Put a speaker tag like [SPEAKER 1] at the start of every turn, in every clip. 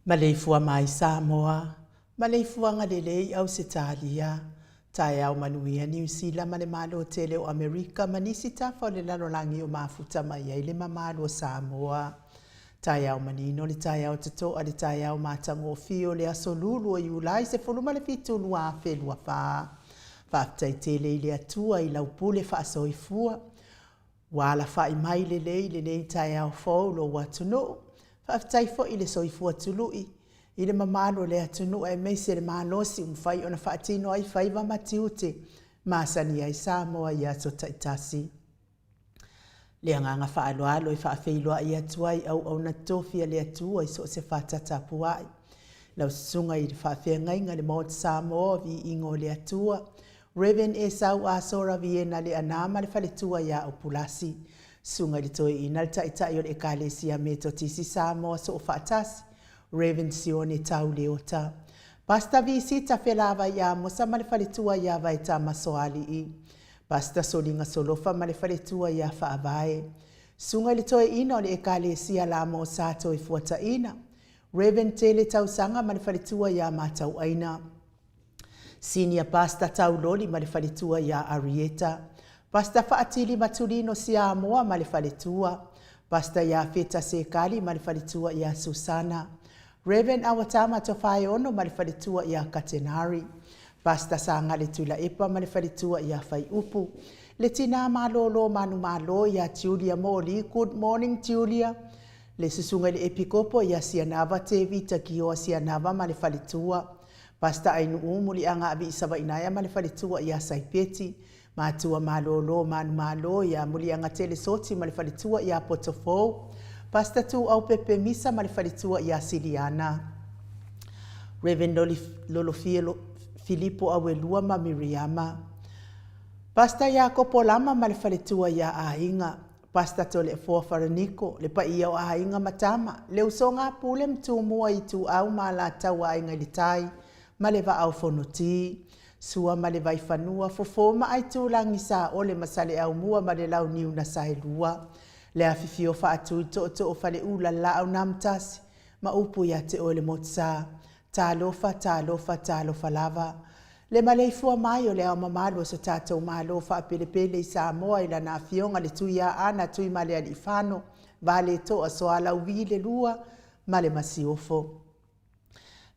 [SPEAKER 1] Maleifua mai Samoa, Maleifuaga lelei Ausetalia, taeao manuia Niu Sila ma le Malo tele o Amerika ma nisi tafa o le lalolagi o mafuta mai ai le mamalu o Samoa. Taeao manino le taeao totoa le taeao matagofie o le aso Lulu o Iulai 17 2024. Faafetai tele i le Atua i lau pule faasoifua Ua alafai mai lelei i lenei taeao fou lou atunuu. Faafetai foi i le soifua tului i le mamalu o le atunuu aemaise le malosi ua mafai ona faatino ai faiva ma tiute masani ai Samoa i aso taitasi. Le agaga faaaloalo e faafeiloai atu ai auauna totofi a le Atua i so o se fata tapuai. Lau susuga i le faafeagaiga le Maota Samoa o Viiga o le Atua, Rev. Esau Asora Viena Leaana ma le faletua ia Opulasi, Susuga i le Toeaina le Taitai o le Ekalesia Metotisi Samoa Soofaatasi, Rev. Sione Tau Leota, Pastor Visita Felavai Amosa ma le faletua ia Vaetama Soalii, Pastor Soliga Solofa ma le faletua ia Faavae, Susuga i le Toeaina o le Ekalesia Lamo Sa Toefuataina, Rev. Tele Tausaga ma le faletua ia Matauaina, Senior Pastor Tauloli ma le faletua ia Arieta, Pastor Faatili Matulino Siamoa ma le faletua, Pastor Iafeta Sekali ma le faletua ia Susana, Rev. Awatama Tofaeono ma le faletua ia Katenari, Pastor Sagale Tuilaepa ma le faletua ia Faiupu, le Tina Malolo Manumalo ia Julia Moli, Good morning Julia, le Susuga i le Epikopo ia Sianava Tevita Kioa Sianava ma le faletua, Pastor Ainuu Muliaga Aviisavainaea ma le faletua ia Saipeti, Matua Malolo Manumalo ia Muliagatele Soti ma le faletua ia Potofou, Pastor Tuau Pepe Misa ma le faletua ia Siliana, Rev. Lolofia Filipo Auelua ma Miriama, Pastor Iakopo Lama ma le faletua ia Aiga, Pastor Toleafoa Faraniko, le paia o aiga ma tama, le usoga a Pule ma Tumua Ituau ma Alataua Aiga i le Tai ma le Vaa o Fonoti, Sua ma le Vaifanua, Fofo ma Aitulagi Saole ma Saleaaumua ma le Launiu na Saelua, le afifio faatui tootoo o Faleula le Laau na Amotasi ma upu ia te oe le Motusa. Talofa, talofa, talofa lava. Le maleifua mai o le Ao Mamalu o so tatou Malo faapelepele i Samoa i lana Afioga le Tuiaana Tuimalealiifano Valetoa Soalauvi le Lua ma le Masiofo.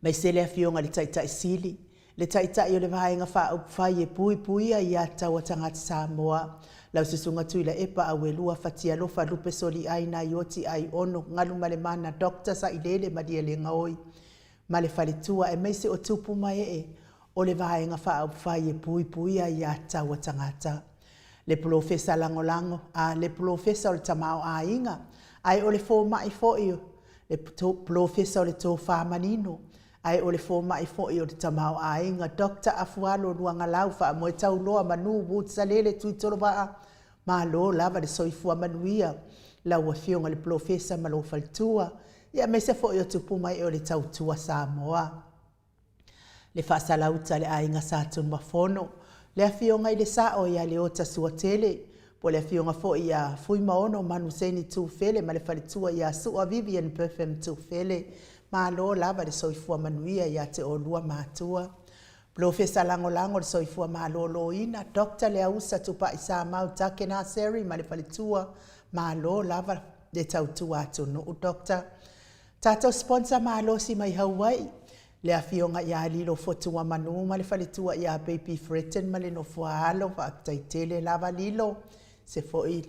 [SPEAKER 1] Aemaise le Afioga i le Taitai Sili, le Taitai o le Vaega Faaupufai e puipuia ia tatau a tagata Samoa, lau Susuga Tuilaepa Auelua Fatialofa Lupe Soliai Naioti Aiono Galumalemana Doctor Sailele Malielegaoi ma le faletua aemaise o tupu ma ee o le Vaega Faaupufai e puipuia aiatatau a tagata. Le Polofesa Lagolago a le Polofesa o le Tamaoaiga ae o le Fomai foi le Polofesa o le Tofa Manino ae o le Fomai foi o le Tamaoaiga Doctor Afualo Luagalau Faamoetauloa Manu Wood Salele Tuitolovaa Malo lava le soifua manuia lau Afioga i le Polofesa ma lou faletua ia aemaise foi o tupu ma ee o le tautua Samoa. Le Faasalauta a le Aiga Sa Tunumafono, le Afioga i le Sao ia Leota Suatele, po o le Afioga foi ia Fuimaono Manuseni Tufele ma le faletua ia Sua Vivian Perfume Tufele. Malo lava le soifua manuia ia te oulua matua. Polofesa Lagolago o le Soifua Maloloina, Doctor Leausa Tupai Samau Takenaseri ma le faletua, malo lava le tautua atunuu Doctor. Tatou sponsor malosi mai Hawaii, le afioga ia Lilo Fotuamanu ma le faletua ia Baby Fretton ma le nofoaalo, faafetai tele lava Lilo, se foi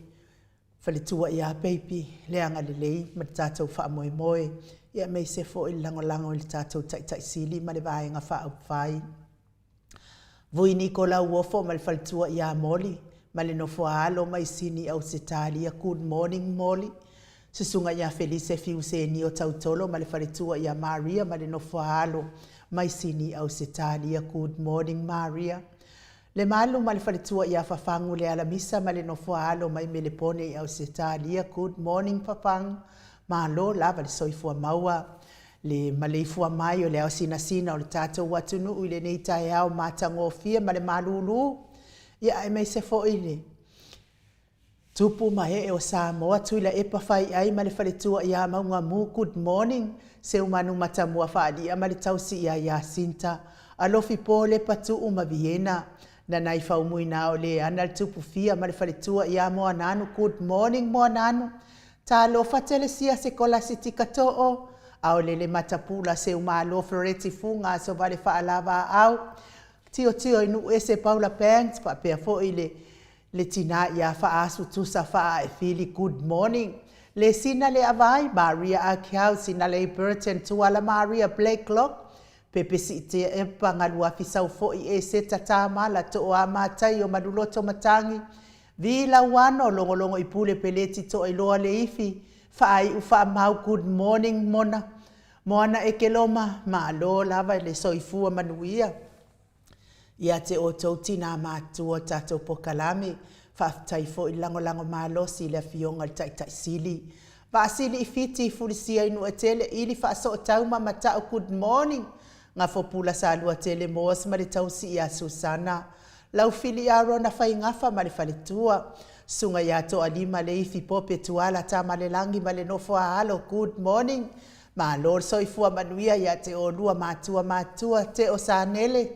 [SPEAKER 1] faletua ia Baby le agalelei ma le tatou faamoemoe, ia aemaise foi le lagolago i le tatou Taitai Sili ma le Vaega Faaupufai. Vui Niko Lauofo ma le faletua ia Moli ma le nofoaalo mai Sini Ausetalia Good morning Moli. Susuga ia Felise Fiusenio Tautolo ma le faletua ia Maria ma le nofoaalo mai Sini Ausetalia Good morning Maria. Lemalu ma le faletua ia Fafagu Lealamisa ma le nofoaalo mai Melepone i Ausetalia Good morning Fafagu Malo lava le soifua maua le maleifua mai o le ao sinasina o le tatou atunuu i lenei taeao matagofie ma le malulu ia aemaise foi le. Tupu ma ee o Samoa, Tuilaepa Faiai ma le faletua ia Maugamu, Good morning, Seumanu Matamua Faali'a ma le tausi ia Yasinta, Alofi Po Lepa Tuu ma Viena, Nanai Faumuina o Leana le Tupu Fia ma le faletua ia Moananu, Good morning Moananu, Talofa Telesia Sekolasitika Too, Aolele Matapula Seumalo Fereti Fuga Asovale Faalava Aau, Tiotio i Nuuese Paula Banks faapea foi le le tina ia Faasu Tusa Faaefili Good morning Le Sina Le Avai Maria Akiau Sinalei Burton Tuala Maria Blakelock Pepe Siitia Epa Galuafi Saufoi Eseta Tamala Tooa Mataio Maluloto Matagi Vi Lauano Logologo i Pule Peleti Toailoa Leifi Faaiu Faamau Good morning Mona Moana Ekeloma Malo lava le soifua manuia Ia te outou tinā matutua o tatou pokalame, faafetai foi le lagolago malosi i le Afioga i le Taitai Sili. Vaasili i Fiti, Fulisia i Nuuatele, Ili Faasootau ma Mata'u Good morning Gafopula Saluatele Moas ma le tausi ia Susana Laufili Arona Faigafa ma le faletua, Susuga ia Toalima Leifi Pope Tuala Tamalelagi ma le nofo a alo Good morning Malo le soifua manuia ia te oulua matua matua Teo Sanele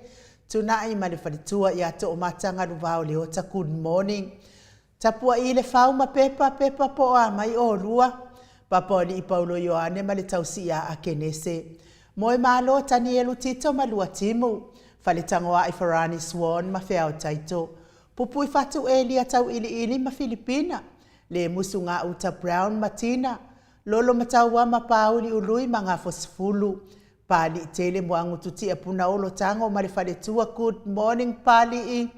[SPEAKER 1] Tunai ma le faletua ia Toomata Galuvao Leota Good morning Tapuai le fau ma Pepa Pepa po o a mai oulua Papalii Paulo Ioane ma le tausi ia Akenese Moemalo Tanielu Tito ma Luatimu Faletagoai Farani Swan ma Feao Taito Pupui Fatu Elia Tauiliili ma Filipina Le Musu Gauta Brown ma Tina Lolo Mataua ma Pāuli Ului ma Gafosefulu, Pāliʻi Tele Moagutu Tia Punaolo Tago ma le Faletua Good morning Pāliʻi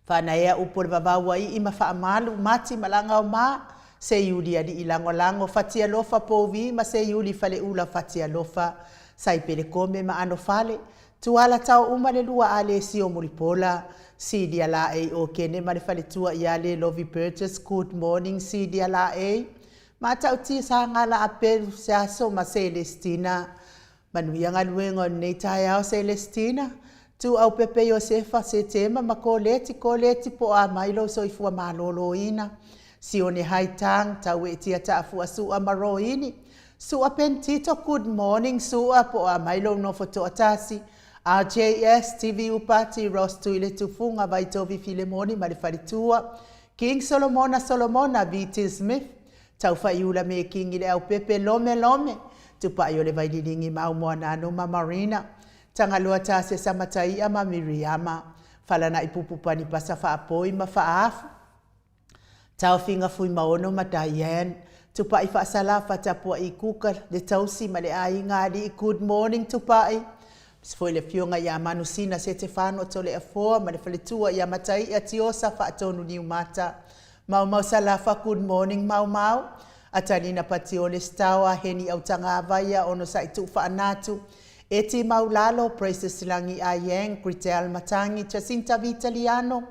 [SPEAKER 1] Faanaea upu o le vavau ua ii ma Faamalu Mati Malaga o Ma Seiuli Alii Lagolago Fatialofa Pouvi ma Seiuli Faleula Fatialofa Saipele Kome ma Anofale Tuala tao uma le lua a Lesio Mulipola Silia Laei Okene ma le faletua ia Lelovi Burgess Good morning Silia Laei Matautia Sagala Apelu Seaso ma Celestina Manuia galuega o lenei taeao Celestina Tuaupepe Iosefa Setema ma Koleti Koleti po o a mai lou soifua maloloina Sione Haitang Tauetia Taafua Sua ma Roini Sua Pentito Good morning Sua po o a mai lou nofo toatasi RJS TV Upati Ross Tuile Tufuga Vaitovi Filemoni ma le faletua King Solomona Solomona VT Smith Taufaiula Mekingi Le Aupepe Lome Lome Tupai o le Vaililigi Mau Moananu ma Marina Tagaloa Tasesa Mataia ma Miriama Falana'i Pupu Panipasa Faapoi ma Faaafu Taofiga Fuimaono ma Diane, Tupai Faasalafa, Tapua'i Kuka, le tausi ma le aiga alii Good morning Tupai. Aemaise foi le afioga ia Manusina Setefano Toleafoa ma le faletua ia Matai'a Tiosa Faatonu Niumata. Maumau Salafa Good morning Maumau. Atalina Patiole Staoa Heni Autagavaia Onosai Tuufaanatu Eti Maulalo Praises Lagi Ayeng Gritel Matangi Jacinta Vitaliano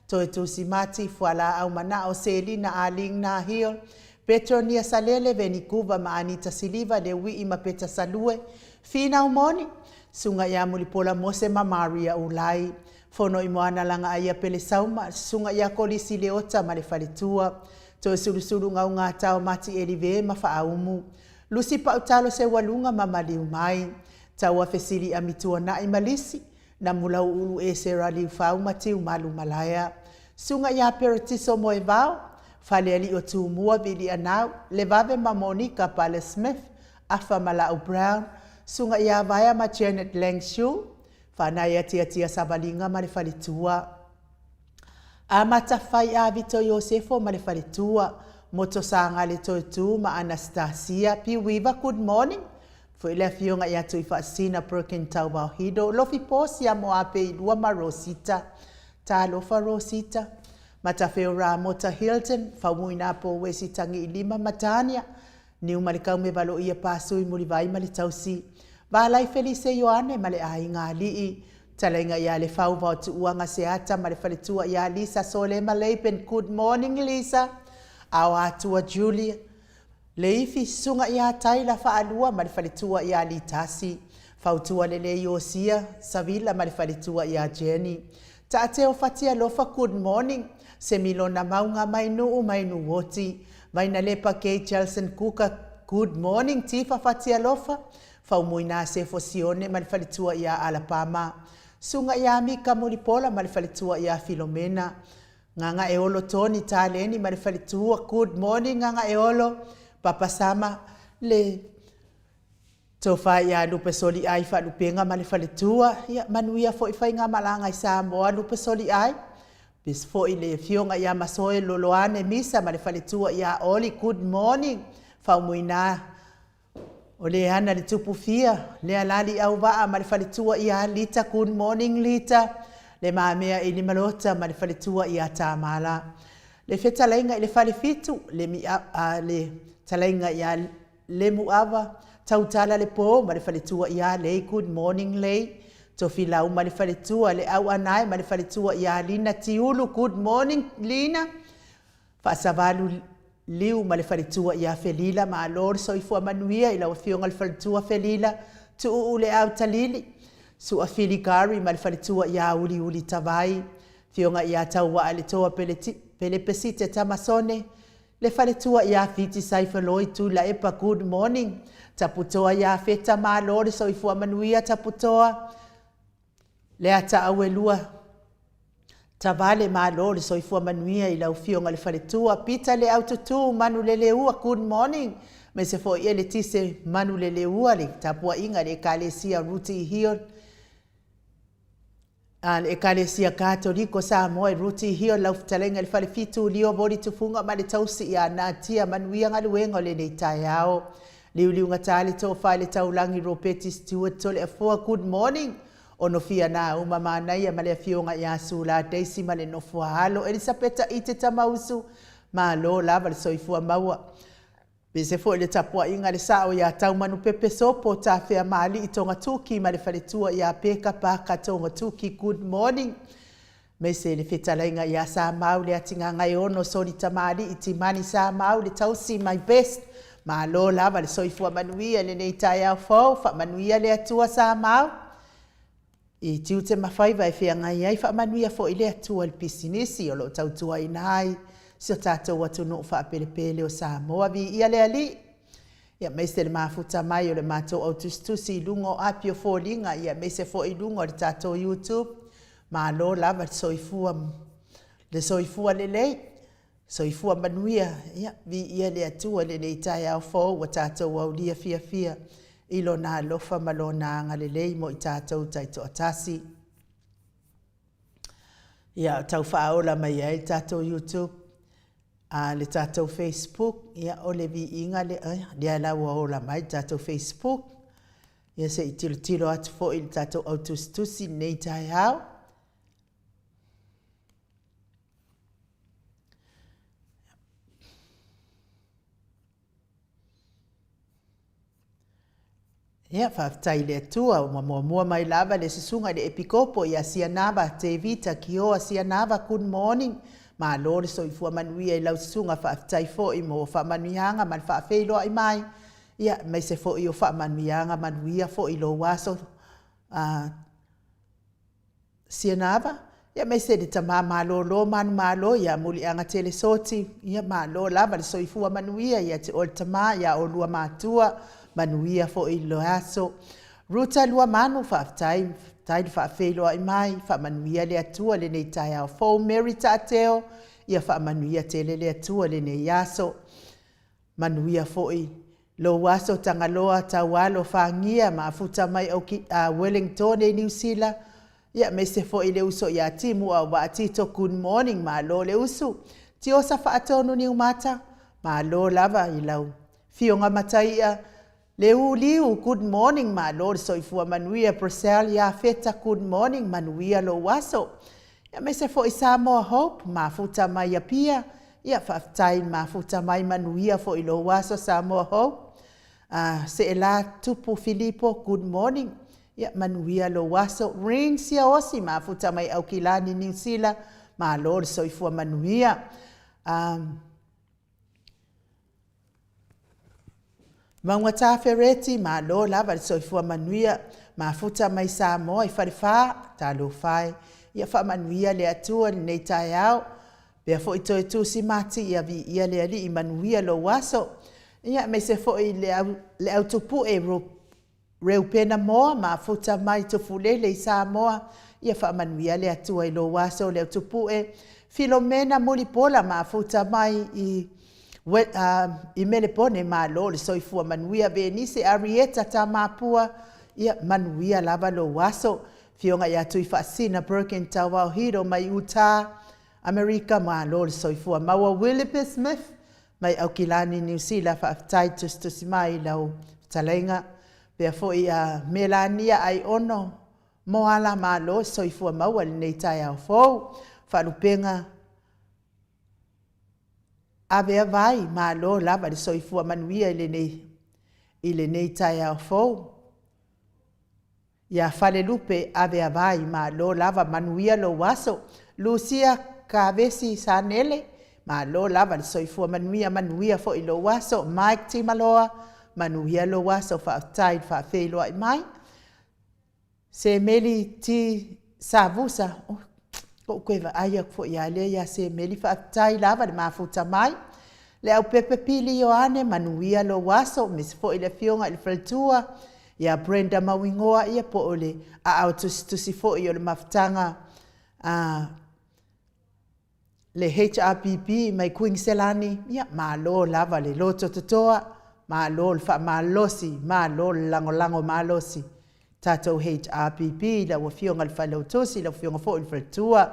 [SPEAKER 1] Toe Tusi Mati, Fualaau Manao, Selina Aling Nahil, Petronia Salele, Venikuva ma Anita Siliva, Leuii ma Peta Salue, Finau Moni, Susuga ia Mulipola Mose ma Maria Ulai, Fono i Moana Lagaaia Pele Sauma, Susuga ia Kolisi Leota ma le Faletua, Toe Sulusulu Gaugatao Mati Elive ma Faaumu, Lusi Pautalo Seualuga ma Maliumai, Taua Fesili Amituanai ma Lisi, Namulauulu Esera Liufau ma Tiumalu Malaea, Susuga ia Peretiso Moevao, Falealii o Tumua Vilianau, Levave ma Monica Pale Smith, Afa ma Lau Brown, Susuga ia Vaea ma Janet Lang Shu, Fanaia Tiatia Savaliga ma le Faletua. Amata Fai a Vito Iosefo ma le Faletua, Moto Sagale Toetu ma Anastasia Piuiva Good morning Foi le afioga ia Tuifaasina Perkin Tauvaohido, Lofi Posia Moapeilua ma Rosita. Talofa Rosita. Matafeo Ramota Hilton, Faumuina Powesi Tagiilima ma Tania. Niu ma le Kaume Valoia Pasui Mulivai ma le Tausi. Valai Felise Ioane ma le Aiga Alii. Talaiga ia Lefau Vaotuuaga Seata ma le Faletua ia Lisa Solema Laban Good morning Lisa. Aoatua Julia. Leifi, Susuga ia Taila Faalua ma le faletua ia Litasi. Fautua lelei Iosia, Savila ma le faletua ia Jenny. Taateo Fatialofa Good morning. Semilona Mauga mai Nuu mai Nuuoti, Vainalepa Kay Jelson Kuka, good morning Tifa Fatialofa, Faumuina Sefo Sione ma le faletua ia Alapama, Suga ia Mika Mulipola ma le faletua ia Filomena, Gagaeolo Tony Taleni ma le faletua, good morning Gagaeolo, Papa Sama, le Tofa ia Lupe Soliai Faalupega ma le faletua, ia manuia foi faigamalaga i Samoa Lupe Soliai. Pis foi le afioga ia Masoe Loloane Misa ma le faletua ia Oli, good morning. Faumuina o le ana le tupu fia, le alali auvaa ma le faletua ia Lita, good morning Lita. Le mamea i Limalota ma le faletua ia Tamala. Le fetalaiga i le falefitu, le, mia, a, le talaiga ia Lemuava, Tautala le po ma le faletua ia Lei Good morning Lei, Tofilau ma le faletua le Auanae ma le faletua ia Lina Tiulu Good morning Lina, Faasavalu Liu ma le faletua ia Felila Malo le soifua manuia i lau afioga le faletua Felila, Tuuu le au Talili, Suafili Gary ma le faletua ia Uliuli Tavai, Afioga ia Tauaa le Toa Pelepesite Tamasone, Le faletua ia Fiti Saifoloi Tuilaepa Good morning Taputoa ia Feta Malo le soifua manuia Taputoa Le ata auelua Tavale Malo le soifua manuia i lau afioga le faletua Pita Le Aututu Manuleleua Good morning Aemaise foi Eletise Manuleleua le tapuaiga i le Ekalesia Ruti Hill A le Ekalesia Katoliko Samoa i Ruti Hill lau fetalaiga i le Falefitu Lio Voli Tufuga ma le tausi ia Natia Manuia galuega o lenei taeao. Liuliugata le tofa i le taulagi Ropeti Stewart Toleafoa Good morning Onofia Nauma Manaia ma le afioga ia Sula Daisy ma le nofo a alo Elisapeta Ite Tamausu Malo lava le soifua maua. Pese foi le tapuaiga a le sao ia Taumanupepe Sopo Tafeamaalii Togatuki ma le faletua ia Peka Paka Togatuki Good morning Mese le fetalaiga ia Samau le Atigagaeono Soli Tamalii Timani Samau le tausi my best Malo lava le soifua manuia i lenei taeao fou Faamanuia le Atua Samau I tiute ma faiva e feagai ai, faamanuia foi le Atua i le pisinisi o lo o tautuaina ai si o tatou atunuu faapelepele o Samoa. Viia le Alii! Ia aemaise le mafuta mai o le matou au tusitusi i luga o api o foliga, ia aemaise foi i luga o le tatou YouTube. Malo lava le soifua, le soifua lelei. Soifua manuia, ia, viia le Atua i lenei taeao fou ua tatou aulia fiafia i Lona alofa ma Lona agalelei mo i tatou taitoatasi. Ia, tau faaola mai ai le tatou YouTube, a le tatou Facebook, ia, o le viiga lea, lea la ua ola mai le tatou Facebook. Ia, se i tilotilo atu foi i le tatou au tusitusi i lenei taeao. Ia, faafetai i le Atua, ua muamua mai lava le susuga i le Epikopo ia Sianava Tevita Kioa Sianava, good morning. Malo le soifua manuia i lau susuga, faafetai foi mo faamanuiaga ma le faafeiloai mai, ia, aemaise foi o faamanuiaga manuia foi i lou aso Sianava, ia aemaise le tama malolo manumalo ia Muliagatele Soti, ia malo lava le soifua manuia ia te oe le tama ia oulua matua, manuia foi le aso. Ruta Luamanu, faafetai, faafetai le faafeiloai mai, faamanuia le Atua i lenei taeao fou. Mary Taateo, ia faamanuia tele le Atua i lenei aso. Manuia foi lou aso Tagaloa Taualo Fagia mafuta mai Wellingtone Niu Sila ia aemaise foi le uso ia Timu Auvaa Tito Good morning malo le usu Tiosa Faatonu Niumata malo lava i lau Fioga Mataia Leuliu good morning malo le soifua manuia Brasel Iafeta good morning manuia lou aso Aemaise foi Samoa Hope, mafuta mai Apia, ia faafetai mafuta mai manuia foi lou aso Samoa Hope. Seela Tupu Filipo, good morning, ia manuia lou aso. Rin Siaosi, mafuta mai Aukilani Niu Sila, malo le soifua manuia. Maugata Fereti, malo lava le soifua manuia, mafuta mai Samoa i Falefa, talofa e, ia faamanuia le Atua i lenei taeao. Pea foi Toetusi Mati, ia viia le Alii, manuia lou aso. Ia, aemaise foi le au, le au tupue Reupena Moa, mafuta mai Tufulele i Samoa, ia faamanuia le Atua i lou aso le au tupue. Filomena Mulipola, mafuta mai i i Melepone, malo le soifua manuia. Venise Arieta Tamapua, ia manuia lava lou aso. Afioga ia Tuifaasisina Birkin Tauao Hiro mai Utah, Amerika, malo le soifua maua. Willipe Smith mai Aukilani, Niu Sila, faafetai tusitusi mai i lau fetalaiga. Pea foi a Melania Aiono Moala, malo le soifua maua i lenei taeao fou. Faalupega Avea Vai, malo lava le soifua manuia i lenei taeao fou. Ia Falelupe Aveavai, malo lava, manuia lou aso. Lucia Kavesi Sanele, malo lava le soifua manuia, manuia foi lou aso. Mike Timaloa, manuia lou aso, faafetai le faafeiloai mai. Semeli T Savusa, oh, ua ou toe vaai atu foi lava lea ia Semeli, faafetai lava le mafuta mai. Leaupepe Pili Ioane, manuia lou aso, aemaise foi le afioga i le faletua ia Brenda Mauigoa, ia po o le aao tusitusi foi o le mafutaga a le HRPP mai Kuiniselani, ia malo lava le lotototoa, malo le faamalosi, malo le lagolago malosi. Tatou HRPP, lau Afioga i le Failautusi, lau Afioga foi i le Faletua.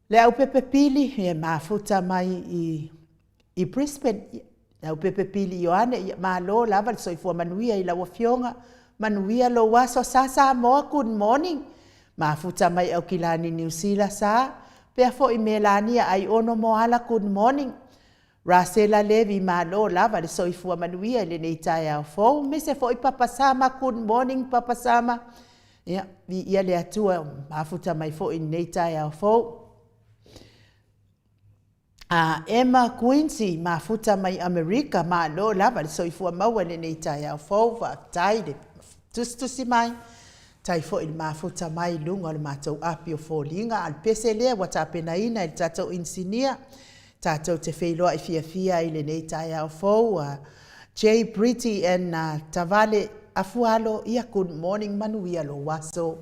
[SPEAKER 1] Leaupepe Pili, e mafuta mai i Brisbane, Leaupepe Pili Ioane, ia malo lava le soifua manuia i lau Afioga, manuia lou aso. Sa Samoa, good morning, mafuta mai Aukilani Niu Sila, sa pea foi Melania Aiono Moala, good morning. Rasela Levi, malo lava le soifua manuia i lenei taeao fou. Mise foi Papa Sama, good morning Papa Sama. Ia, viia le Atua, mafuta mai foi i lenei taeao fou. A Emma Quincy, mafuta mai Amerika, malo lava le soifua maua i lenei taeao fou, faafetai le tusitusi mai, tai foi i le mafuta mai i luga o le matou api o foliga. A o le pese lea ua tapenaina e le tatou inisinia, tatou te feiloai fiafia ai i lenei taeao fou. J Bridgie and Tavale Afualo, ia good morning, manuia lou aso.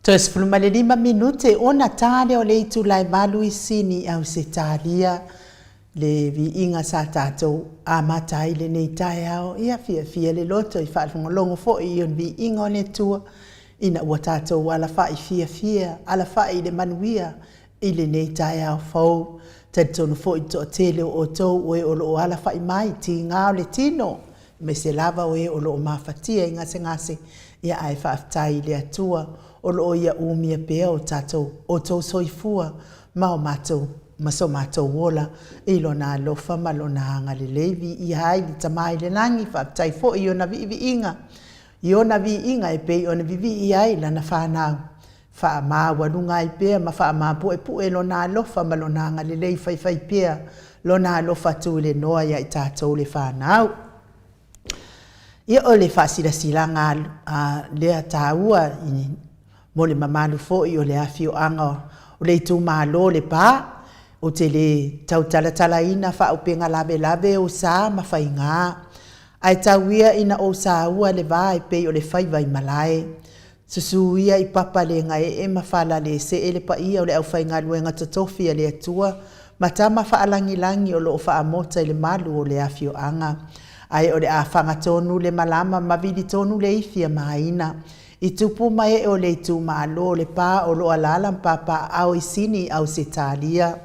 [SPEAKER 1] Toe 15 minute ona ta lea o le itula e 8 i Sini i Ausetalia. Le viiga sa tatou amata ai lenei taeao, ia fiafia le loto i faalogologo foi i le viiga o le Atua, ina ua tatou alafai fiafia, alafai i le manuia i lenei taeao fou. Talitonu foi i le toatele o outou o e o lo o alafai mai i tiga o le tino, aemaise lava o e o lo o mafatia i gasegase, ia ae faafetai i le Atua o lo o Ia umia pea o tatou, outou soifua ma o matou ma so matou ola i Lona alofa ma Lona agalelei. Viia ai le Tama i le lagi, faafetai foi i Ona viiviiga, i Ona viiga e pei ona vivii ai Lana fanau, faamaualuga ai pea ma faamaupuepue Lona alofa ma Lona agalelei faifaipea Lona alofa tuliloa ia i tatou le fanau. Ia o le faasilasilaga a lea taua i mo le mamalu foi o le afioaga o le itumalo o Lepa, ou te le tau talatalaina faaupega lavelave ou sa ma faiga, ae tau ia ina ou saua le va e pei o le faiva i malae. Susu ia i papa le gaee ma fala le see le paia o le aufaigaluega totofi a le Atua ma tama faalagilagi o lo o faamota i le malu o le afioaga. Ae o le a faga tonu le malama ma vili tonu le ifi a Maina i tupu ma ee o le itumalo o Lepa o lo o alaala ma papaaao i Sini i Ausetalia.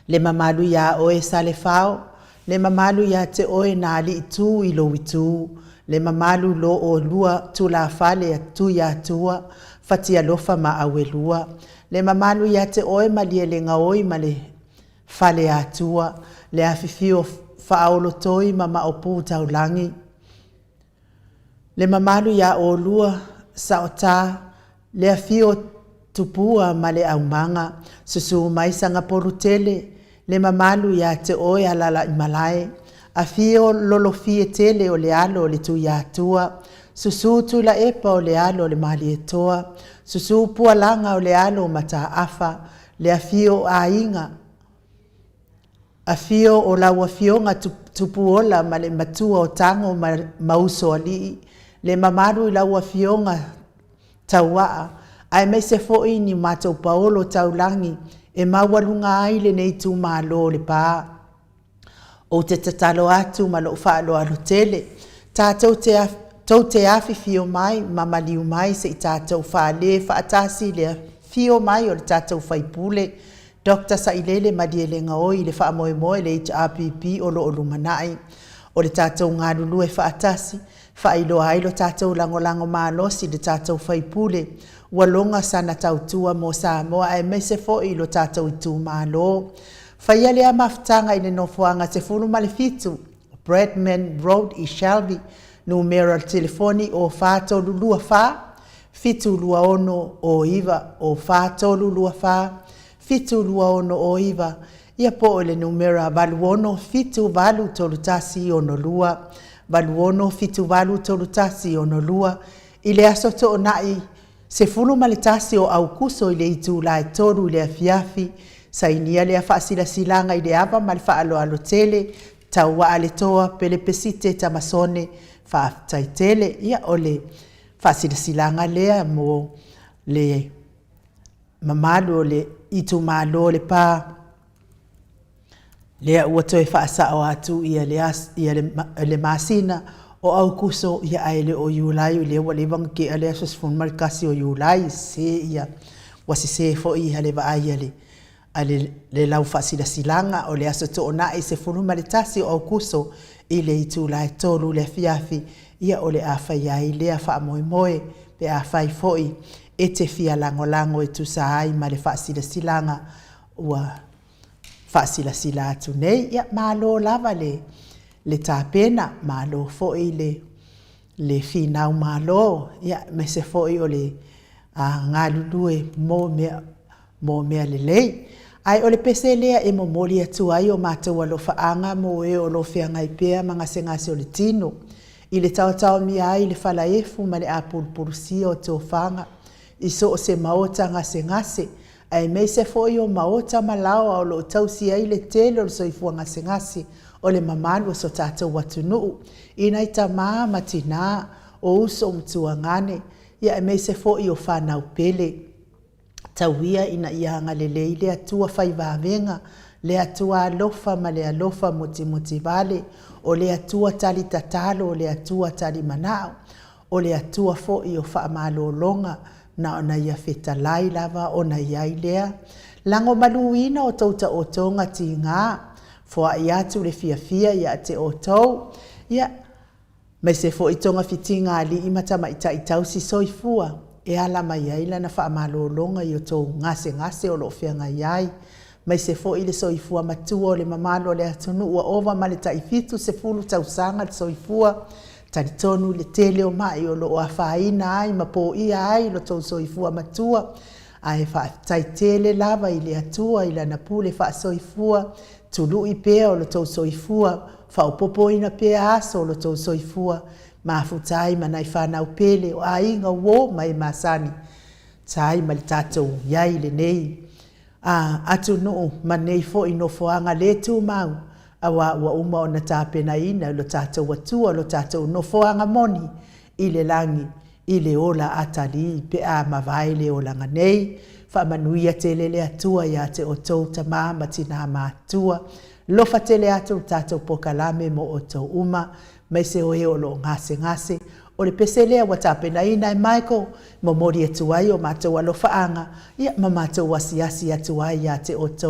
[SPEAKER 1] Le mamalu iā oe Salefao, le mamalu ia te oe na alii tu i lou itu, le mamalu lo oulua tulafale a Tuiatua, Fatialofa ma Auelua, le mamalu ia te oe Malielegaoi ma le Faleatua, le afifio Faaolotoi ma Maopu Taulagi, Le mamalu ia oulua Saota, le afio o Tupua ma le aumaga, susu mai Sagapolutele, le mamalu ia te oe Alalaimalae, afio Lolofietele o le alo o le Tuiatua, susu Tuilaepa o le alo o le Malietoa, susu Pualaga o le alo o Mataafa, le afio o aiga, Afio o lau Afioga Tupuola ma le Matua o Tago ma Usoalii, le mamalu i lau Afioga Tauaa, aemaise foi ni matou paolo taulagi e maualuga ai lenei itumalo o Lepa. Ou te tatalo atu ma lou faaaloalo tele, tatou te tou te afifio mai ma maliu mai se i tatou fale faatasi le afio mai o le tatou sui usufono Doctor Sailele Malielegaoi i le faamoemoe le HRPP o lo o lumanai. O le tatou galulue faatasi, faailoa ai lo tatou lagolago malosi i le tatou faipule ua loga sana tautua mo Samoa aemaise foi lo tatou itumalo. Faia lea mafutaga i le nofoaga 17 Bradman Road i Shelby, numera o le telefoni 0324 726 09 0324 72609, ia po o le numera 86783162, 86783162, i le Aso Toonai 11 o Aukuso i le itula e 3 i le afiafi. Sainia lea faasilasilaga i le ava ma le faaaloalo tele, Tauaa le Toa, Pelepesite Tamasone, faafetai tele. Ia o le faasilasilaga lea mo le mamalu o le itumalo o Lepa, lea ua toe faasao atu ia le, ia le, le masina o Aukuso, ia ae le o Iulai, o lea ua leva ona tea le aso 11 o Iulai, sese ia, ua sese foi ia le vaai a le a le, le lau faasilasilaga o le Aso Toonai 11 o Aukuso i le itula e 3 i le afiafi, ia o le a faia ai lea faamoemoe pe afai foi e te fia lagolago e tusa ai ma le faasilasilaga ua faasilasila atu nei. Ia, malo lava le, le tapena, malo foi le, le finau malo, ia, aemaise foi o le galulue mo mea, mo mea lelei. Ae o le pese lea e momoli atu ai o matou alofaaga mo e o lo o feagai pea ma gasegase o le tino, i le taotaomia ai i le falaefu ma le apulupulusia o tofaga i so o se maota gasegase, aemaise foi o maota ma laoa o lo o tausi ai le tele o le soifua gasegase o le mamalu o so tatou atunuu, i nai tama ma tinā, o uso ma tuagane. ia aemaise foi o fanau pele. Tau ia ina ia agalelei le Atua fai vavega, le Atua alofa ma le alofa mutimutivale, o le Atua tali tatalo, o le Atua tali manao, o le Atua foi o faamalologa, na ona ia fetalai lava ona i ai lea. Lagomaluina o tou taotoga tiga, foai atu le fiafia ia te outou, ia aemaise foi togafitiga a alii ma tamaitai tausi soifua e ala mai ai lana faamalologa i outou gasegase o lo o feagai ai, aemaise foi le soifua matua o le mamalu o le atunuu ua ova ma le tai 70 tausaga le soifua. E talitonu le tele o mai o lo o afaina ai ma poia ai lo outou soifua matua, ae faafetai tele lava i le Atua i Lana pule faasoifua, tului pea o lo outou soifua, faaopoopoina pea aso o lo outou soifua, mafuta ai ma nai fanau pele, o aiga, o uo ma e masani, tusa ai ma le tatou i ai i lenei atunuu ma lenei foi nofoaga le tumau, aua ua uma ona tapenaina e lo tatou Atua lo tatou nofoaga moni i le lagi i le ola atalii pe a mavae le olaga nei. Faamanuia tele le Atua ia te outou tama ma tina matutua, alofa tele atu le tatou polokalame mo outou uma, aemaise o e o lo o gasegase. O le pese lea ua tapenaina e Michael e momoli atu ai o matou alofaaga ma matou asiasi atu ai ia te outou.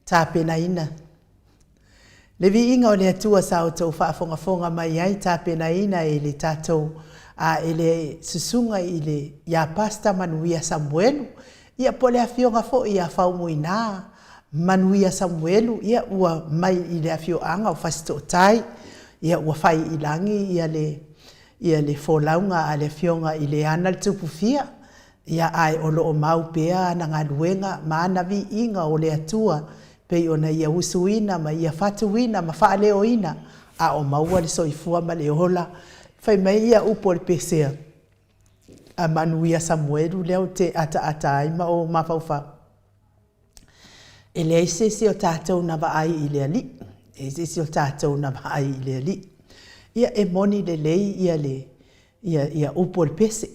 [SPEAKER 1] Tapenaina. Le viiga o le Atua sa outou faafogafoga mai ai, tapenaina e le tatou a e le susuga i le ia Pastor Manuia Samuelu, ia po o le afioga foi ia Faumuina Manuia Samuelu, ia ua mai i le afioaga o Fasitootai, ia ua fai i lagi ia le ia le folauga a le afioga i le Ana le Tupufia, Ia, ae o lo o mau pea ana galuega ma ana viiga o le Atua pei ona Ia usuina ma Ia fatuina ma faaleoina, a o maua le soifua ma le ola. Fai mai ia upu o le pesea a Manuia Samuelu lea ou te ataata ai ma ou mafaufau, E leai se isi o tatou na vaai i le Alii, e leai se isi o tatou na vaai i le Alii. Ia, e moni lelei ia le, ia, ia upu o le pese.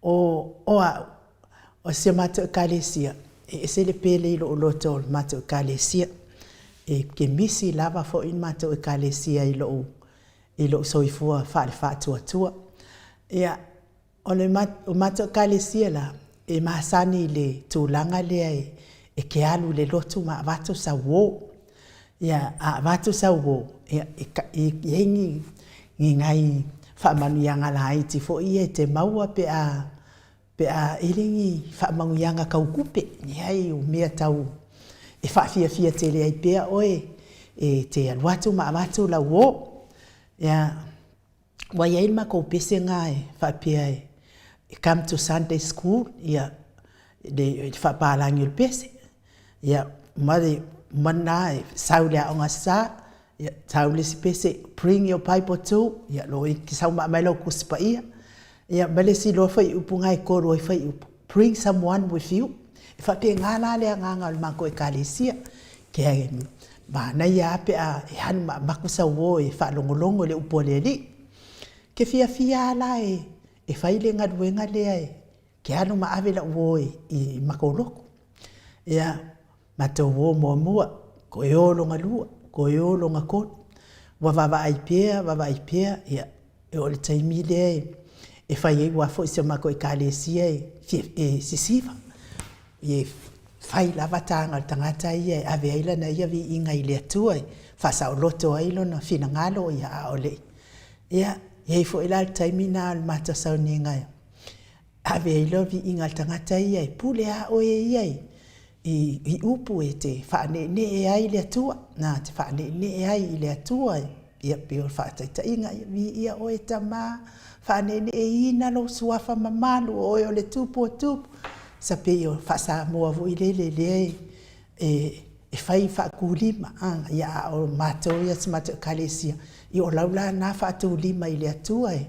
[SPEAKER 1] O, o au, o si a matou Ekalesia, e ese le pele i lou loto o le matou Ekalesia. E kemisi lava foi le matou Ekalesia i lou, i lou soifua faale-faatuatua. Ia, o le matou Ekalesia la, e masani i le tulaga lea e te alu i le lotu ma avatu sau uo. Ia, a avatu sau uo, ia, e i ai ni, ni nai faamanuiaga laiti foi ia e te maua pe a, pe a i ai ni faamanuiaga tau tupe, leai o mea tau e faafiafia tele ai pea oe e te alu atu ma avatu lau uo. Ia, ua i ai le matou pese lena e faapea e come to Sunday school, ia, le faapalagi o le pese. Ia, ma le uma lena e sau i le Aoga Aso Sa, ia, sau le isi pese, bring your Bible too, ia, e te sau ma aumai lau Tusi Paia. Ia, ma le isi loa fuaiupu lena e 3 ai fuaiupu, bring someone with you. E faapena la le agaga o le matou Ekalesia, ke manaia lava pe a e alu ma avatu sau uo e faalogologo i le upu a le Alii. Ke fiafia lava la e fai le galuega lea e ke alu ma ave lau uo i matou lotu. Ia, matou uo muamua, toe o lona lua, toe o lona tolu. Ua vaavaai pea, vaavaai pea, ia, e oo i le taimi lea e fai ai, aua foi si o matou Ekalesia e sisiva, e fai lava taga a le tagata ia e ave ai lana ia viiga i le Atua e faasaoloto ai lona finagalo, ia a o le i. Ia, e i ai foi la le taimi lena o le matou sauniga e ave ai le viiga a le tagata ia, e pule lava oe ia i upu e te faaneenee ai le Atua, na te faaneenee ai i le Atua, ia pei o le faataitaiga, ia viia oe Tama, faaneeneeina lou suafa mamalu, o oe o le Tupu o tupu, sa pei o faa-Samoa foi lele lea e fai faatulima, ia a o matou ia si matou Ekalesia, ia o lau la lena faatulima i le Atua e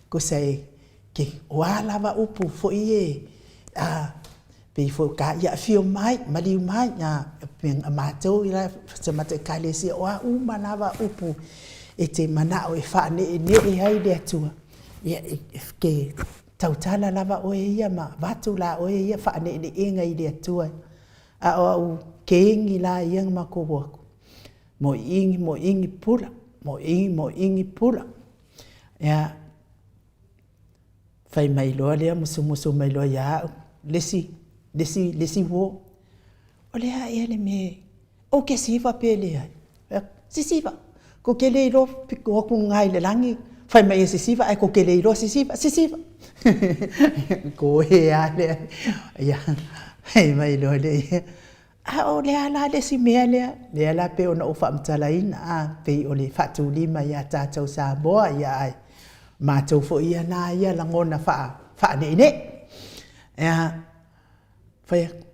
[SPEAKER 1] tusa e O a lava upu foi ia e pei foi o ta, ia afio mai, maliu mai, a matou la si a matou Ekalesia, o a uma lava upu e te manao e faaneenee ai le Atua, ia e te tautala lava oe ia ma avatu la oe ia faaneeneega i le Atua. A o au kegi la ia na matou o atu, moiigi, moiigi, pula, moiigi, moiigi, pula. Ia, Fai mai loa lea musumusu mai loa ia au le isi, le isi, le isi uo, O le a ea le mea ou ke siva pe leai? Fai atu, Sisiva! Kou te le iloa pito atu na i le lagi, fai mai e sisiva ae kou te le iloa sisiva, sisiva! Koe a lea, ia, fai mai loa lea, A o le a la le isi mea lea? Lea la pei ona ou faamatalaina, a, pei o le faatulima ia tatou Samoa, ia ae matou foi ia na ia lagona faa, faaneenee. Ia, fai atu,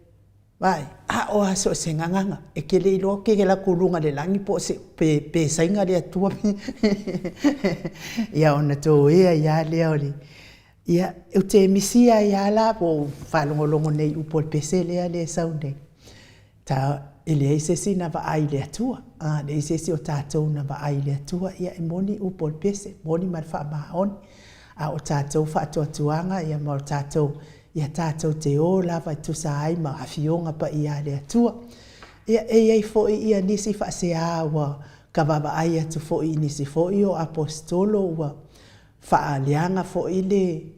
[SPEAKER 1] vaai, a o a so o se gagana, e te le iloa ke alu atu i luga i le lagi po o se, pe, pe Saina le Atua. Ia ona toea ai lava lea o le, Ia, ou te misia ai lava la, ua ou faalogologo nei i upu o le pese lea e sau nei, ta, e leai se isi na vaai i le Atua, a, leai se isi o tatou na vaai i le Atua. Ia, e moni upu o le pese, moni ma le faamaoni, a o tatou faatuatuaga ia ma o tatou, ia tatou te o lava e tusa ai ma Afioga Paia a le Atua. Ia, e i ai foi ia nisi faasea ua ka vaavaai atu foi i nisi foi o Aposetolo ua faaleaga foi le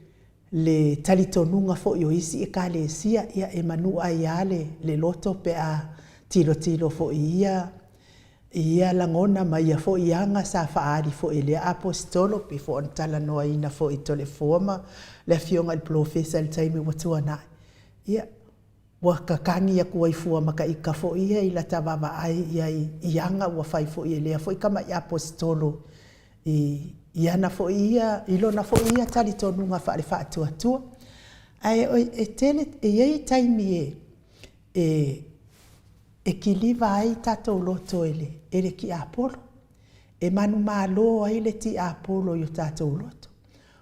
[SPEAKER 1] le talitonuga foi o isi Ekalesia, ia e manua ai lava le le loto pe a tilotilo foi i ia i ia lagona ma ia foi aga sa faaali foi e lea Aposetolo, pei foi ona talanoaina foi i Toleafoa ma le Afioga i le Polofesa i le taimi ua tuanai. Ia, ua tatagi atu ai fua ma ta ita foi ia i lata vaavaai i ai i aga ua fai foi e lea foi tamai Aposetolo i i ana foi ia, i lona foi ia talitonuga faale-faatuatua. Ae e tele, e i ai taimi e e e kiliva ai tatou loto e le e le tiapolo, e manumalo ai le tiapolo i o tatou loto.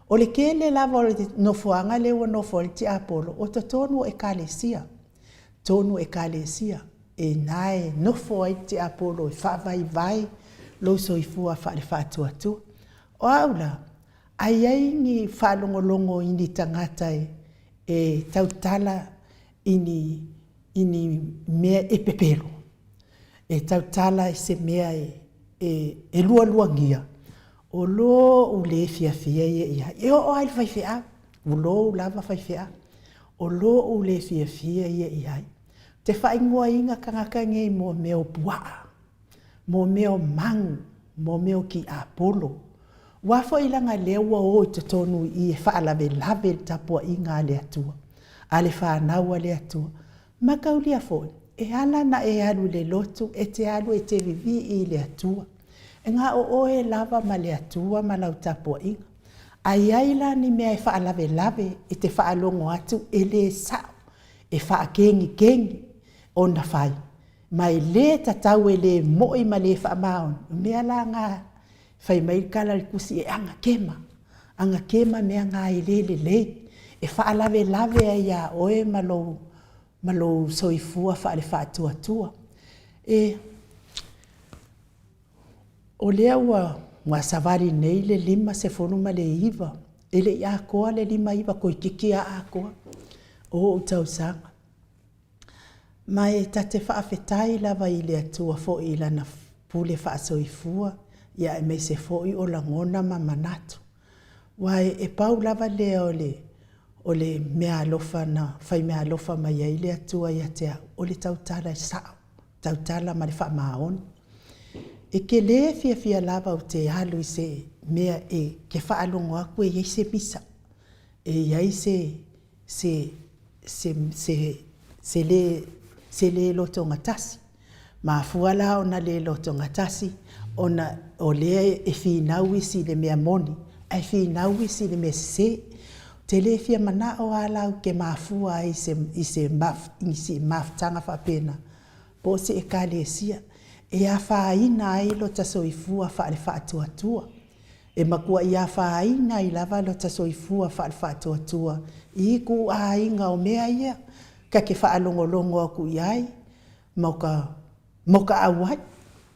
[SPEAKER 1] O le tele lava o le nofoaga lea ua nofo ai le tiapolo, o totonu o Ekalesia, totonu o Ekalesia, e i ina e nofo ai le tiapolo e faavaivai lou soifua faale-faatuatua. O au la, a i ai ni faalogologo i ni tagata e tautala i ni i ni mea e pepelo, e tautala i se mea e lualuagia, o lou le fiafia ia i ai, e oo lava i le faifeau, tulou lava faifeau, o lou le fiafia ia i ai. Ou te faaigoaina tagata nei mo mea o puaa, mo mea o magu, mo mea o tiapolo. Aua foi leaga o lea ua o i totonu i i e faalavelave i le tapuaiga a le Atua, a le fanau a le Atua. Mataulia foi, e ala ona e alu i le lotu, e te alu e te vivii i le Atua. E na o oe lava ma le Atua ma lau tapuaiga. A i ai la ni mea e faalavelave e te faalogo atu e le sao, e faakenikeni ona fai, ma e le tatau e le moi ma le faamaoni, o mea la na fai mai le tala a le Tusi e anatema, anatema mea na e le lelei, e faalavelave ai ia oe ma lou ma lou soifua faale-faatuatua. E o lea ua savali nei le 59, e le i atoa le 59, toeitiiti lava atoa, o ou tausaga. Ma e ta te faafetai lava i le Atua foi i Lana pule faasoifua, aemaise foi o lagona ma manatu. Aua e pau lava lea o le o le meaalofa na fai meaalofa mai ai le Atua ia te au, o le tautala sao, tautala ma le faamaoni. E te le fiafia lava ou te alu i se mea e te faalogo atu e i ai se misa, e i ai se se se se se le se le lotogatasi. Mafua la ona le lotogatasi ona o lea e finau isi i le mea moni ae finau isi i le mea sese. Ou te le fia manao lava la ou te mafua ai i se mafutaga faapena po o se Ekalesia e afaina ai lota soifua faale-faatuatua. E matuai afaina ai lava lota soifua faale-faatuatua i ituaiga o mea ia ta te faalogologo atu i ai ma ta auai.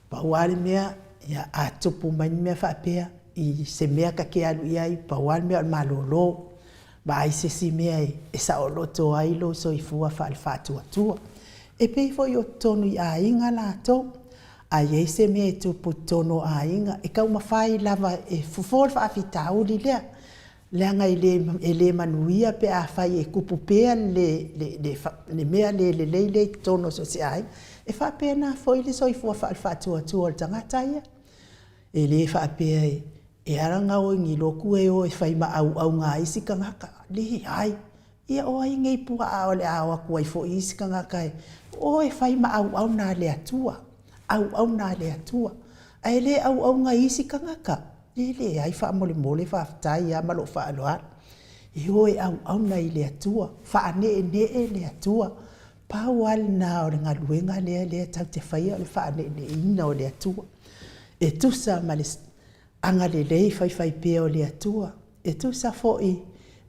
[SPEAKER 1] Pau lava le mea, ia, a tupu mai le mea faapea i se mea ta te alu i ai, pau lava le mea o le malolo, vaai se isi mea e saoloto ai lou soifua faale-faatuatua. E pei foi o totonu i aiga latou, a i ai se mea e tupu i totonu o aiga, e taumafai lava e fofo le faafitauli lea, leaga e le e le manuia pe afai e tupu pea le le le mea le lelei lea i totonu o so o se aiga. E faapena foi le soifua faale-faatuatua o le tagata ia. E le faapea e ala ona o i ni lotu e o e fai ma auauna a isi tagata. Leai. Ia o ai nei puaa o le a o atu ai foi isi tagata e o e fai ma auauna a le Atua, auauna a le Atua. Ae le auauna i isi tagata. E leai faamolemole faafetai lava ma lou faaaloalo. E o e auauna i le Atua, faaneenee le Atua. Pau lava lena o le galuega lea lea tatou te faia o le faaneeneeina o le Atua. E tusa ma le agalelei faifaipea o le Atua, e tusa foi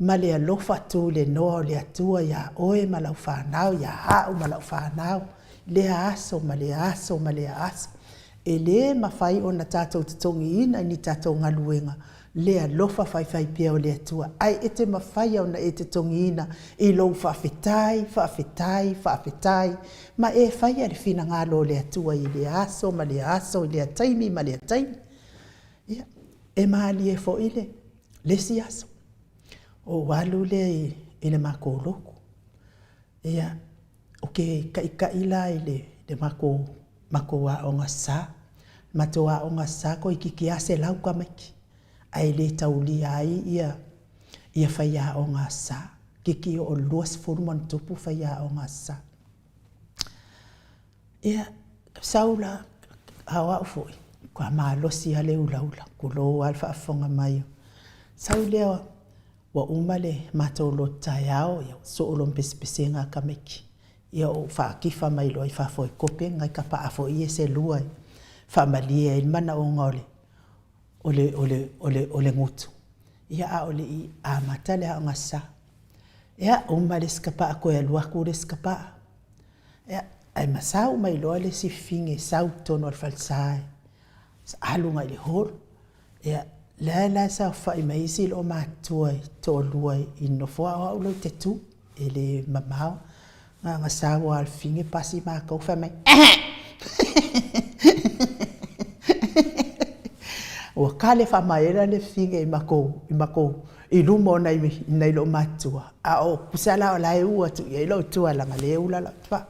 [SPEAKER 1] ma le alofa tulenoa o le Atua iā oe ma lau fanau, iā au ma lau fanau, lea aso ma lea aso ma lea aso. E le mafai ona tatou totogiina i ni tatou galuega le alofa faifaipea o le Atua, ae e te mafaia ona e totogiina i lou faafetai, faafetai, faafetai, ma e faia le finagalo o le Atua i lea aso ma lea aso, i lea taimi ma lea taimi. Ia, e malie foi le le isi aso, ou alu lea i le matou lotu. Ia, ou te taitai la i le le makou makou aoga sa. Matou aoga sa toeititi a 100 tamaiti ae le taulia ai ia ia faiaoga sa. Kiki oo i le 20+ faiaoga sa. Ia, sau la, a o au foi, matua malosi lava le ulaula, tulou lava le faafofoga mai. Sau lea ua uma le matou lotu taeao, ia soo loa ma pesepesega a tamaiti, ia ou faatifa mai loa i fafo e tope nai tapaa foi ia se lua e faamalie ai le manaoga o le, o le, o le, o le gutu, ia a o le i amata le Aoga Sa. Ia, uma le isi tapaa toe alu atu le isi tapaa. Ia, ae masau mai loa le isi fafine e sau i totonu o le falesa e alu agai i le hall. Ia, lea la e saofai mai ai si loomatua e toalua i le nofoa a o au lea ou te tu, e le mamao. Na ona sau lava o le fafine pasi matou fai mai, Ehe! Ua kale faamaela le fafine i matou, i matou, i luma o nai, nai loomatua, a o tusa la o la e u atu i ai lou tua leaga o lea e ula lau tapaa.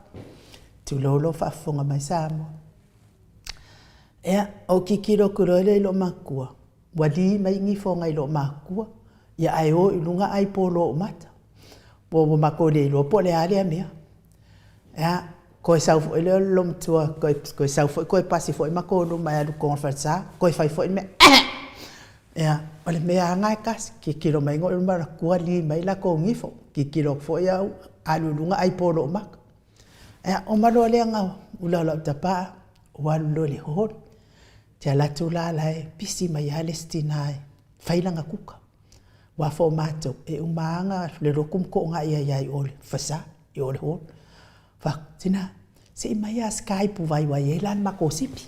[SPEAKER 1] Tulou lou faafofoga mai Samoa. Ia, ou tilotilo atu loa lea i loomatua, ua li mai nifo a nai loomatua, ia ae o i luga ai polo o ou mata. Ua matou le iloa po o le a lea mea. Ia, toe sau foi lea o le loomatua, toe sau foi toe pasi foi matou luma e alu i totonu o le falesa, toe fai foi le mea, Ia, o le mea lava lena e tasi, tilotilo mai i luma alu atu li mai latou nifo, tilotilo atu foi au, alu i luga ai polo o ou mata. Ia, uma loa lea ona ula o lau tapaa, ou alu loa i le hall. Ou te alu atu la la e pisi mai lava le isi tina e fai lana kuka. Aua foi o matou, e uma lava ona alu i le lotu ma toonai ai lava i o i le falesa, i o i le hall. Fai atu, tina, se i aumai lava si ta ipuvai aua e i ai la le matou sipi.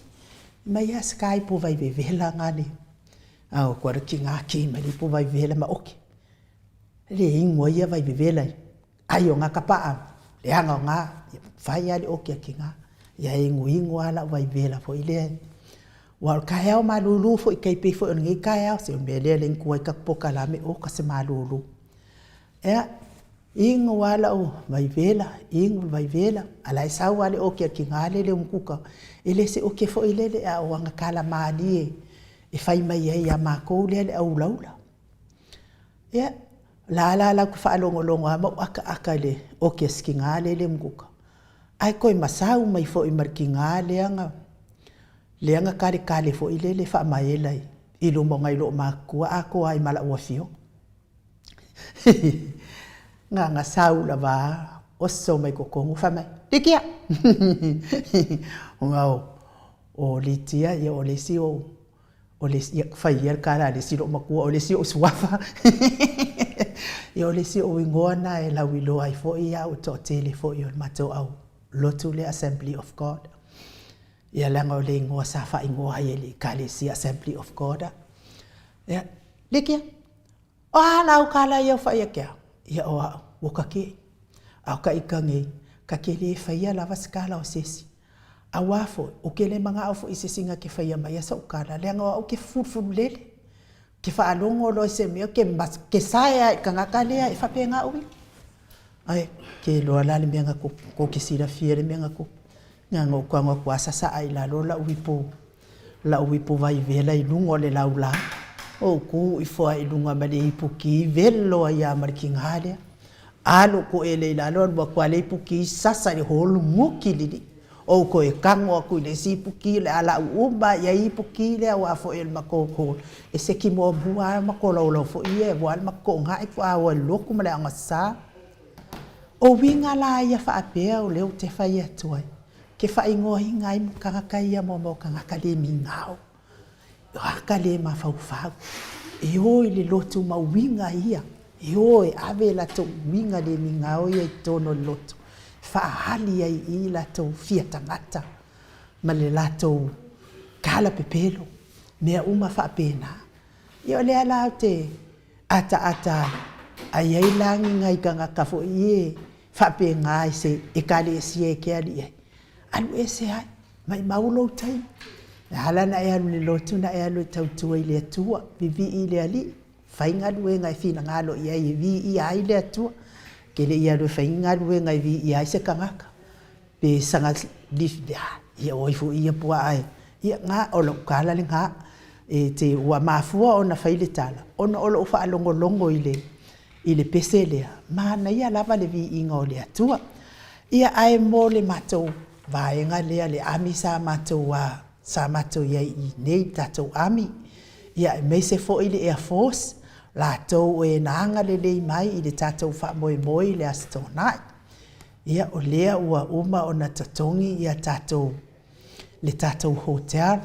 [SPEAKER 1] Aumai lava si ta ipuvai vevela lena. A o atu le tina ki mai le ipuvai vevela maoti. E le inu ai ia vai vevela i ai o na tapaa, leaga o na, fai lava le oki a le tina. Ia e inuinu lava lau vai vevela foi lea. Aua o le taeao malulu foi tai pei foi o lenei taeao, se o le mea lea na tuai ai ta tatou polokalame, oka se malulu. Ia, inu lava lau vaivela, inu le vaivela, a o la e sau lava le oki a le tina lea i le umukuka. E le se oki foi lele, a o ana tala malie e fai mai ai ia matou lea le au ulaula. Ia, o la la latou te faalogologo lava ma ou ataata i le oki a si tina lea i le umukuka, ae toe masau mai foi ma le tina lea na lea na taletale foi lele faamaela i luma o nai loomatutua atoa ai ma lau afioga. Na ona sau lava a oso mai totonu fai mai, Litia! O Litia, ia o le isi ou, o le isi, ia fai ia le tala a le isi loomatua, o le isi ou suafa. Ia o le isi ou igoa lena e lauiloa ai foi au e toatele foi o le matou au lotu lea Assembly of God. Ia leaga o le igoa sa faaigoa ai e le Ekalesia Assembly of God. Ia, Litia, O a lau kala ia whai ake au? Ia o au, ua kake. A o ka ika nei, ka ke le whaia lava se kala o sesi. Auā foi, o ke le manaʻo foi i sesi na ke whaia mai a soʻu kala, leaga o au ke fulufulu lele, ke faalogo loa i se mea, ke, ke sae a i kanaka lea e faapena uiga. Ae, ke iloa la le mea na tupu, kou ke silafia le mea na tupu. Na ona ou tago atu lava sasaa i lalo lau ipu, lau ipu vai vela i luga o le laulā, ou tu ifo lava i luga ma le ipu ki velo ai lava ma le tiga lea. Alu ou toele i lalo, alu atu lava le ipu ki sasa i le hall, muki lilii. Ou toe tago atu i le isi ipu ki, o le a lau uma lava i ai ipu ki lea aua foi o le matou hall, e seki muamua lava matou laulau foi ia aua le matou toonai faatoa o ai i le lotu ma le aogasa. O uiga la ia faapea o lea ou te fai atu ai, ke faaigoaina ai tagata ia mo tagata le migao, tagata le mafaufau, e o i le lotu ma uiga ia, e o e ave latou uiga le migao ia i totonu o le lotu, e faaali ai i i latou fia tagata ma le latou tala pepelo, mea uma faapena. Ia o lea la ou te ataata ai, a i ai la ni nai tagata foi e faapena i se Ekalesia e te alu i ai, alu ese ai, maumau lou taimi. E ala ona e alu i le lotu na e alu e tautua i le Atua, vivii i le Alii, fai galuega e finagalo i ai e viia ai le Atua. E te le i alu e fai ni galuega e viia ai se tagata. Pe saga lifi, ia o ai foi ia puaa e, ia nga, o lau tala lena. E te, ua mafua ona fai le tala, ona o lou faalogologo i le, i le pese lea, manaia lava le viiga o le Atua. Ia ae mo le matou vaega lea le ami sa matou a, sa matou i ai i inei i le tatou ami, ia aemaise foi le Air Force, latou e na agalelei mai i le tatou faamoemoe i le Aso Toonai. Ia o lea ua uma ona totogi ia tatou le tatou hotel.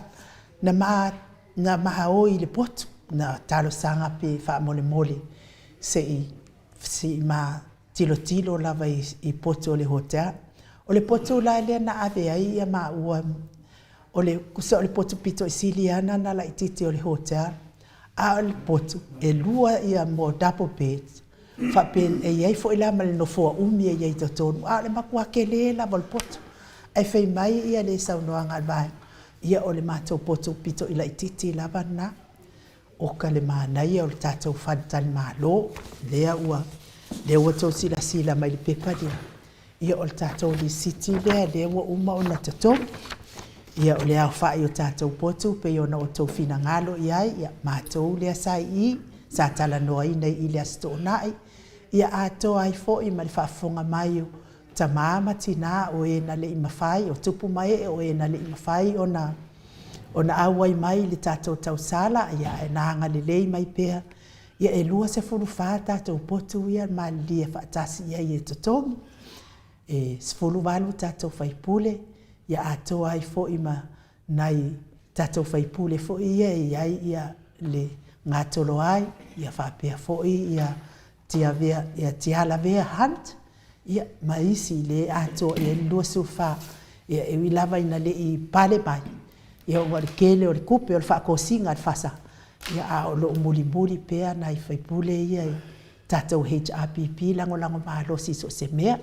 [SPEAKER 1] Na ma na ma o i le potu, na talosaga pe faamolemole se i se i ma tilotilo lava i, i potu o le hotel. O le potu la lea na ave ai ia maua o le tusa o le potu pito i sili lava na na laitiiti o le hotel, a o le potu e lua ia mo double beds Faapea, e i ai foi la ma le nofoa umi e i ai i totonu, a o le matua tele lava o le potu. Ae fai mai ia le saunoaga a le vaega, ia o le matou potu pito i laitiiti lava lena. Oka le manaia o le tatou faletalimalo, lea ua, lea ua outou silasila mai i le pepa lea, ia o le tatou lisiti lea lea ua uma ona totogi. Ia o le aofai o tatou potu pei ona outou finagalo i ai, ia matou lea sa i i, sa talanoaina i le Aso Toonai, ia atoa ai foi ma le faafofoga mai o tama ma tina o e na le i mafai, o tupu ma ee o e na le i mafai ona ona auai mai i le tatou tausala, ia ae na agalelei mai pea. Ia e 24 tatou potu ia malilie faatasi i ai e totogi. E 18 tatou faipule, ia atoa ai foi ma nai tatou faipule foi ia e i ai ia le gatolo ai, ia faapea foi ia Tiavea, ia Tialavea Hunt, ia ma isi le atoa i ai le 24. Ia e ui lava ina le i pale mai, ia ona o le tele o le tupe o le faatosina a le FASA, ia a o lo o mulimuli pea nai faipule ia i tatou HRPP lagolago malosi i so o se mea.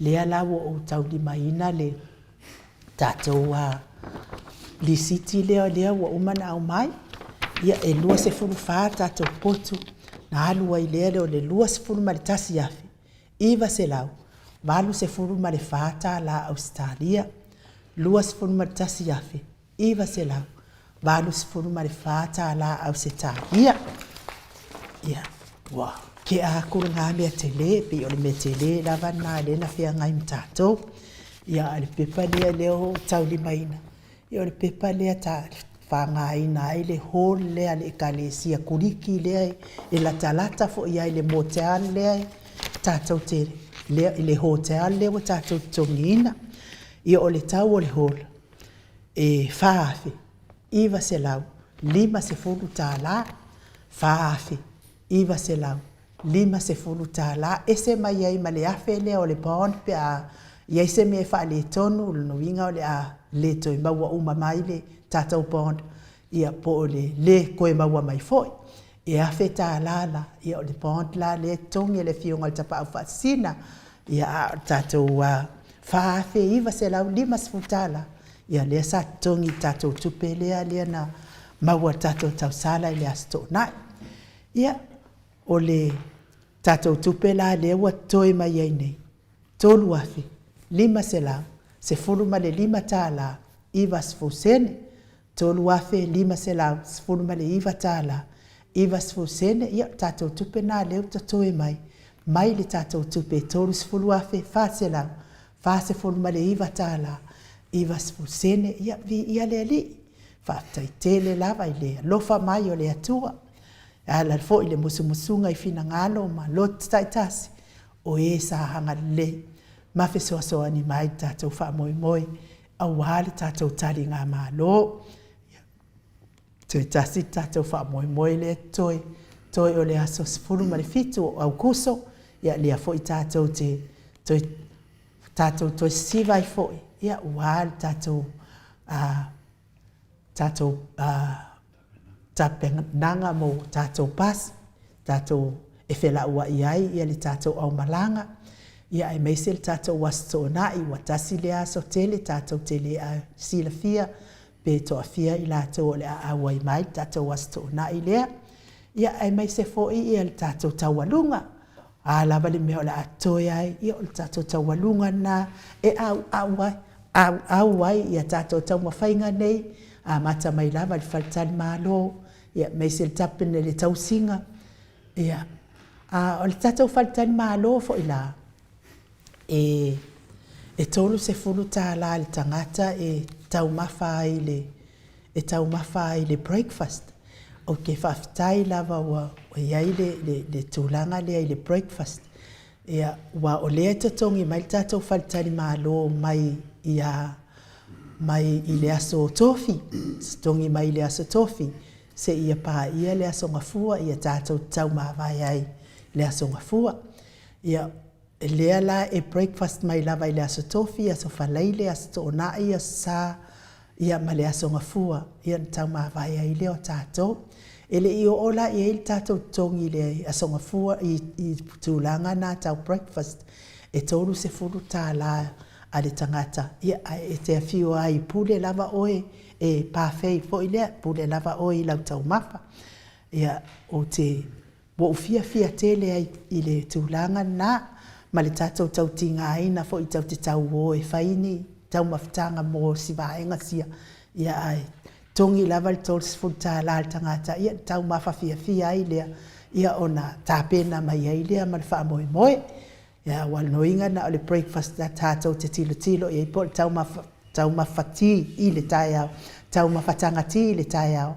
[SPEAKER 1] Lea la ua ou taulimaina le tatou lisiti lea lea ua uma ona aumai, ia e 24 tatou potu na alu ai lea o le $21,984 Ausetalia, $21,984 Ausetalia. Ia, ua tea atu lena mea tele, pei o le mea tele lava lena lea na feagai ma tatou. Ia, a o le pepa lea lea ua ou taulimaina, ia o le pepa lea ta faaaogaina ai le hall lea a le Ekalesia Kuliki lea e latalata foi i ai i le motel lea tatou te, i le hotel lea ua tatou totogiina. Ia, o le tau o le hall, e $4,950, $4,950, ese mai ai ma le $1,000 lea o le bond pe a i ai se mea e faaletonu, o lona uiga o le a le toe maua uma mai le tatou bond, ia po o le le toe maua mai foi. E $1,000 la, ia o le bond la lea e totogi e le Afioga i le Tapaau Faasisina, ia a o le tatou $4,950, ia lea sa totogi i le tatou tupe lea lea na maua e le tatou tausala i le Aso Toonai. Ia, o le tatou tupe la lea ua totoe mai ai nei, $3,515.90, $3,519.90, ia o le tatou tupe lena lea ua totoe mai, mai le tatou tupe e $30,449.90, ia viia le Alii. Faafetai tele lava i le alofa mai o le Atua, e ala foi i le musumusuga i finagalo ma loto taitasi o e sa agalelei ma fesoasoani mai i le tatou faamoemoe aua le tatou taligamalo. Ia, toe tasi le tatou faamoemoe lea toe, toe o le aso 17 o Aukuso, ia lea foi tatou te toe, tatou toe sisiva ai foi, ia aua le tatou tatou tapenaga mo tatou pasi, tatou e felauai ai ia le tatou aumalaga, ia aemaise le tatou Aso Toonai, ua tasi lea aso tele tatou te le silafia pe toafia i latou o le a auai mai le tatou Aso Toonai lea, ia aemaise foi ia le tatou taualuga. a lava le mea o le a totoe ai, ia o le tatou taualuga lena e auau ai, auau ai ia tatou taumafaiga nei, amata mai lava i le faletalimalo, ia aemaise le tapena i le tausiga, ia. A o le tatou faletalimalo foi la, e $30 i le tagata e taumafa ai i le e taumafa ai i le breakfast. Ou te faafetai lava ua i ai le tulaga lea i le breakfast, ia, aua o lea e totogi mai le tatou faletalimalo mai ia mai i le Aso Tofi, totogi mai i le Aso Tofi seia paia le Aso Gafua, ia tatou te taumavae ai i le Aso Gafua. Ia, lea la e breakfast mai lava i le Aso Tofi, Aso Faraile, Aso Toonai, Aso Sa, ia ma le Aso Gafua, ia ona taumavae ai lea o tatou. E le i oo la i ai le tatou totogi i le Aso Gafua i tulaga na tau breakfast, e $30 a le tagata, ia ae e te afio lava e pule lava oe, e buffet foi lea, e pule lava oe i lau taumafa. Ia, ou te ua ou fiafia tele ai i le tulaga lena, ma le tatou tautigaina foi tatou te tau o e fai ni taumafataga mo si vaega sia, ia ae totogi lava le $30 a le tagata, ia ona taumafa fiafia ai lea, ia ona tapena mai ai lea ma le faamoemoe. Ia aua o lona uiga na o le breakfast tatou te tilotilo i ai po o le taumafa ti i le taeao, taumafataga ti i le taeao,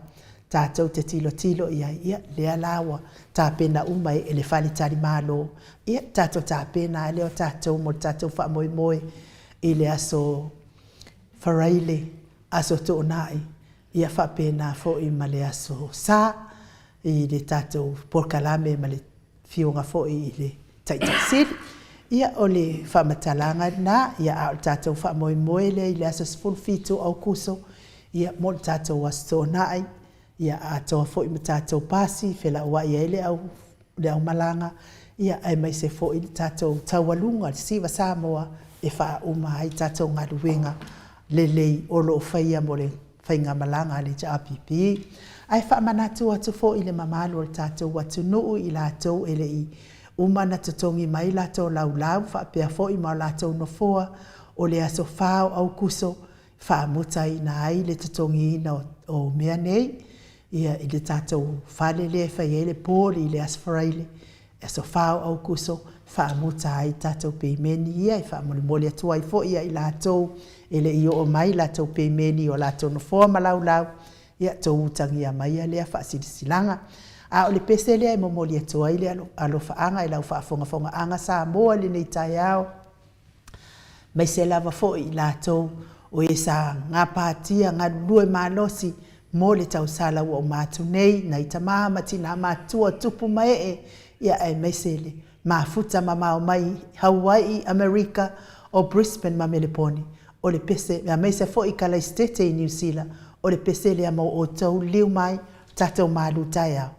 [SPEAKER 1] tatou te tilotilo i ai, ia lea la ua tapena uma e le faletalimalo, ia tatou tapena lava lea o tatou mo le tatou faamoemoe i le Aso Faraile, Aso Toonai, ia faapena foi ma le Aso Sa i le tatou polokalame ma le Afioga foi i le Taitai Sili. Ia, o le faamatalaga lena, ia a o le tatou faamoemoe lea i le aso 17 o Aokuso, ia mo le tatou Aso Toonai, ia atoa foi ma tatou pasi e felauai ai le au le aumalaga, ia aemaise foi le tatou taualuga i le Siva Samoa e faauma ai tatou galuega lelei o lo o faia mo le faigamalaga a le HRPP. Ae faamanatu atu foi i le mamalu o le tatou atunuu i latou e le i uma ona totogi mai latou laulau faapea foi ma o latou nofoa, o le aso 4 o Aokuso e faamutaina ai le totogiina o mea nei ia i le tatou fale lea e fai ai le board i le Aso Faraile, aso 4 o Aokuso, faamuta ai tatou pemeni ia e faamolemole atu ai foi ia i latou e le i oo mai latou pemeni i o latou nofoa ma laulau, ia tou utagia maia lea faasilasilaga. A o le pese lea e momoli atu ai le alofaaga i lau faafogafogaaga Samoa i lenei taeao, aemaise lava foi i latou o e sa gapatia, galulue malosi mo le tausala ua uma atu nei, nai tama ma tina matutua, tupu ma ee, ia aemaise le mafuta mamao mai Hawaii, Amerika, o Brisbane ma Melepone, o le pese, aemaise foi Kalaisitete i Niu Sila, o le pese lea mo outou, liliu mai, tatou malu taeao.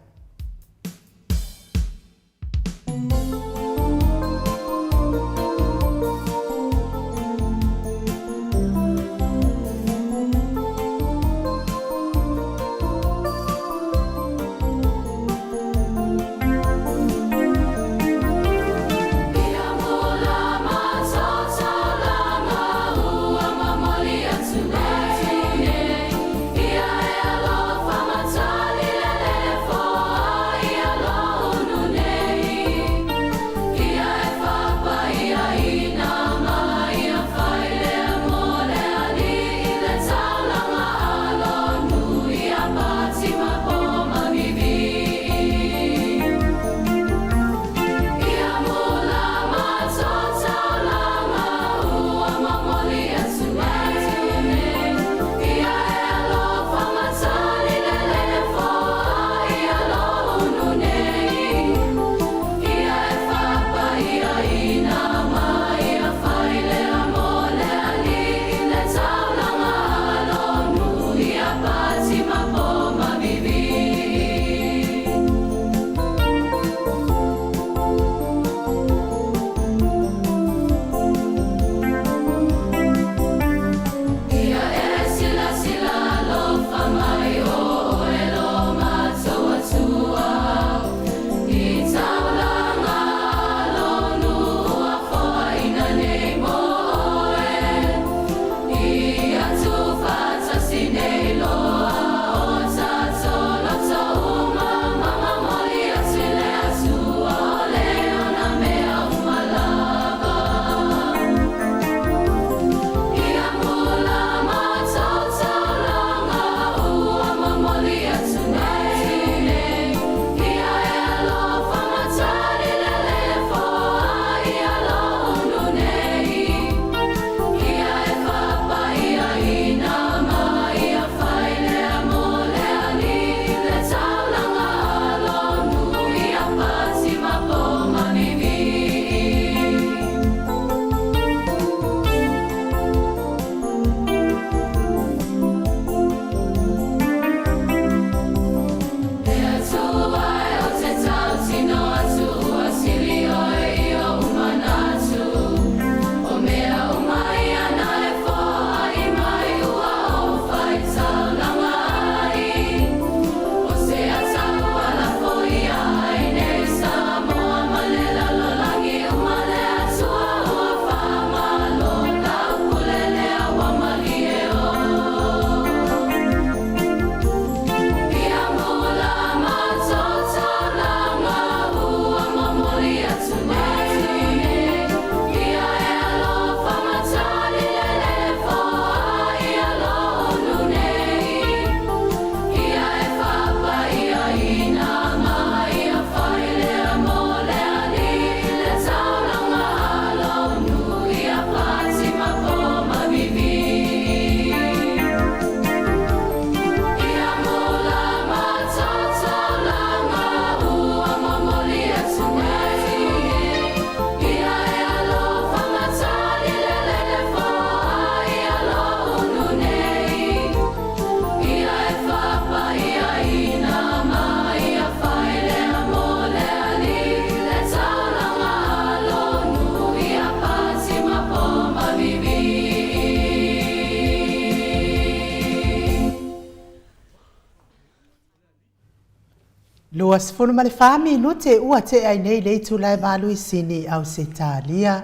[SPEAKER 1] 24 minute ua tea ai nei le itula e valu i Sini, Ausetalia.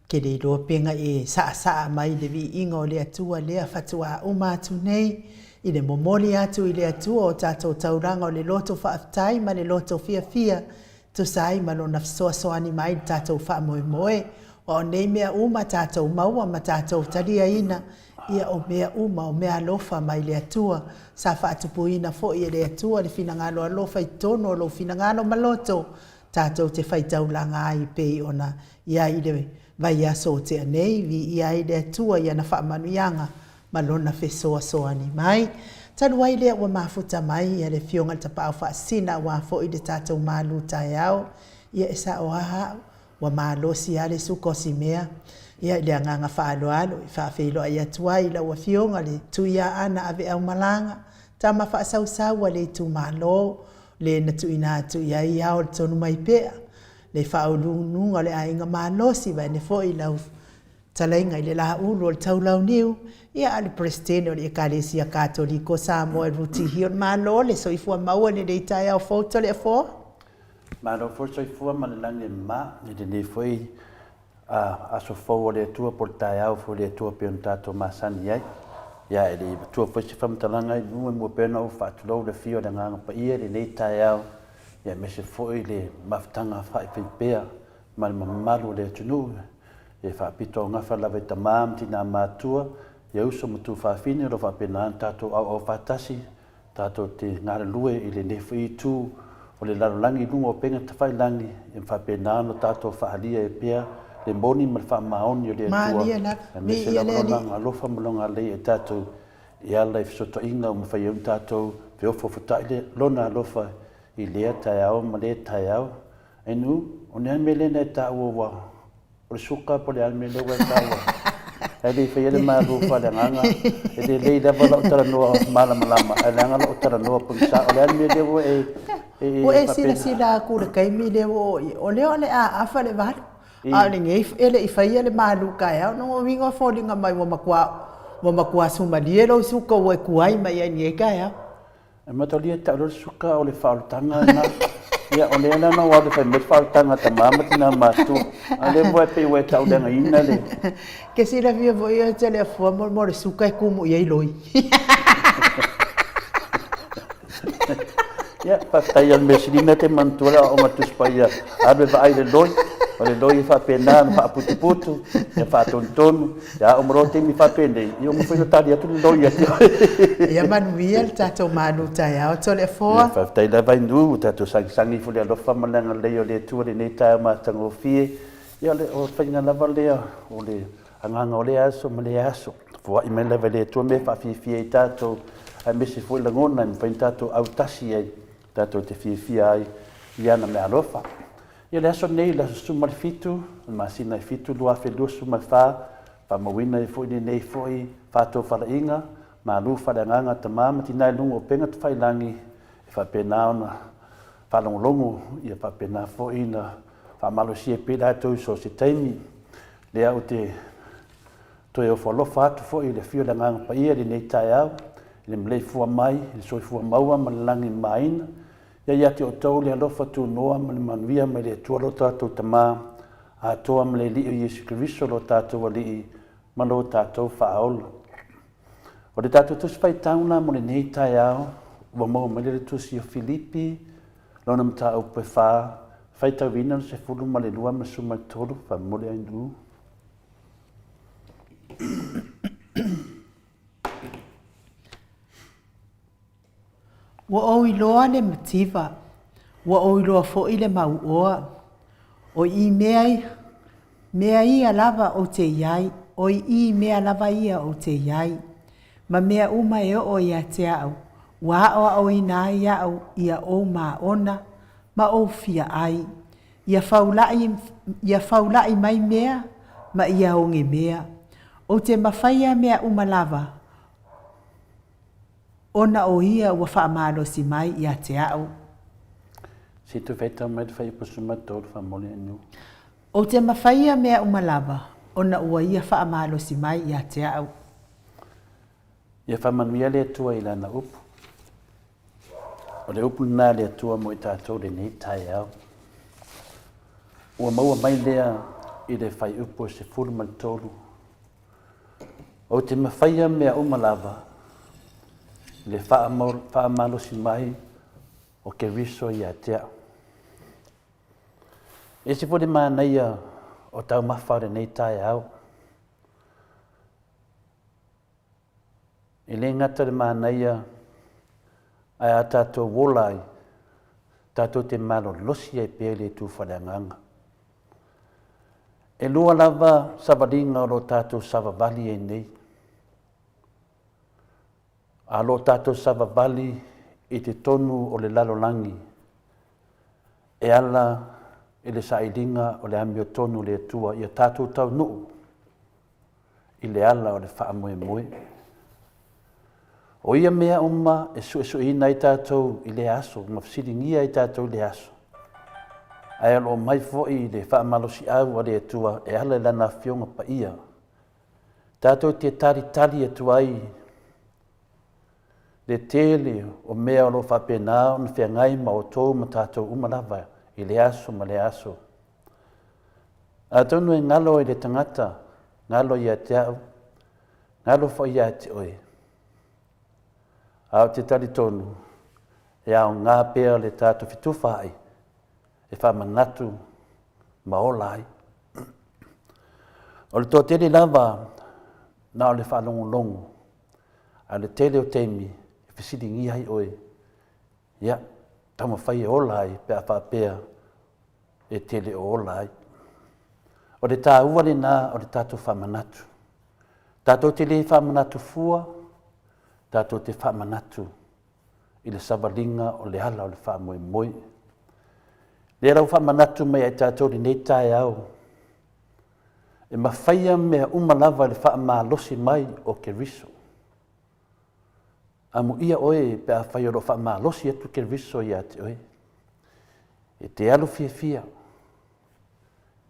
[SPEAKER 1] Ke le iloa pega e saasaa mai le viiga o le Atua lea fatuā uma atu nei, i le momoli atu i le Atua o tatou taulaga o le loto faafetai ma le loto fiafia, tusa ai ma Lona fesoasoani mai i le tatou faamoemoe. Aua o nei mea uma tatou maua ma tatou taliaina, ia o mea uma o mea alofa mai le Atua. Sa faatupuina foi e le Atua le finagalo alofa i totonu o lou finagalo ma loto, tatou te faitaulaga ai pei ona i ai i le vaiaso o tea nei, viia ai le Atua i ana faamanuiaga ma Lona fesoasoani mai. Talu ai lea ua mafuta mai ia le Afioga i le Tapaau Faasisina aua foi le tatou malu taeao, ia e sao lava au, ua malosi lava le suka o si mea. Ia i le agaga faaaloalo e faafeiloai atu ai i lau Afioga le Tuiaana Aveaumalaga, tama faasausau a le itumalo, le na tuuina atu i ai ao le tonu mai pea, le faauluuluga o le aiga malosi vaeane foi lau Talaiga i le Laulu o le Taulauniu, ia a o le Peresetene o le Ekalesia Katoliko o Samoa e Ruti Hill. Malo le soifua maua i lenei taeao fou Toleafoa.
[SPEAKER 2] Malo foi le soifua ma le lagi e mama i lenei foi aso fou o le Atua po o le taeao foi o le Atua pei ona tatou masani ai. Ia e le i avatua foi se faamatalaga i luga e mua pea ona ou faatulou le afio o le Agaga Paia i lenei taeao, ia aemaise foi le mafutaga faaifaipea ma le mamalu o le atunuu e faapitoaugafa lava i tama ma tina matua, ia uso ma tuafafine o lo o faapena ona tatou auau faatasi, tatou te galulue i lenei foi itu o le lalolagi i luga o upega tafailagi, e faapena ona tatou faaalia ai pea le moni ma le faamaoni o le Atua, aemaise lava Lona alofa ma Lona agalelei ia i tatou e ala i fesootaiga ua mafai ai ona tatou feofoofotai Lona alofa i lea taeao ma lea taeao. Inu, o le a le mea lea na e taua ua, o le suka po o le a le mea lea ua e taua? Ae le i faia le malu faaleagaga, e lelei lava lau talanoa malamalama, ae leaga lau talanoa pogisa. O le a le mea lea ua e,
[SPEAKER 1] e, e Ua e silasila atu i le taimi lea ua oo i ai, o lea o le a afa le valu, a o lenei e le i faia le malu taeao. Lona uiga e foliga mai ua matua, ua matua sumalie lou suka ua e tuai mai ai i lenei taeao.
[SPEAKER 2] E mataulia e tau loa le suka o le faaolataga lena. Ia, o lea la na ou alu e fai mai le faaolataga a tama ma tina matutua. A o lea ua pei ua e tauleagaina le...
[SPEAKER 1] Ke silafia foi oe Toleafoa mo le suka e tumu i ai loi.
[SPEAKER 2] Ia, faafetai lava i le mea sili mea te manatua le aoaoga a le Tusi Paia, alu e vaai i le loi, o le loi e faapena ona faaputuputu, ia faatonutonu, Ia a uma loa le taimi faapenei, ia uma foi ona tali atu le loi ia te oe.
[SPEAKER 1] Ia manuia le tatou malu taeao Toleafoa. Ia
[SPEAKER 2] faafetai lava i nu, ua tatou sagisagi ifo i le alofa ma le agalelei o le Atua i lenei taeao matagofie. Ia o le faiga lava lea o le agaga o lea aso ma lea aso. Foai mai lava e le Atua mea e faafiafia ai tatou, aemaise foi lagona e mafai ona tatou autasi ai, tatou te fiafia ai i ana meaalofa. Ia le aso lenei, le aso 17 o le masina e 7, 2024, faamauina ai foi lenei foi faatofalaiga, malu faaleagaga tama ma tina i luga o upega tafailagi, e faapena ona faalogologo, ia faapena foi ona faamalosia pea i latou i so o se taimi. Lea ou te toe ofo alofa atu foi i le afio o le Agaga Paia i lenei taeao, i le maleifua mai i le soifua maua ma le lagi mamaina, Ia ia te outou le alofa tunoa ma le manuia mai le Atua lo tatou Tama atoa ma le Alii o Iesu Keriso lo tatou Alii ma lo tatou Faaola. O le tatou Tusi Faitau la mo lenei taeao ua maua mai le Tusi o Filipi lona mataupu e fa, faitauina le 12 ma le 13, faamolemole Ainuu.
[SPEAKER 1] Ua ou iloa le mativa, ua ou iloa foi le mauoa, o i mea, mea ia lava ou te i ai, o i mea lava ia ou te i ai, ma mea uma e oo ia te au, ua aoaoina ai au ia ou māona ma ou fia ai, ia faulaʻi, ia faulaʻi mai mea ma ia oge mea. Ou te mafaia mea uma lava, Ona o ia ua faamalosi mai ia te au.
[SPEAKER 2] Se toe faitau mai le fuaiupu 13 faamolemole anu.
[SPEAKER 1] Ou te mafaia mea uma lava, ona ua ia faamalosi mai ia te au.
[SPEAKER 2] Ia faamanuia le Atua i Lana upu. O le upu lena a le Atua mo i tatou lenei taeao. Ua maua mai lea i le fuaiupu e 13. Ou te mafaia mea uma lava i le faamalosi mai o Keriso ia te au. E ese foi le manaia o taumafa o lenei taeao. E le gata le manaia ae a tatou ola ai, tatou te malolosi ai pea i le itu faaleagaga. E lua lava savaliga o lo o tatou savavali ai nei. A o lo o tatou savavali i totonu o le lalolagi e ala i le sailiga o le amiotonu o le Atua ia tatou taunuu i le ala o le faamoemoe. O ia mea uma e suesueina ai tatou i lea aso ma fesiligia ai tatou i lea aso. Ae o lo o mai foi le faamalosiau a le Atua e ala i Lana Afioga Paia. Tatou te talitali atu ai le tele o mea o lo o faapena ona feagai ma outou ma tatou uma lava i lea aso ma lea aso. Atonu e galo i le tagata, galo ia te au, galo foi ia te oe. A ou te talitonu, e aoga pea le tatou fetufaai e faamanatu ma ola ai. O le toatele lava na o le faalogologo, a o le tele o taimi e fesiligia ai oe, ia, taumafai e ola ai pe a faapea e te le o ola ai. O le taua lena o le tatou faamanatu. Tatou te le faamanatu fua, tatou te faamanatu i le savaliga o le ala o le faamoemoe. Lea la ua faamanatu mai ai tatou lenei taeao, e mafaia mea uma lava i le faamalosi mai o Keriso. Amuia oe pe afai o lo o faamalosi atu Keriso ia te oe. E te alu fiafia,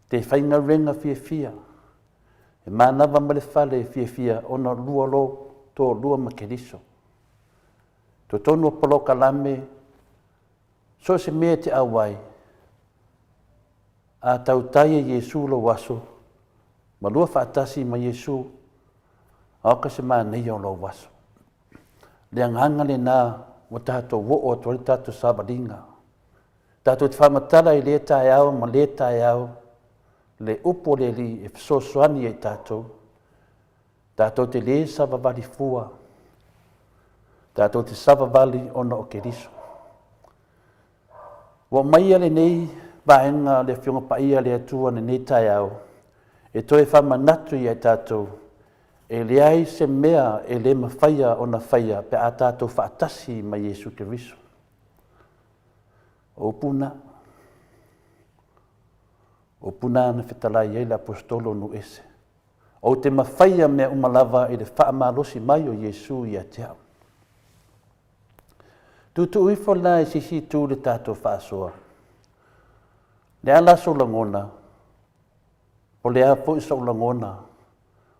[SPEAKER 2] te faigaluega fiafia, e manava ma le fale fiafia ona lua lo toalua ma Keriso. Totonu o polokalame, so o se mea e te auai, a tautai e Iesu lou aso, ma lua faatasi ma Iesu, aoka se manaia o lou aso. Le agaga lena ua tatou oo atu ai le tatou savaliga. Tatou te faamatala i lea taeao ma lea taeao le upu o le Alii e fesoasoani ai tatou. Tatou te le savavali fua, tatou te savavali ona o Keriso. Ua aumaia lenei vaega le Afioga Paia a le Atua i lenei taeao e toe faamanatu ia i tatou e leai se mea e le mafaia ona faia pe a tatou faatasi ma Iesu Keriso. O upu na. O upu na na fetalai ai le Aposetolo o Nuese. Ou te mafaia mea uma lava i le faamalosi mai o Iesu ia te au. Tuutuu ifo la i se isi itu le tatou faasoa. Le a la sou lagona? Po le a foi sou lagona?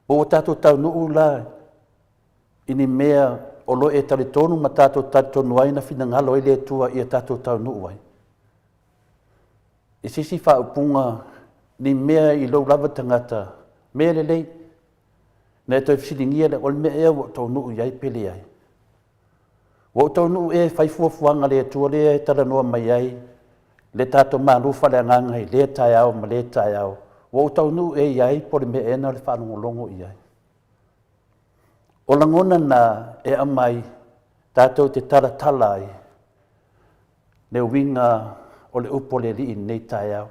[SPEAKER 2] Po ua tatou taunuu la i ni mea o lo e talitonu ma tatou talitonu ai na finagalo ai le Atua ia tatou taunuu ai? I se isi faaupuga, ni mea i lou lava tagata, mea lelei, na e toe fesiligia lea, o le mea ea ua ou taunuu i ai pe leai? Ua ou taunuu ea e fai fuafuaga a le Atua lea e talanoa mai ai le tatou malu faaleagaga i lea taeao ma lea taeao? Ua ou taunuu ea i ai po o le mea ea na o le faalogologo i ai? O lagona na e aumai tatou te talatala ai le uiga o le upu a le Alii i lenei taeao.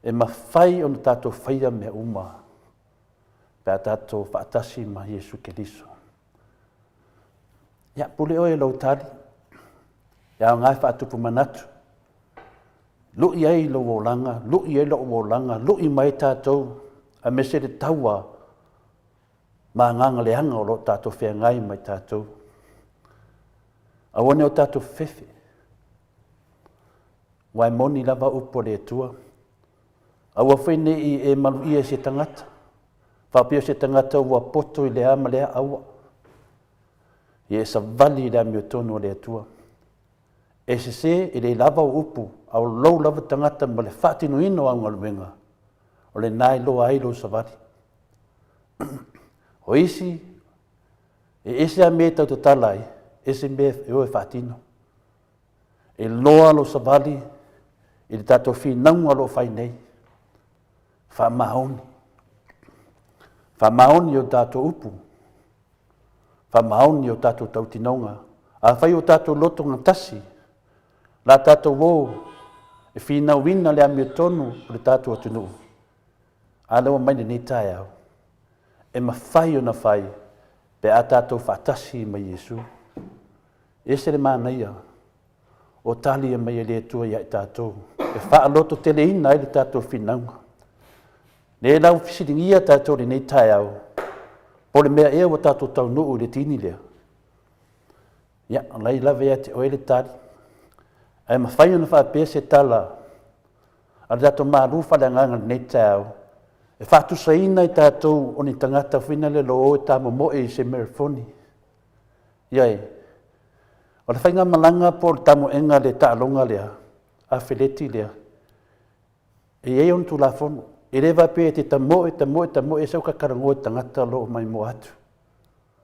[SPEAKER 2] E mafai ona tatou faia mea uma pe a tatou faatasi ma Iesu Keriso. Ia, pule oe i lou tali, e aoga e faatupu manatu. Lui ai lou olaga, lui ai lou olaga, lui mai tatou, aemaise le taua ma agaga leaga o lo o tatou feagai ma i tatou. Aua ne o tatou fefefe, aua e moni lava upu a le Atua. Aua foi ne i e maluia i se tagata, faapea o se tagata ua poto i le a ma le a, aua. Ia e savali i le amiotonu a le Atua. E sese, e le lava ou upu, a o lou lava tagata ma le faatinoina o au galuega, o lena e iloa ai lou savali. O isi, e ese a mea e tau tatala ai, ese mea e o e faatino. E loa lou savali i le tatou finauga o lo o fai nei. Faamaoni. Faamaoni o tatou upu. Faamaoni o tatou tautinoga. Afai o tatou loto gatasi, la tatou o e finauina le amiotonu o le tatou atunuu, a lea ua mai lenei taeao, e mafai ona fai pe a tatou faatasi ma Iesu. E ese le manaia o tali e mai e le Atua ia i tatou, e faalototeleina ai le tatou finauga. Lea la ua fesiligia tatou i lenei taeao, po o le mea ea ua tatou taunuu i le tini lea. Ia, o la e lava ia te oe le tali. Ae mafai ona faapea se tala a le tatou malu faaleagaga i lenei taeao, e faatusaina i tatou o ni tagata foi na le o e tamomoe i se merefoni. Ia e, o le faigamalaga po o le tamoega le taaloga lea, afeleti lea, e i ai ona Tulafono. E le faapea e te tamoe, tamoe, tamoe, sau tatalanoa i tagata o lo o maimoa atu.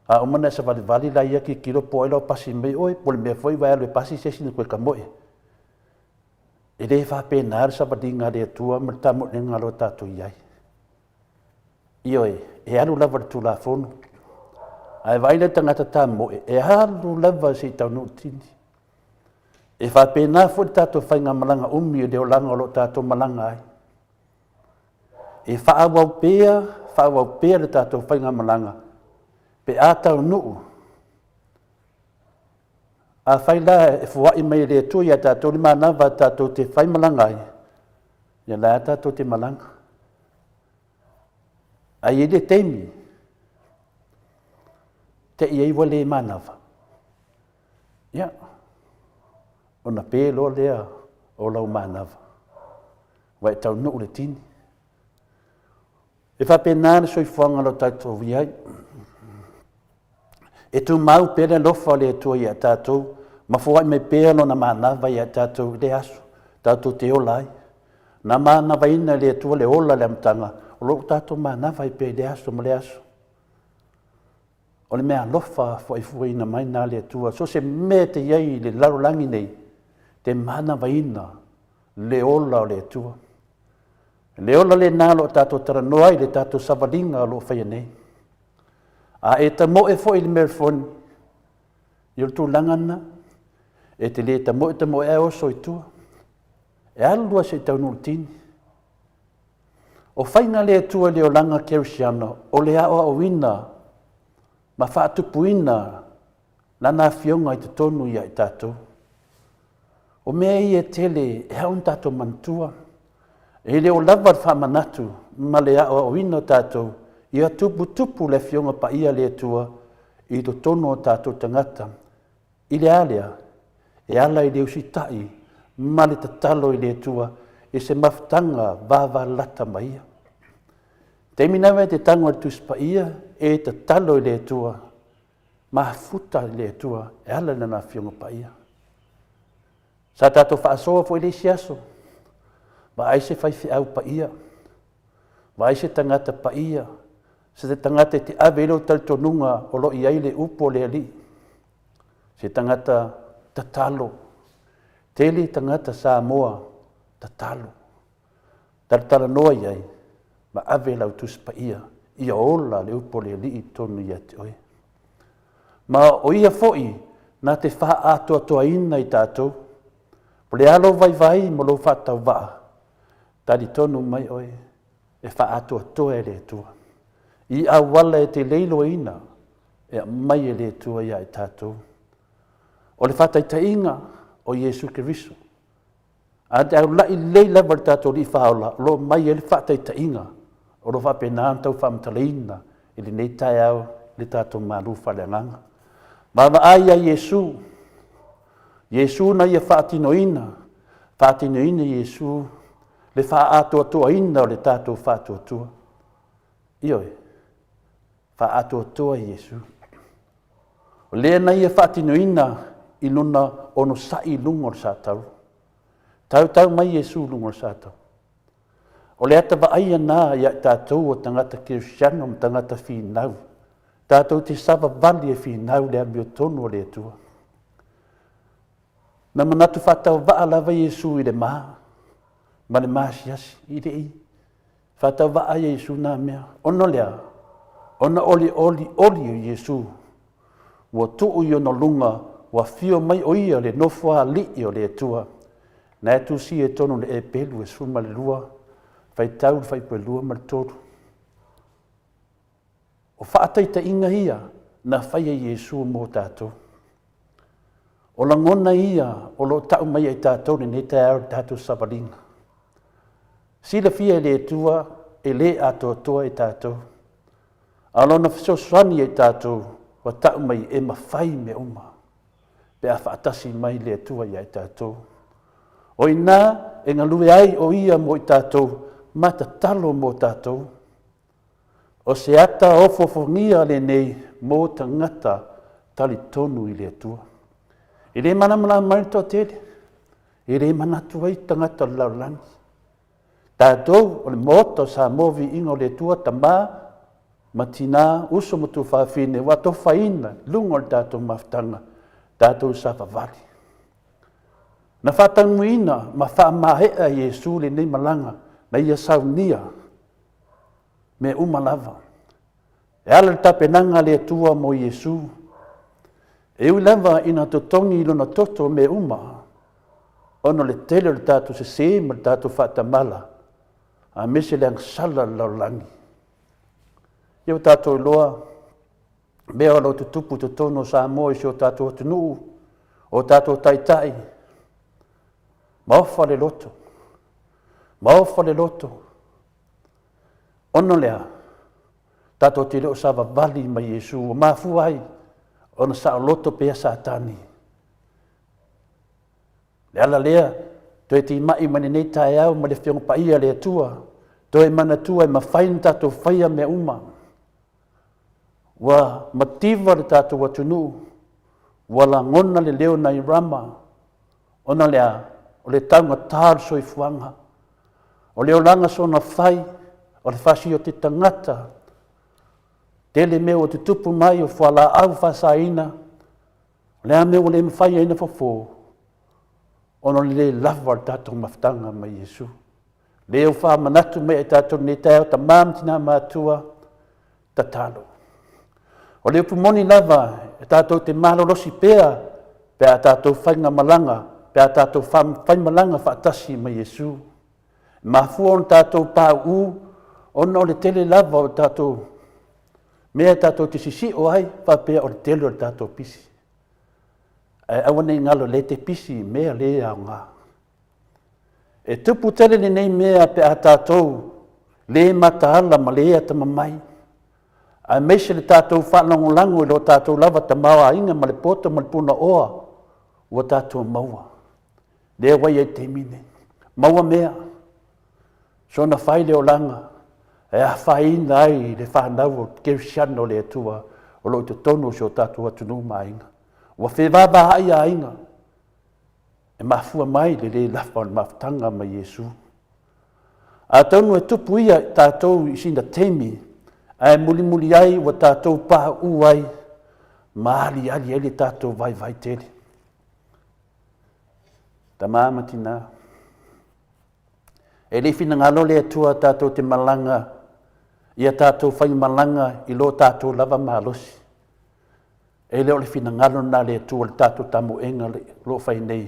[SPEAKER 2] A uma ona e savalivali laia tilotilo po o ai la o pasi mai oe, po o le mea foi ua e alu e pasi se isi na toe tamoe. E le faapena le savaliga a le Atua ma le tamoega o lo o tatou i ai. Ioe, e alu lava le Tulafono. Ae vaai le tagata tamoe, e alu lava se i taunuu i le tini. E faapena foi le tatou faigamalaga umi o le olaga o lo o tatou malaga ai. E faaauau pea, faaauau pea le tatou faigamalaga pe a taunuu. Afai la e foai mai e le Atua ia tatou le manava tatou te faimalaga ai, ia la tatou te malaga. Ae i ai le taimi, te i ai ua le manava, ia, ona pe loa lea o lau manava, ua e taunuu i le tini. E faapena le soifuaga o lo o tatou i ai. E tumau pea le alofa o le Atua ia tatou, ma foai mai pea Lona manava ia tatou i lea aso, tatou te ola ai. Na manavaina e le Atua le ola i le amataga, o lo o tatou manava ai pea i lea aso ma lea aso. O le meaalofa fuaifuaina mai na le Atua. So o se mea e te i ai i le lalolagi nei, te manavaina le ola o le Atua. Le ola lena o lo o tatou talanoa ai i le tatou savaliga o lo o faia nei. A e tamoe foi i le merefoni, i o le tulaga lena, e te le tamoe tamoe ae oso i tua. E alu lava se i taunuu i le tini. O faiga le Atua i le olaga kerisiano, o le aoaoina ma faatupuina Lana Afioga i totonu ia i tatou. O mea ia e tele e ao ona tatou manatua. E le o lava le faamanatu ma le aoaoina o tatou ia tuputupu le Afioga Paia a le Atua i totonu o tatou tagata. I le a lea? E ala i le usitai ma le tatalo i le Atua i se mafutaga vavalata ma Ia. Taimi lava e te tago i le Tusi Paia, e tatalo i le Atua, mafuta i le Atua e ala i Lana Afioga Paia. Sa tatou faasoa foi le isi aso, vaai se faifeau paia, vaai se tagata paia, se tagata e te ave i lou talitonuga o lo o i ai le upu o le Alii, se tagata tatalo. Tele tagata Samoa tatalo. Talatalanoa i ai ma ave lau Tusi Paia ia ola le upu o le Alii i totonu ia te oe. Ma o ia foi na te faaatoatoaina i tatou. O le a lou vaivai ma lou faatauvaa, talitonu mai oe e faaatoatoa e le Atua. I auala e te le iloaina e aumai e le Atua ia i tatou. O le faataitaiga o Iesu Keriso. A te aulai lelei lava i le tatou Alii Faaola, o lo o mai ai le faataitaiga o lo o faapena ona tau faamatalaina i lenei taeao le tatou malu faaleagaga. Vaavaai ia Iesu, Iesu na ia faatinoina, faatinoina Iesu le faaatoatoaina o le tatou faatuatua. Ioe, faaatoatoa Iesu. O lea na ia faatinoina i lona onosai i luga o le satauro. Tautau mai Iesu i luga o le satauro. O le ata vaaia na ia i tatou o tagata kerisiano ma tagata finau, tatou te savavali e finau le amiotonu a le Atua. Na manatu faatauvaa lava Iesu i le ma ma le maasiasi, i le i faatauvaa ai e Iesu na mea. Ona o le a? Ona o le olioli o Iesu ua tuu i ona luga, ua afio mai o ia le Nofoalii o le Atua. Na e tusia i totonu o le Eperu e 12, faitau le fuaiupu e 2 ma le 3. O faataitaiga ia na faia e Iesu mo tatou. O lagona ia o lo o tau mai ia i tatou i lenei taeao i le tatou savaliga. Silafia e le Atua e le atoatoa i tatou. A o Lona fesoasoani ia i tatou ua tau mai e mafai mea uma pe a faatasi mai le Atua ia i tatou. O i ina e galue ai o Ia mo i tatou ma tatalo mo tatou. O se ata ofoofogia lenei mo tagata talitonu i le Atua. E le malamalama ai le toatele, e le manatu ai tagata o le lalolagi. Tatou o le Maota o Samoa Viiga o le Atua, tama ma tina, uso ma tuafafine ua atofaina i luga o le tatou mafutaga, tatou savavali. Na faatanuiina ma faamaea e Iesu lenei malaga na ia saunia mea uma lava. E ala i le tapenaga a le Atua mo Iesu, e ui lava ina totogi i lona toto mea uma, ona o le tele o le tatou sese ma le tatou faatamala, aemaise le agasala o le lalolagi. Ia ua tatou iloa mea o lo o tutupu i totonu o Samoa i si o tatou atunuu, o tatou taitai, maofa le loto, maofa le loto, Ona o le a? Tatou te le o savavali ma Iesu ua mafua ai ona saoloto pea Satani. Le ala lea, toe timai mai lenei taeao ma le Afioga Paia a le Atua, toe manatua e mafai ona tatou faia mea uma. Ua mativa le tatou atunuu, ua lagona le leo nai Rama, ona o le a? O le taugata o le soifuaga, o le olaga soona fai, o le fasiote tagata, tele mea ua tutupu mai, o fualaau faasaina, o le a mea ua le mafai ai ona fofo, ona o le le lava o le tatou mafutaga ma Iesu. Lea ua faamanatu mai ia i tatou i lenei taeao, tama ma tina matutua, tatalo. O le upu moni lava, e tatou te malolosi pea pe a tatou faigamalaga, pe a tatou faimalaga faatasi ma Iesu. E mafua ona tatou pauu ona o le tele lava o tatou mea tatou te sisio ai faapea o le tele o le tatou pisi. Ae aua ne i galo lea e te pisi i mea le aoga. E tupu tele lenei mea pe a tatou le mataala ma le atamamai, aemaise le tatou faalagolago i lo tatou lava tamaoaiga ma le poto ma le punaoa ua tatou maua. Lea ua i ai i le taimi lenei. Maua mea, soona fai le olaga e afaina ai le fanau o kerisiano o le Atua o lo o i totonu o si o tatou atunuu ma aiga. Ua fevavaai aiga. E mafua mai le le lava o le mafutaga ma Iesu. Atonu e tupu ia i tatou i sina taimi, ae mulimuli ai ua tatou pauu ai ma aliali ai le tatou vaivai tele. Tama ma tina, e le i finagalo le Atua tatou te malaga ia tatou faimalaga i lo tatou lava malosi. E le o le finagalo lena a le Atua i le tatou tamoega o lo o fai nei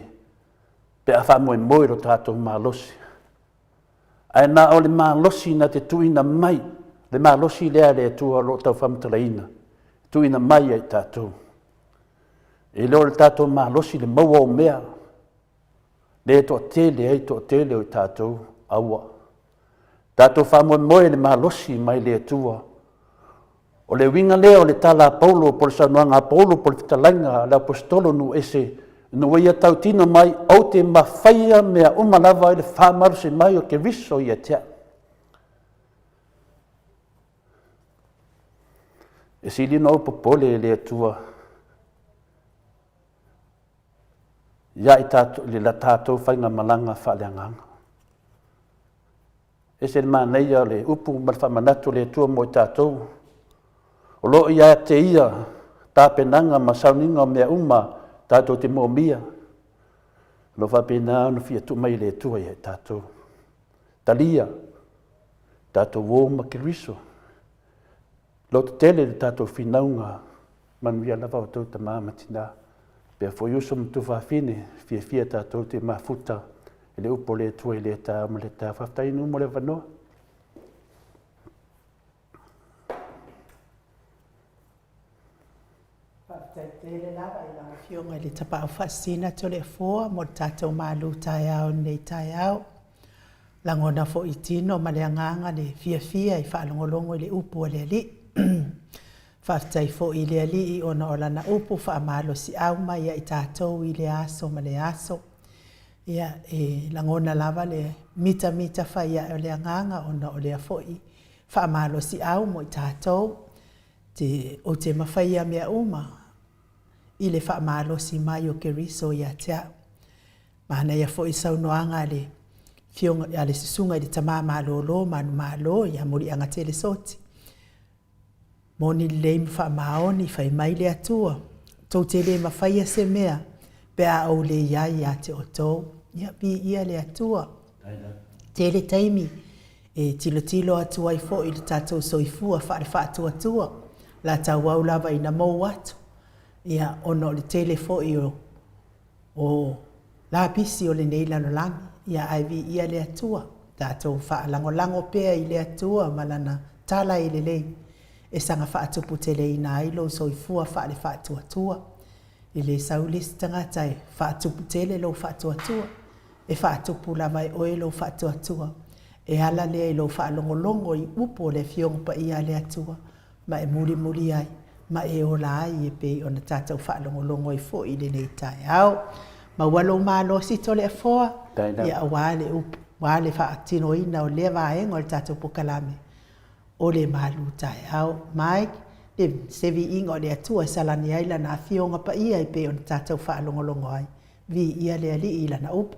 [SPEAKER 2] pe a faamoemoe i lo tatou malosi. Ae na o le malosi na te tuuina mai, le malosi lea a le Atua o lo o tau faamatalaina, tuuina mai ia i tatou. E le o le tatou malosi le maua o mea, lea e toatele ai toatele o i tatou, aua. Tatou faamoemoe i le malosi mai le Atua. O le uiga lea o le tala a Paulo po o le saunoaga a Paulo po o le fetalaiga a le Aposetolo nuu ese, ina ua ia tautino mai, ou te mafaia mea uma lava i le faamalosi mai o Keriso ia te au. E sili ona ou popole e le Atua. Ia i tatou, i le tatou faigamalaga faaleagaga. Ese le manaia o le upu ma le faamanatu o le Atua mo i tatou. O lo o ia te Ia tapenaga ma sauniga o mea uma tatou te moomia. O lo o faapena ona fia tuu mai e le Atua ia i tatou. Talia, tatou o ma Keriso. Lototele le tatou finauga, manuia lava outou tama ma tina. Pea foi uso ma tuafafine, fiafia tatou te mafuta i le upu o le Atua i lea taeao ma lea taeao. Faafetai nuu mo le avanoa.
[SPEAKER 1] Faafetai tele lava i lau Afioga i le Tapaau Faasisina Toleafoa mo le tatou malu taeao i lenei taeao. Lagona foi i tino ma le agaga le fiafia i faalogologo i le upu a le Alii. Faafetai foi i le Alii ona o lana upu faamalosiau mai ia i tatou i lea aso ma lea aso. Ia, e lagona lava le mitamita fai ae o le agaga ona o lea foi faamalosiau mo i tatou. Te, ou te mafaia mea uma i le faamalosi mai o Keriso ia te au. Manaia foi saunoaga a le afioga a le susuga i le tama malolo manumalo ia Muliagatele Soti. Moni lelei ma faamaoni, fai mai le Atua, tou te le mafaia se mea pe a ou le i ai ia te outou. Ia, viia le Atua. Tele taimi e tilotilo atu ai foi i le tatou soifua faale-faatuatua, la tauau lava ina mou atu, ia, ona o le tele foi o o lapisi o lenei lalolagi, ia ae viia le Atua. Tatou faalagolago pea i le Atua ma Lana tala e lelei e saga faatuputeleina ai lou soifua faale-faatuatua. E le sau le isi tagata e faatuputele lou faatuatua, e faatupu lava e oe lou faatuatua. E ala lea i lou faalogologo i upu o le Afioga Paia a le Atua ma e mulimuli ai ma e ola ai e pei ona tatou faalogologo ai foi i lenei taeao. Maua lou malosi Toleafoa, ia aua le upu, aua le faatinoina o lea vaega o le tatou polokalame o le malu taeao. Mike, le se viiga o le Atua e salani ai Lana Afioga Paia e pei ona tatou faalogologo ai. Viia le Alii i Lana upu.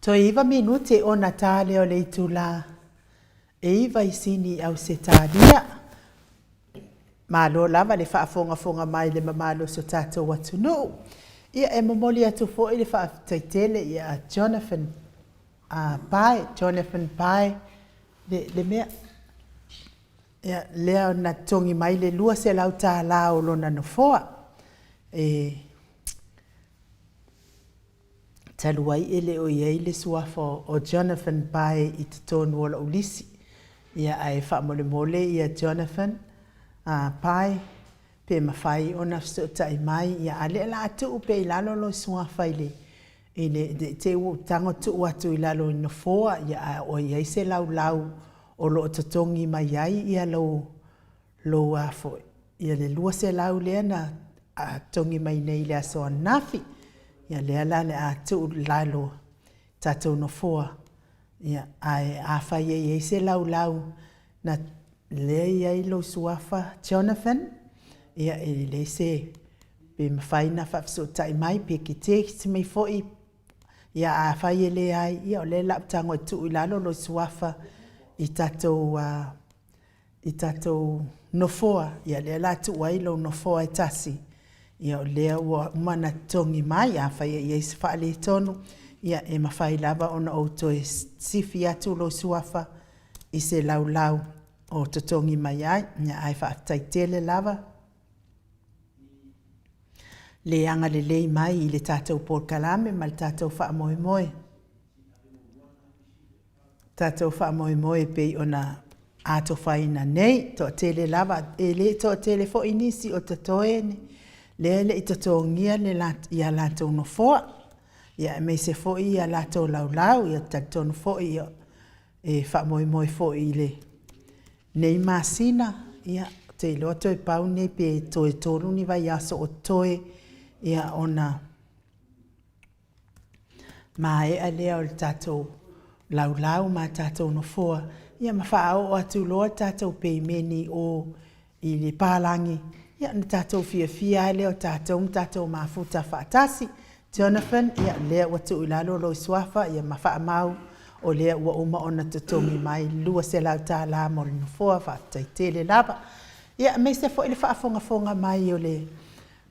[SPEAKER 1] Toe iva minute ona ta lea o le itulā e iva i Sini i Ausetalia. Malo lava le faafogafoga mai i le mamalu o si o tatou atunuu. Ia e momoli atu foi le faafetai tele ia Jonathan Pae, Jonathan Pae le, le mea ia, lea na totogi mai le $200 o lona nofoa. E talu ai e le o i ai le suafa o Jonathan Pae i totonu o lou lisi. Ia ae faamolemole ia Jonathan Pae pe mafai ona fesootai mai, ia a lea la a tuu pea i lalo lou suafa i le i le i te i ua ou tago tuu atu i lalo i nofoa, ia ae o i ai se laulau o lo o totogi mai ai ia lou lou a foi, ia le 200 lea na totogi mai nei i le aso ananafi. Ia lea la o le a tuu i lalo tatou nofoa, ia ae afai e i ai se laulau na lea e i ai lou suafa Jonathan, ia e leai se pe mafai ona faafesootai mai pe e te text mai foi. Ia afai e leai, ia o lea o le a ou tago e tuu i lalo lou suafa i tatou i tatou nofoa, ia lea o le a tuu ai lou nofoa e tasi, ia o lea ua uma ona totogi mai. Afai e i ai se faaletonu, ia e mafai lava ona ou toe sifi atu lou suafa i se laulau o totogi mai ai. Ia ae faafetai tele lava le agalelei mai i le tatou polokalame ma le tatou faamoemoe. Tatou faamoemoe e pei ona atofaina nei, toatele lava, e le toatele foi nisi o totoe lea e le i totogia le ia latou nofoa, ia aemaise foi ia latou laulau. Ia talitonu foi e faamoemoe foi i lenei masina, ia ou te iloa toe pau lenei pe toe 3 ni vaiaso o totoe, ia ona maea lea o le tatou laulau ma tatou nofoa, ia ma faaoo atu loa le tatou pemeni i o i le palagi, ia ona tatou fiafia lava lea o tatou ma tatou mafuta faatasi. Jonathan, ia o lea ua tuu i lalo lou suafa ia ma faamau o lea ua uma ona totogi mai le $200 mo le nofoa, faafetai tele lava. Ia aemaise foi le faafogafoga mai o le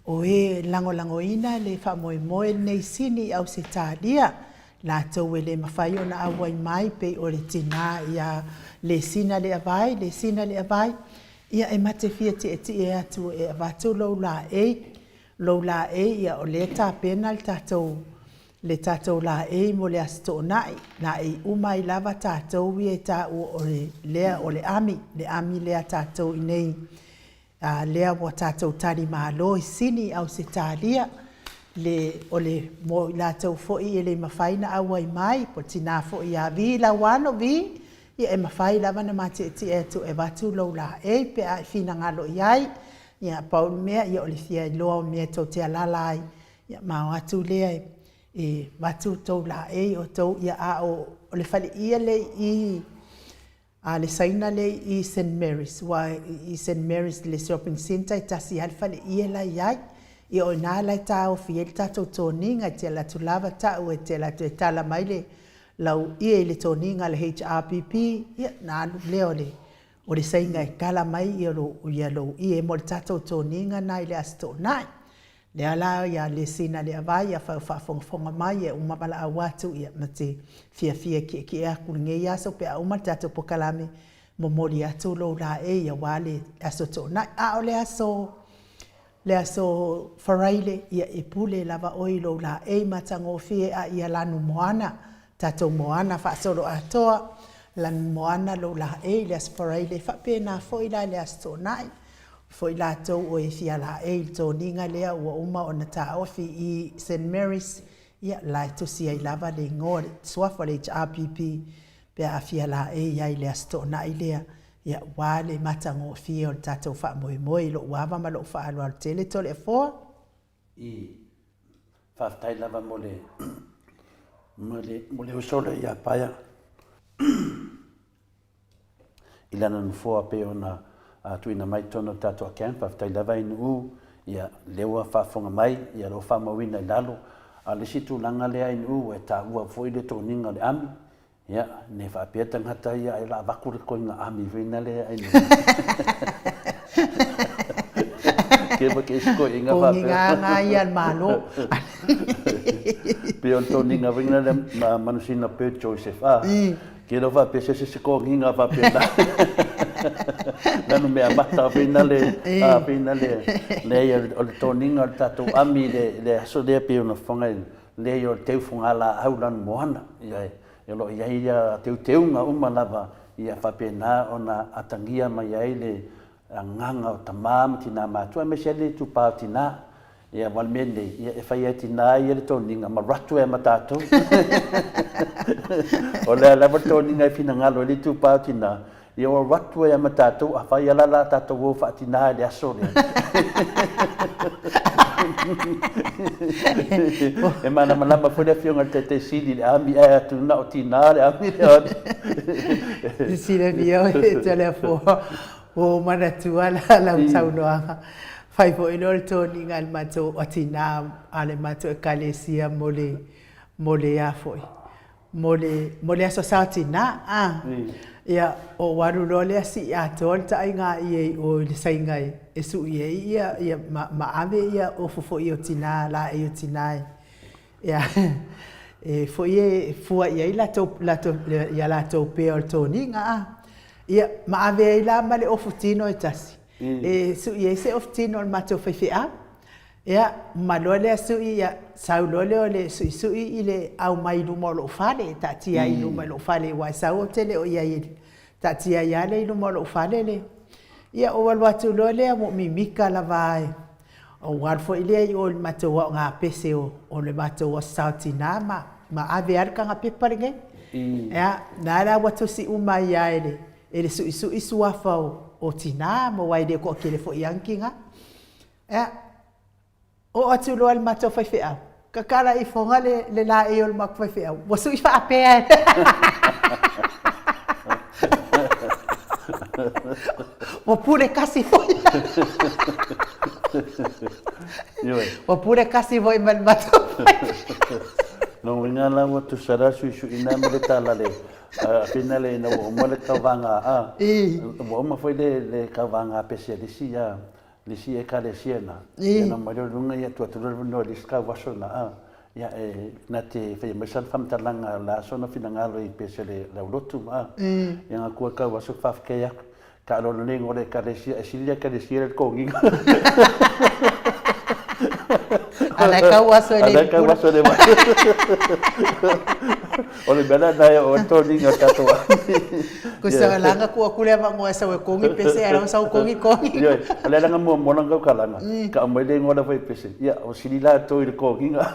[SPEAKER 1] o e lagolagoina le faamoemoe lenei i Sini i Ausetalia, latou e le mafai ona auai mai pei o le tina ia Lesina Leavai, Lesina Leavai, ia e ma te fia tietie atu e avatu lou laei, lou laei, ia o lea e tapena le tatou le tatou laei mo le Aso Toonai, laei uma ai lava tatou ia e taua o le lea o le ami, le ami lea a tatou i inei A lea ua tatou talimalo i Sini i Ausetalia, le, o le, mo i latou foi e le mafai ona auai mai, po o le tina foi ia Vi Lauano, Vi, ia e mafai lava ona ma tietie atu e avatu lou laei pe a e finagalo i ai. Ia pau le mea, ia o le fia iloa o mea tou te alaala ai, ia ma o atu lea e avatu tou laei o tou, ia a o le faleie lea i i A le Saina lea i i Saint Mary's, aua i Saint Mary's i le shopping centre e tasi lava le faleie la e i ai. Ia o i ina la e taofi ai le tatou toniga, e te alu atu lava tau e te alu atu e tala mai le lau ie i le toniga a le HRPP, ia ona alu lea o le o le Saina e tala mai ia lou ia lou ie mo le tatou toniga lena i le Aso Toonai. Lea la ia Lesina Leavai, afai o faafogafoga mai, e uma valaau atu, ia, ma te fiafia e kiekie aku i lenei aso pe a uma le tatou pokalame, momoli atu lou laei aua le Aso Toonai. A o le aso, le aso Faraile, ia e pule lava oe i lou laei matagofie a ia lanu moana, tatou moana faasoloatoa, lanu moana lou laei i le Aso Faraile, e faapena foi la i le Aso Toonai. Foi latou o e fia laei i le toniga lea ua uma ona taofi i Saint Mary's, ia, la e tusi ai lava le igoa, le suafa o le HRPP pe a fia laei ai i le Aso Toonai lea, ia, aua le matagofie o le tatou faamoemoe i lou ava ma lou faaaloalo tele Toleafoa.
[SPEAKER 2] I faafetai lava mo le mo le mo le uso lea ia Paia. I lana nofoa pei ona tuuina mai totonu o le tatou camp. Faafetai lava i Nu'u, ia lea ua faafofoga mai, ia lea ua faamauina i lalo. A o le isi tulaga lea ainuu ua e taua foi le toniga o le ami, ia, ne faapea tagata ia ai o le a avatu le koiga ami foi na lea ainuu. Ke ma ke isi koiga faapea.
[SPEAKER 1] Kogiga nga ia a le Malo.
[SPEAKER 2] Pei o le toniga foi na lea ma manusina Bert Joseph, a. Ke lo faapea se se kogiga faapena. Lanu mea mata foi na le, a, foi na le, leai o le toniga o le tatou ami i le aso lea pei ona fofoga i leai o le teu fogalaau lanu moana. Ia e o lo o i ai ia teuteuga uma lava ia faapena ona atagia mai ai le agaga o tama ma tina matutua aemaise ai le itupa o tina. Ia ma le mea lenei, ia e fai e tina ia le toniga ma alu atu ai ma tatou. O lea lava le toniga e finagalo ai le itupa o tina, ia ua alu atu ai ma tatou, afai lava la tatou o faatina i le aso lea. E malamalama foi le afioga i le Taitai Sili i le ami ae atu na o tina le ami lea.
[SPEAKER 1] Silafia oe Toleafoa, Ua ou manatua la lau saunoaga, fai foi lea o le toniga a le matou a tina a le matou ekalesia mo le mo le a foi mo le mo le aso sa o tina a. Ia ou alu loa lea sii atoa le taaiga ie i o i le saiga e sui ai ia ia ma ma ave ia ofu foi o tina laei o tina e Ia, e foi e fua i ai latou, latou, ia latou pea o le toniga, a. Ia, ma ave ai la ma le ofu tino e tasi, e sui ai se ofu tino o le matou faifeau. Ia, ma loa lea sui, ia, sau loa lea o le suisui i le aumai i luma o lou fale, e taatia ai i luma i lou fale, aua e sau ou te le o i ai i le, taatia ai lava lea i luma o lou fale le. Ia, ou alu atu loa lea ua ou mimika lava e Ou alu foi lea i o i le matou aoga pese o le matou Aso Sa o Tina ma ma ave lava le taga pepa lenei. Ia, na la ua tusi uma ai lava e le e le suisui suafa o tina ma aua e le toatele foi lava ni tina. Ia, oo atu loa i le matou faifeau, tatala ifoga le le laei o le matou faifeau, ua sui faapea e Ua pule kasi foi. Ua pule kasi foi ma le matou
[SPEAKER 2] Lona uiga la ua tusa la suisuina ma le tala le pina le ina ua uma le tauvaga a ua uma foi le tauvaga a pese a le isi a le isi ekalesia na ia na mai lea o luga ia tuu atu loa le avanoa i le isi tauaso na a Ia, e na te faia mai sana faamatalaga o le a sona finagalo i pese le aulotu ma a. Ia nga kua kau aso whawhikei aku. Ka alo le ngore ekalesia, e sili ekalesia le kongiga.
[SPEAKER 1] Ala kau aso e le
[SPEAKER 2] Ala kau aso e le O le mea la nai o toniga katoa.
[SPEAKER 1] Ko sa langa kua kule ma ngoa sa we kongi pese ala sa kongi kongi.
[SPEAKER 2] Yo, o le langa mo mo langa ka langa. Ka mai le ngola foi pese. Ia, o sili la to i le konginga.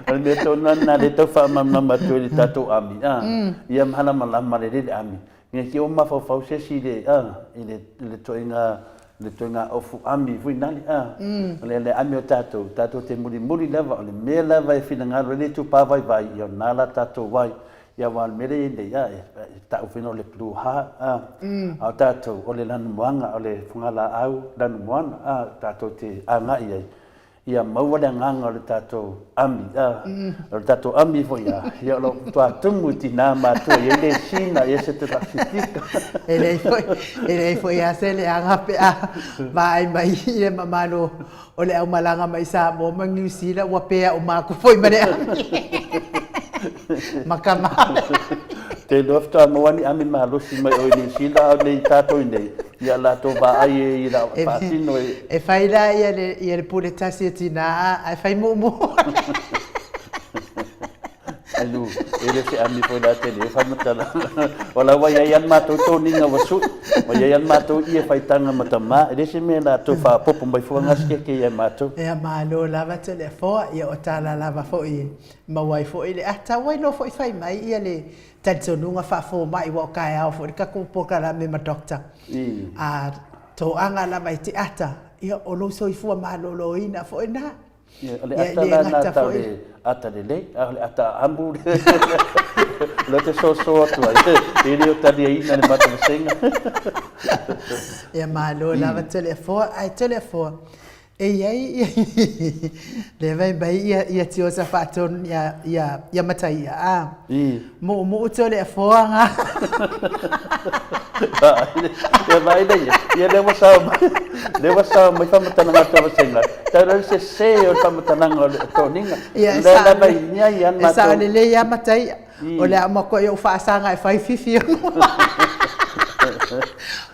[SPEAKER 2] O le mea tonu lena lea e tau faamalamalama atu ai i le tatou ami, a, ia malamalama lelei le ami. Ina te i ua mafaufau se isi i le, a, i le, i le ituaiga, le ituaiga ofu ami foi nale, a. O le, le ami o tatou, tatou te mulimuli lava, o le mea lava e finagalo ai le itupa vaivai, ia o lena la tatou ai. Ia aua o le mea lea e i ai nei, a, e tau foi na o le blue heart, a, a o tatou, o le lanumoana, o le fugalaau lanumoana, a, tatou te agai ai, ia maua le agaga o le tatou ami, a, o le tatou ami foi, a, ia o lo o matua tumu i tinā matua, e i ai le sina, e i ai se Pasifika.
[SPEAKER 1] E leai foi, e leai foi lava se leaga pe a vaai mai i le mamalu o le aumalaga mai Samoa ma Niu Sila ua pea uma atu foi ma le ami ma tama.
[SPEAKER 2] Te iloa faatoa maua ni ami malosi mai o i Niu Sila a o nei tatou i nei, ia latou vaai e i la faatino
[SPEAKER 1] e. E fai la ia le ia le pule tasi e tina ae fai mumu.
[SPEAKER 2] Alu, e le o se ami foi la tele e faamatalaga. O la ua i ai lava le matou toniga ua sui, ua i ai lava le matou ie faitaga ma tama, e le se mea latou faaopoopo mai fua gasikeke ia matou.
[SPEAKER 1] Ia malo lava Toleafoa, ia o tala lava foi e maua ai foi le ata, ua iloa foi fai mai ia le talitonuga faafomai aua o taeao foi le tatou polokalame ma doctor. A toaga lava i te ata, ia o lou soifua maloloina foi lena.
[SPEAKER 2] Ia, o le ata la lena tau le ata lelei, a o le ata amu lea te soso atu ai, e le o taliaina le matou vasega.
[SPEAKER 1] Ia malo lava Toleafoa, ae Toleafoa, E i ai ia lea fai mai ia ia Tiosa faatonu ia ia ia Mataia a. Muumuu Toleafoa ga.
[SPEAKER 2] Ia vaai lea ia, ia lea ua sao mai, lea ua sao mai faamatalaga a Tomasega, tau la le sese o le faamatalaga o le toniga.
[SPEAKER 1] Ia e
[SPEAKER 2] Lea lava i ai a
[SPEAKER 1] e sao lelei lava Mataia. O le a matuai ou faasaga e fai fifi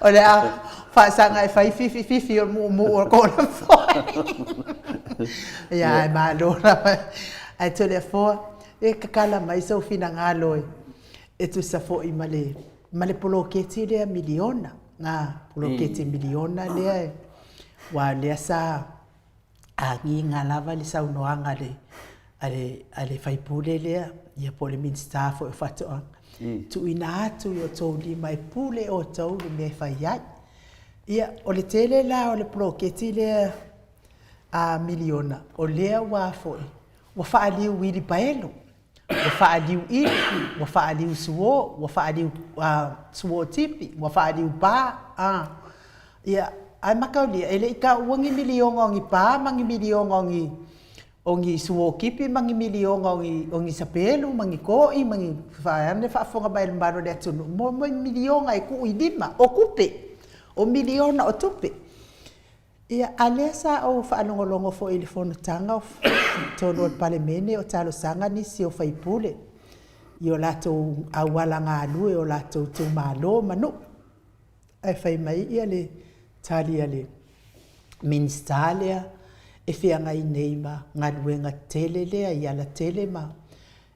[SPEAKER 1] O le a faasaga e fai fifi fifi o le muumuu o Toleafoa. Ia ae malo lava. Ae Toleafoa, e tatala mai sou finagalo e e tusa foi ma le ma le poloketi lea miliona, a poloketi miliona lea aua o lea sa agiga lava le saunoaga a le a le a le sui usufono lea ia po o le Minisita foi o Faatoaga, tuuina atu i o outou lima e pule outou i le mea e fai ai. Ia, o le tele la o le poloketi lea a miliona, o lea ua foi ua faaliu uilipaelo, ua faaliu ʻili, ua faaliu suo, ua faaliu suo tipi, ua faaliu pa, a. Ia, ae mataulia, e le i taua ni miliona o ni pa ma ni miliona o ni o ni suo tipi ma ni miliona o ni o ni sapelu ma ni koʻi ma ni vaeane faafofoga mai a le mamalu o le atunuu, mo mo miliona e tuu i lima, o tupe, o miliona o tupe. Ia, a lea sa ou faalogologo foi i le fonotaga o totonu o le Palemene o talosaga nisi o faipule i o latou auala galue o latou itumalo ma nuu. Ae fai mai ia le tali a le Minisita lea e feagai nei ma galuega tetele lea i alatele ma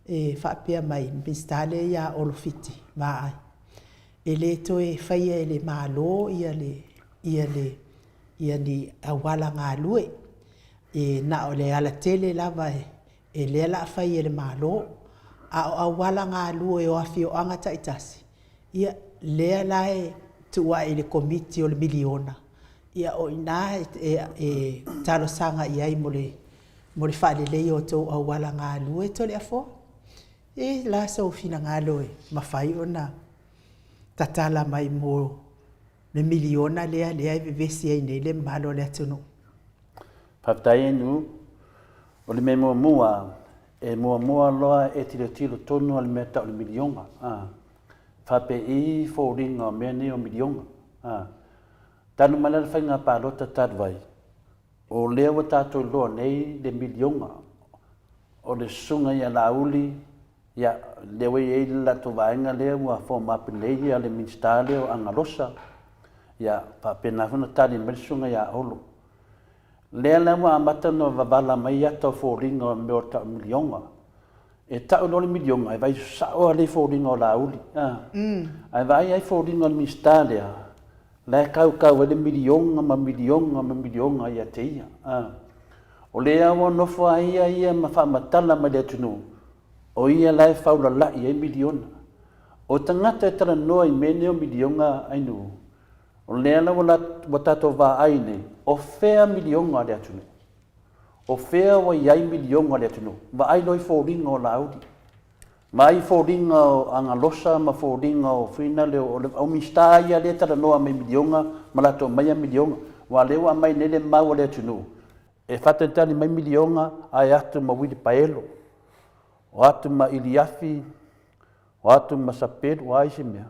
[SPEAKER 1] e faapea mai, le Minisita lea ia Olo Fiti Vaai, e le toe faia e le Malo ia le ia le ia ni auala galue, e na o le alatele lava e lea la a fai e le Malo, a o auala galue o afioaga taitasi, ia lea la e tuu ae i le Komiti o le Miliona, ia o i ina e talosaga i ai mo le mo le faaleleia o tou auala galue Toleafoa. E la sou finagalo e mafai ona tatala mai mo le miliona lea lea e vevesi ai nei le mamalu o le atunuu.
[SPEAKER 2] Faafetai Enu. O le mea muamua, e muamua loa e tilotilo tonu a le mea tau o le miliona. A. Faapei foliga o mea nei o miliona. A. Talu mai la le faiga palota talu ai, o lea ua tatou iloa nei le miliona o le susuga ia Laauli. Ia, lea ua i ai le latou vaega lea ua form up nei ia le Minisita lea o Agalosa, ia, faapena foi ona tali mai le susuga ia Olo. Lea la ua amata ona vavala mai ata o foliga o mea o tau miliona. E tau loa le miliona, e vaai sao lava lea i foliga o Laauli, a. Ae vaai lava i foliga o le Minisita lea, la e kaukau ai le miliona ma miliona ma miliona ia te ia. A. O lea ua nofo lava ia ia ma faamatala mai le atunuu, o ia la e faulalai ai miliona. O tagata e talanoa i mea nei o miliona Ainuu, o lea la ua tatou vaai nei, o fea miliona a le atunuu? O fea ua i ai miliona a le atunuu? Vaai loa i foliga o Laauli. Vaai i foliga o Agalosa ma foliga o Fuinale, o Minisita ia lea e talanoa mai i miliona ma latou aumaia miliona. Aua o lea ua aumai nei le mau a le atunuu, e faatalitali mai miliona ae atu ma uilipaelo, o atu ma iliafi, o atu ma sapelu, o a isi mea?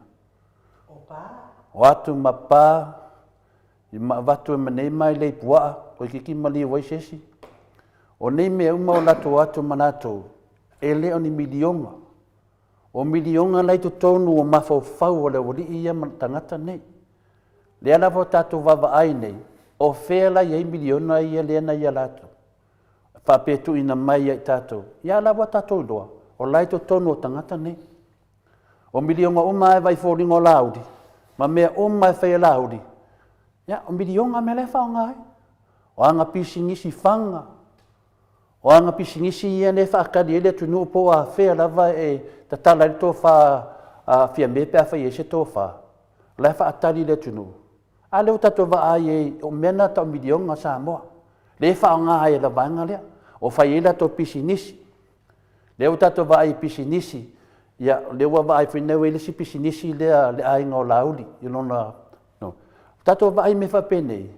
[SPEAKER 2] O atu ma pa, i ma avatu e ma nei mailei puaa, toeitiiti maliu ai se isi. O nei mea uma o latou atu ma latou, e le o ni miliona. O miliona la i totonu o mafaufau o le aualii ia ma tagata nei. Lea lava ua tatou vaavaai nei, o fea la i ai miliona ia lea na ia latou? Faapea e tuuina mai ia i tatou, ia la ua tatou iloa, o la i totonu o tagata nei. O miliona uma lava e vaai i foliga o Laauli, ma mea uma e fai e Laauli, ia o miliona mea la e faaaoga ai. O ana pisinisi faga, O ana pisinisi ia lea e faatali ai le atunuu po o afea lava e tatala ai le tofa a Fiame pe afai e i ai se tofa, o la e faatali le atunuu. A lea ua tatou vaai ai, o mea na tau miliona a Samoa, lea e faaaoga ai e le vaega lea, o fai ai latou pisinisi. Lea ua tatou vaai i pisinisi, ia o lea ua vaai foi nei ua i ai le isi pisinisi lea a le aiga o Laauli i lona... Tatou vaai i mea faapenei.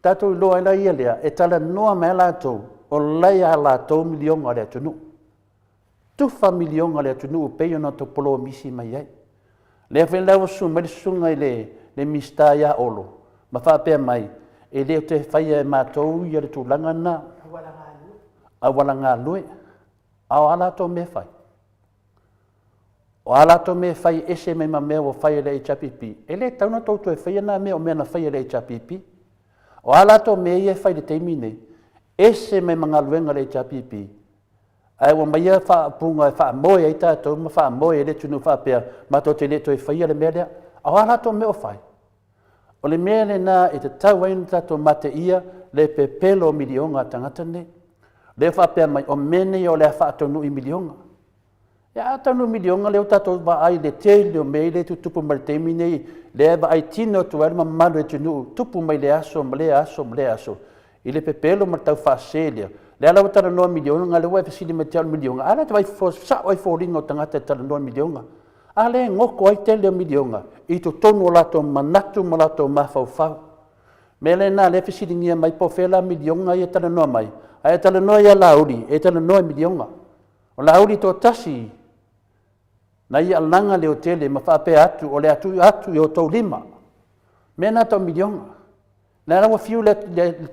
[SPEAKER 2] Tatou iloa ai la ia lea, e talanoa mai a latou, o la e a latou miliona o le atunuu. Tufa miliona o le atunuu pei ona outou polomisi mai ai. Lea foi la ua susu mai le susuga i le Minisita ia Olo ma faapea mai, e le o toe faia e matou ia le tulaga lena. Auala galue. A o a latou mea e fai? O a latou mea e fai e ese mai ma mea ua fai e le HRPP? E le tatau ona outou toe faia na mea o mea na faia e le HRPP. O a latou mea ia e fai i le taimi lenei, ese mai ma galuega a le HRPP, ae ua aumai faaupuga e faamoe ai tatou ma faamoe ai le atunuu faapea, matou te le toe faia le mea lea. A o a latou mea o fai? O le mea lena e tatau ai ona tatou mateia le pepelo o miliona a tagata nei. Lea e faapea mai, o mea nei o le a faataunuu i miliona. Ia a taunuu i miliona lea ua tatou vaai i le tele o mea ia e tutupu mai i le taimi nei, lea e vaai tino atu ai le mamalu o le atunuu, tupu mai lea aso ma lea aso ma lea aso, i le pepelo ma le taufaasese lea. Lea la ua talanoa miliona, lea ua e fesili mai ia te au i le miliona, a lea e te vaai sao ai i foliga o tagata e talanoa i miliona. A lea e goto ai tele o miliona i totonu o latou manatu ma latou mafaufau. Mea lena lea e fesiligia mai po o fea la miliona ia e talanoa mai, ae talanoa ia Laauli, e talanoa i miliona. O Laauli toatasi na ia alaga leotele ma faapea atu o le a tuu atu i outou lima. Mea na tau miliona. Lea la ua fiu le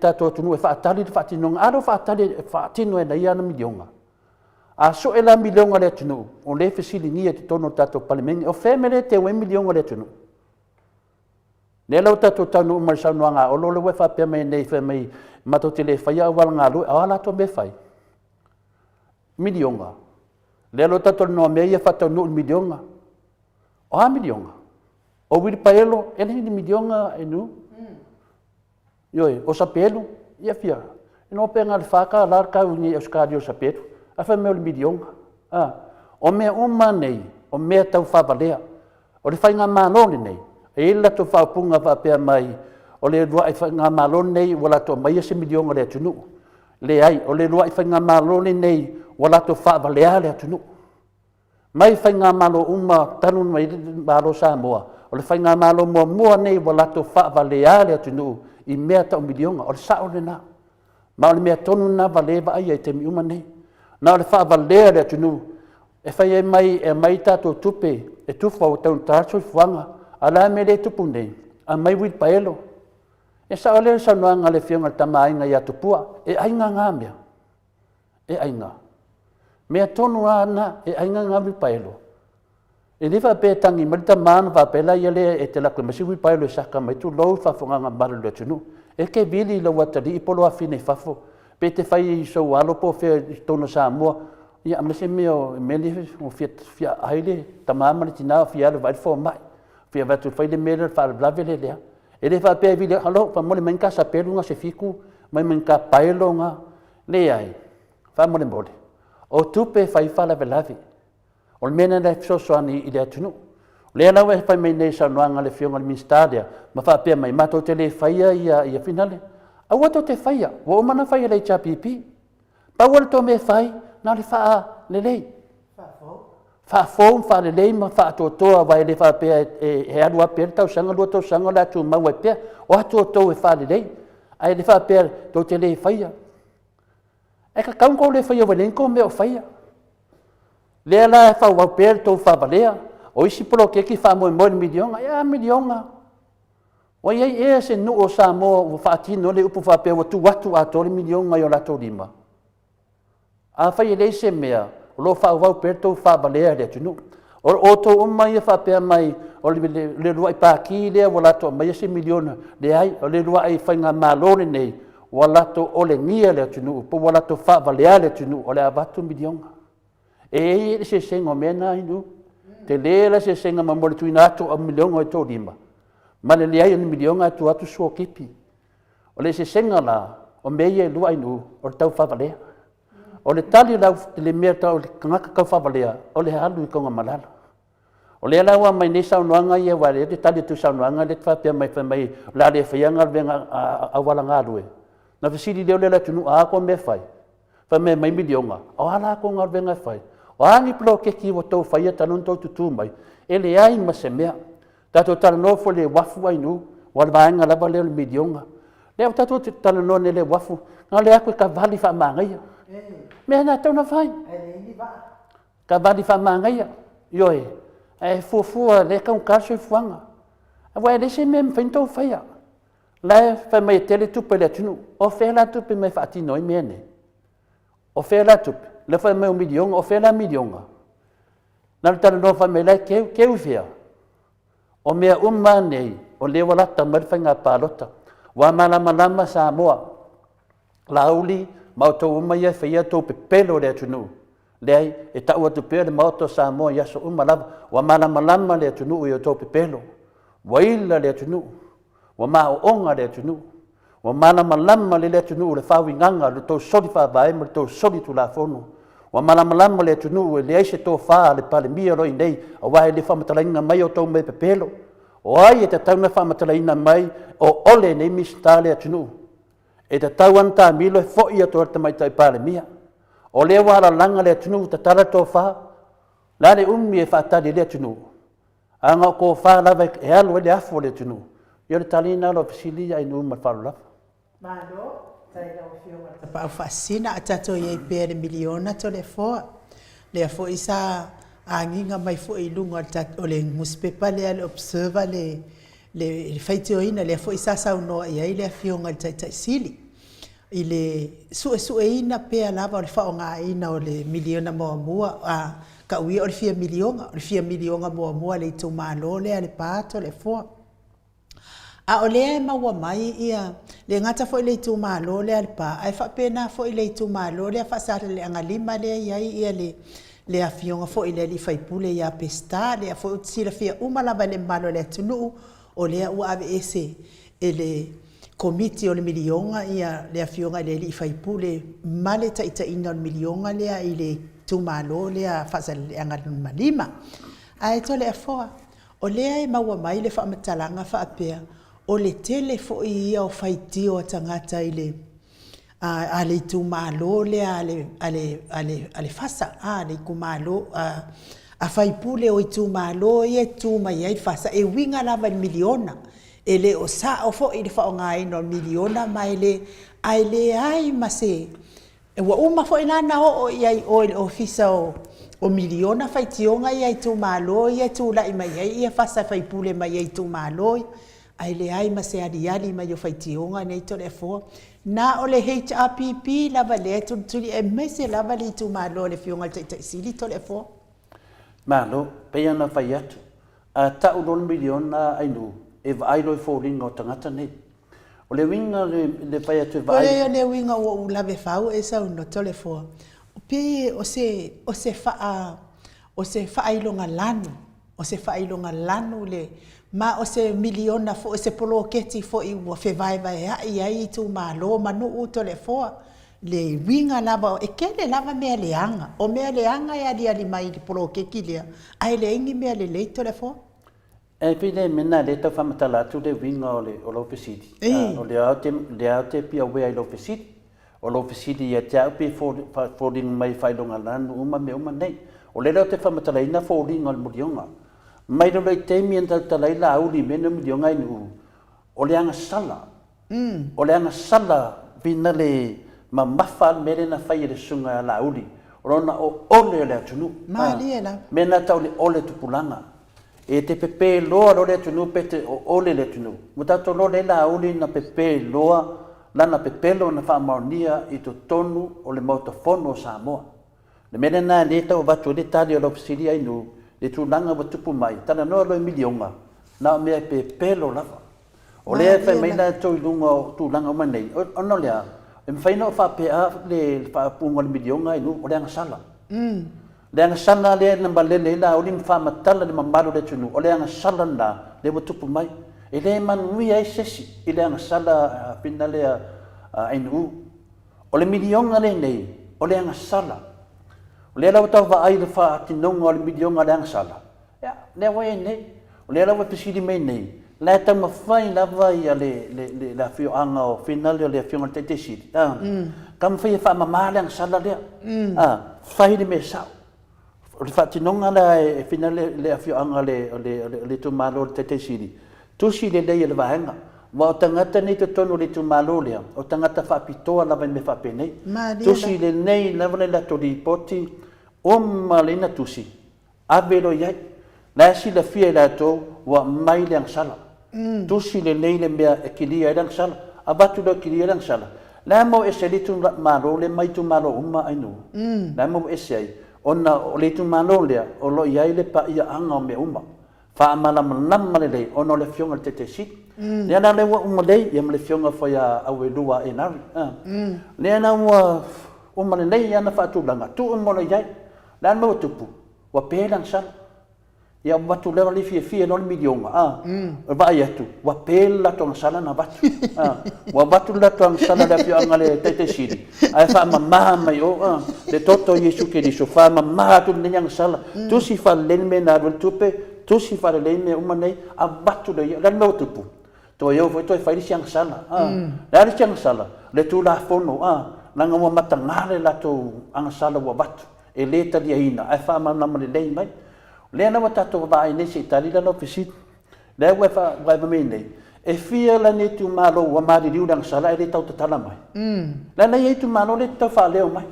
[SPEAKER 2] tatou atunuu e faatali le faatinoga, a lea ua faatali e faatino e na ia ana miliona. A sue la miliona a le atunuu, o lea e fesiligia i totonu o le tatou Palemene, o fea le mea lea e teu ai miliona a le atunuu? Lea la ua tatou taunuu mai i le saunoaga a Olo lea ua e faapea mai nei fai mai matou te le faia auala galue, a o a latou mea e fai? Miliona. Lea la ua tatou talanoa mea ia faataunuu i le miliona. O a miliona? O uilipaelo, e leai ni miliona e nu. Ioe, o sapelu, ia fia. E no pe na o le $4 le tau i Ausetalia o le sapelu, ae fai mai o le miliona. O mea uma nei, o mea tau faavalea. O le faigamalo lenei, e i ai le latou faaupuga faapea mai, o le uluai faigamalo lenei ua latou aumaia se miliona i le atunuu. Leai, o le uluai faigamalo lenei ua latou faavalea le atunuu. Mai faigamalo uma talu mai le Malo o Samoa, o le faigamalo muamua lenei ua latou faavalea le atunuu i mea tau miliona. O le sao lena. Ma o le mea tonu lena ua le vaaia i taimi uma nei. Na o le faavalea le atunuu e fai ai mai e aumai tatou tupe e tufa ua taugata le soifuaga. A o le a le mea lea e tupu nei? Aumai uilipaelo. E sao lelei le saunoaga a le Afioga i le Tama a Aiga ia Tupua, e ai gaga mea. E aiga. Mea tonu lava na, e aiga na uilipaelo. E le faapea e tagi mai le tama ona faapea laia lea e te alu atu e aumai se uilipaelo e saka mai, tulou le faafofogaaga mamalu a le atunuu. E te vili i lou atalii po o lou afafine i fafo, pe te fai i sou alo po o fea i totonu o Samoa, ia aumai se mea o le mea lea ua fia ai le tama ma le tina fia alu e vaai le fomai, fia avatu e fai le mea lea o le faalavelave lea lea. E le faapea e vili, alo, faamomoli mai ni ta sapelu na se fitu, aumai ma ni ta paelo na. Leai, faamolemole, o tupe e fai faalavelave. O le mea lena e fesoasoani i le atunuu. O lea la ua e fai mai nei i le saunoaga a le Afioga i le Minisita lea, ma faapea mai, matou te le faia ia finale. Aua tou te faia, ua uma ona fai e le HRPP. Pau lava le tou mea e fai, na o le faalelei. Faafou ma faalelei ma faatoatoa, aua e le faapea e alu lava pea le tausaga, lua tausaga o le a tumau ai pea. O atu outou e faalelei, ae le faapea tou te le faia. E tatau ona tou le faia ua leai ni tou mea o faia. Lea la e faaauau pea le tou faavalea. O isi poloketi faamoemoe i le miliona. Ia, a miliona? Ua i ai ea se nuu o Samoa ua faatino le upu faapea ua tuu atu atoa le miliona i o latou lima? Afai e leai se mea, o lo o faaauau pea le tou faavalea i le atunuu. O outou uma ia faapea mai o le uluai pati lea ua latou aumaia se miliona, leai, o le uluai faigamalo lenei ua latou olegia le atunuu po ua latou faavalea le atunuu o le a avatu miliona. E i ai le eseesega o mea na Inu. Tele le eseesega ma mo le tuuina atu o miliona i outou lima ma le leai o ni miliona ae tuu atu suotipi. O le eseesega la o mea ia e lua Inu, o le tau faavalea. O le tali la i le mea tau le tagata tau faavalea, o le alu i Tanugamalala. O lea la ua aumai nei saunoaga ia, aua o lea ou te tali atu i saunoaga lea e te faapea mai fai mai o le a le faia galuega auala galue. Ona fesili lea o le atunuu, a outou mea e fai? Fai mai e aumai miliona. O a latou galuega e fai? O a ni poloketi ua outou faia talu ona outou tutu mai? E leai ma se mea. Tatou talanoa foi i le uafu Ainuu, aua o le vaega lava lea o le miliona. Lea ua tatou talanoa nei i le uafu, na o le atu e kavali faamanaia. Mea na e tatau ona fai. Kavali faamanaia, ioe, ae fuafua o lea e taugata le soifuaga. Aua e leai se mea e mafai ona outou faia. O la e fai mai e tele tupe a le atunuu. O fea la tupe mai e faatino ai mea nei? O fea la tupe? O lea fai mai o miliona, o fea la miliona? Na ona talanoa fai mai la e teu, teu i fea? O mea uma nei, o lea ua lata mai le faiga palota. Ua malamalama Samoa, Laauli ma outou uma ia e faia tou pepelo i le atunuu. Leai, e tau atu pea le Maota o Samoa i aso uma lava, ua malamalama le atunuu i outou pepelo. Ua ila le atunuu, ua maoona le atunuu, ua malamalama lelei le atunuu i le faauigaga o le tou soli faavae ma le tou soli tulafono. Ua malamalama le atunuu e leai se tofa a le Palemia o lo o i nei, aua e le faamatalaina mai outou mea pepelo. O ai e tatau ona faamatalaina mai o Ole nei Minisita le atunuu? E tatau lava ona taamilo e foi atu ai le Tamaitai Palemia. O lea ua alalaga le atunuu, tatala le tofa. O le a le umi e faatali ai le atunuu? A na o tofa lava e alu ai le afu o le atunuu. Ia o le tali lena o lau fesili Ainuu ma le faaaloalo lava.
[SPEAKER 1] Malo, faafetai i lau Afioga i le Tapaau Faasisina, a tatou i ai pea i le miliona Toleafoa, lea foi sa agiga mai foi i luga o le nusipepa lea le Observer le le faitioina, lea foi sa saunoa i ai le Afioga i le Taitai Sili i le suesueina pea lava o le faaaogaina o le miliona muamua, a tau ia o le fia miliona, o le fia miliona muamua a le itumalo lea a Lepa Toleafoa. A o lea e maua mai ia, le gata foi i le itumalo lea a Lepa, ae faapena foi i le itumalo lea Faasaleleaga 5 lea e i ai ia le le afioga foi i le alii faipule ia Peseta, lea foi ou te silafia uma lava e le mamalu o le atunuu, o lea ua aveese e le Komiti o le Miliona ia le afioga i le alii faipule ma le taitaiina o le miliona lea i le itumalo lea Faasaleleaga 5. Ae Toleafoa, o lea e maua mai le faamatalaga faapea, o le tele foi ia o faitio a tagata i le a le itumalo lea a le, a le, a le, a le FASA, a le itumalo, a, a faipule o itumalo ia e tu mai ai le FASA, e uiga lava i le miliona. E le o sao foi le faaaogaina o le miliona ma e le, ae leai ma se, ua uma foi la ona oo i ai i o i le Ofisa o Miliona faitioga ia a itumalo ia e tulai mai ai ia FASA e faipule mai ai i itumalo ia, ae leai ma se aliali mai o faitioga nei Toleafoa. Na o le HRPP lava lea e tulituli aemaise lava le itumalo o le Afioga i le Taitai Sili Toleafoa.
[SPEAKER 2] Malo, pei ona fai atu, a tau loa le miliona Ainuu, e vaai loa i foliga o tagata nei. O le uiga o le fai atu e vaai.
[SPEAKER 1] O le uiga ua ou lave fau e saunoa Toleafoa, pei o se, o se faa, o se faailoga lanu O se faailoga lanu le ma o se miliona foi, o se poloketi foi ua fevaevaea'i ai itumalo ma nuu Toleafoa. Le uiga lava, e tele lava mea leaga. O mea leaga e aliali mai i le poloketi lea, ae leai ni mea lelei Toleafoa.
[SPEAKER 2] E pei le mea lena lea e tau faamatala atu le uiga o lau fesili. O lea ou te be aware i lau fesili. O lou fesili ia te au pe foliga mai faailoga lanu uma mea uma nei. O lea la ou te faamatalaina foliga o le mulioga. Mai lalo i taimi na tautala ai Laauli i mea nei o mulioga i Nu'u, o le agasala, o le agasala vina le mamafa le mea lea na fai e le susuga ia Laauli, o lona oole o le atunuu.
[SPEAKER 1] Malie lava.
[SPEAKER 2] Mea na tau le ole tupulaga. E te pepe loa loa le atunuu pe te oole le atunuu. Ua tatou loa lea Laauli na pepe loa lana pepelo na faamaonia i totonu o le Maota Fono o Samoa. O le mea lena lea e tau avatu ai le tali o lau fesili Ainuu, le tulaga ua tupu mai, talanoa loa i miliona, na o mea e pepelo lava. O lea e fai mai latou i luga o tulaga uma nei, ona o le a? E mafai ona ou faapea le faaupuga o le miliona Ainuu, o le agasala. Le agasala lea na malele ai Laauli ma faamatala i le mamalu o le atunuu, o le agasala lena lea ua tupu mai. E le manuia ai se isi i le agasala a lea a Ainuu. O le miliona lenei, o le agasala. O lea la ua tau vaai i le faatinoga o le miliona o le agasala, ia, lea ua i ai nei. O lea la ua fesili mai nei, la e taumafai lava ia le, le, le, le afioaga o Finale o le afioga i le Taitai Sili, a, mm. taumafai e faamama le agasala lea, mm. a, fai le mea sao. O le faatinoga la e Finale le afioaga o le, o le, o le, o le itumalo o le Taitai Sili, tusi lelei e le vaega. Aua o tagata nei i totonu o le itumalo lea, o tagata faapitoa lava i mea faapenei.
[SPEAKER 1] Malie la.
[SPEAKER 2] Tusi lenei lava le latou lipoti, uma lelei na tusi, ave loa i ai. La e silafia e latou ua aumai le agasala. Tusi lelei le mea e kilia ai le agasala. Avatu loa e kilia ai le agasala. Le a maua ese ai le itumalo lea mai itumalo uma Ainuu? Le a maua ese ai? Ona o le itumalo lea o lo o i ai le paiaaga o mea uma. Faamalamalama lelei ona o le afioga i le Taitaisili. Lea la lea ua uma lelei ia ma le afioga foi ia Auelua Enari. Lea la ua uma lelei ana faatulaga, tuu uma loa i ai. O le a le mea ua tupu? Ua pe le agasala. Ia ua avatu loa le fiafia loa le miliona, a. E vaai atu, ua pe le latou agasala na avatu. A. Ua avatu le latou agasala i le afioaga a le Taitaisili, ae faamama mai o, a, le toto o Iesu Keriso, faamama atu lenei agasala. Tusi faalelei le mea na alu ai le tupe, tusi faalelei mea uma nei, avatu loa i ai. O le a le mea ua tupu? Toe o foi toe fai le isi agasala, a. O le a le isi agasala? Le Tulafono, a, leaga ua mataga le latou agasala ua avatu, e le taliaina, ae faamalamalama lelei mai. O lea la ua tatou vaavaai nei se i tali la lau fesili. Lea ua e vaai mai nei, e fia la ni itumalo ua maliliu i le agasala ae le tau tatala mai? La e i ai itumalo le tau faaleo mai.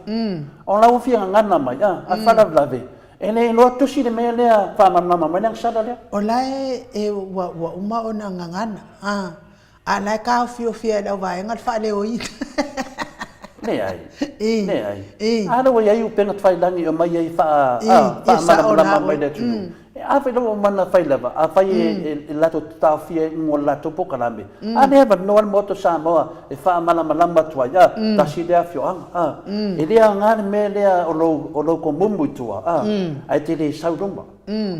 [SPEAKER 2] O la ua fia gagana mai, a, a faalavelave, E le iloa tusi le mea lea faamalamalama mai le agasala lea.
[SPEAKER 1] O la e, e, ua, ua uma ona gagana, a, a la e taofiofia e le auvaega le faaleoina.
[SPEAKER 2] Leai,
[SPEAKER 1] I,
[SPEAKER 2] leai.
[SPEAKER 1] I.
[SPEAKER 2] A lea ua i ai upega tafailagi e omai ai faa,
[SPEAKER 1] I,
[SPEAKER 2] a,
[SPEAKER 1] ia sao
[SPEAKER 2] faamalamalama
[SPEAKER 1] la
[SPEAKER 2] mai
[SPEAKER 1] oe.
[SPEAKER 2] le atunuu. E a foi la ua uma ona fai lava, afai e, e, e latou te taofia ai mo le latou polokalame, a lea e avanoa le Maota o Samoa e faamalamalama atu ai, a, tasi lea afioaga, a. E le aoga le mea lea o lou, o lou komumu i tua, a, ae te le sau i luma.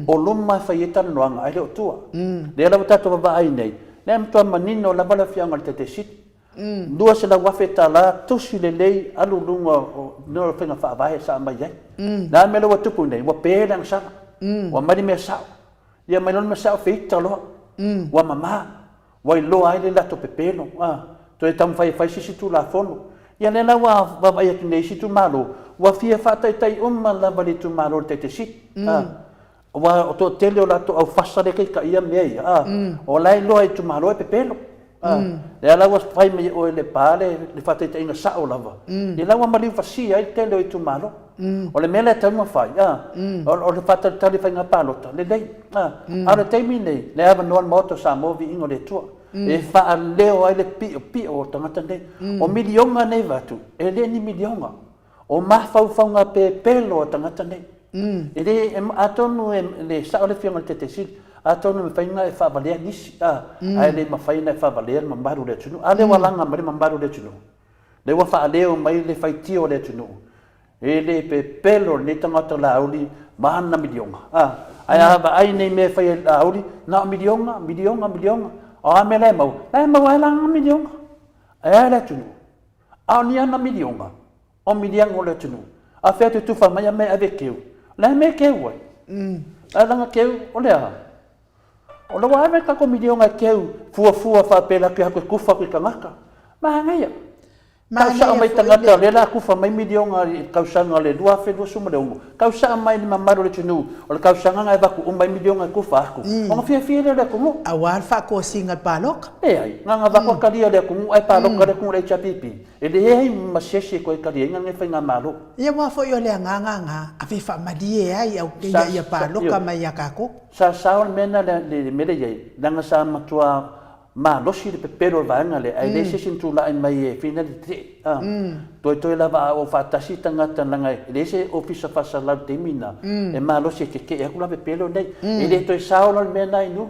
[SPEAKER 2] O luma e fai ai talanoaga, ae le o tua. Lea la ua tatou vaavaai nei, lea e matua manino lava le afioaga o le Taitaisili. $200,000 tusi lelei alu i luga o mea o faiga faavae sa aumai ai. O le a le mea lea ua tupu nei? Ua pe le agasala. Ua aumai le mea sao. Ia aumai loa le mea sao feita loa. Ua mama. Ua iloa ai le latou pepelo. Toe taumafai e fai se isi Tulafono. Ia lea la ua vaavaai atu nei i isi itumalo, ua fia faataitai uma lava le itumalo i le Taitaisili. Aua o toatele o latou aufasa lea e taitaia mea ia, a, o la e iloa e itumalo e pepelo. A, lea la ua fai mai e oe le pa le, le faataitaiga sao lava, ia la ua maliu fasia ai le tele o itumalo. O le mea lea e tatau ona fai, a, o le faatalitali i faiga palota, lelei. A, a o le taimi lenei, lea e avanoa le Maota o Samoa, viiga o le Atua, e faaleo ai le piopio o tagata nei. O miliona nei vaeatu, e le ni miliona. O mafaufauga pepelo a tagata nei. E le, atonu e le sao le Afioga i le Taitaisili, atonu e mafai ona e faavalea nisi, a, ae le mafai ona e faavalea le mamalu o le atunuu. A lea ua laga mai le mamalu o le atunuu, lea ua faaleo mai le faitio o le atunuu, e le pepelo lenei tagata Laauli ma ana miliona, a. Ae a vaai nei mea e fai e Laauli, na o miliona, miliona, miliona. O a mea la e maua? La e maua ai la ana miliona. Ae a le atunuu? A o ni ana miliona, o miliaga o le atunuu, a fea atu e tufa mai a mea e ave e keu? O le a mea e keu ai? A lana keu, o le a? O la ua ave le tatou miliona e keu fuafua faapea atu e tufa atu i tagata. Manaia. Tau sao mai tagata o lea o le a tufa mai miliona i le tausaga o le 2026, tau sao mai le mamalu o le atunuu, o le tausaga na e avatu uma ai miliona e tufa atu, ona fiafia lea o le atunuu.
[SPEAKER 1] Aua le faatosina i le palota.
[SPEAKER 2] Leai, na ona avatu talia le atunuu ae palota le atunuu i le HRPP. E leai ma se isi e toe taliaina lenei faigamalo.
[SPEAKER 1] Ia aua foi o le agaga na ave faamalie ai au ina ia palota mai ia tatou.
[SPEAKER 2] Sa sao le mea lena le mea lea e i ai, leaga sa matua malosi le pepelo o le vaega lea, ae leai se isi na tulai mai e fina le tetee. A, toetoe lava a oo faatasi tagata leaga e leai se ofisa faasalalau i le taimi lena, e malosi e tetee atu la pepelo nei. E le toe sao la le mea lena i nuu.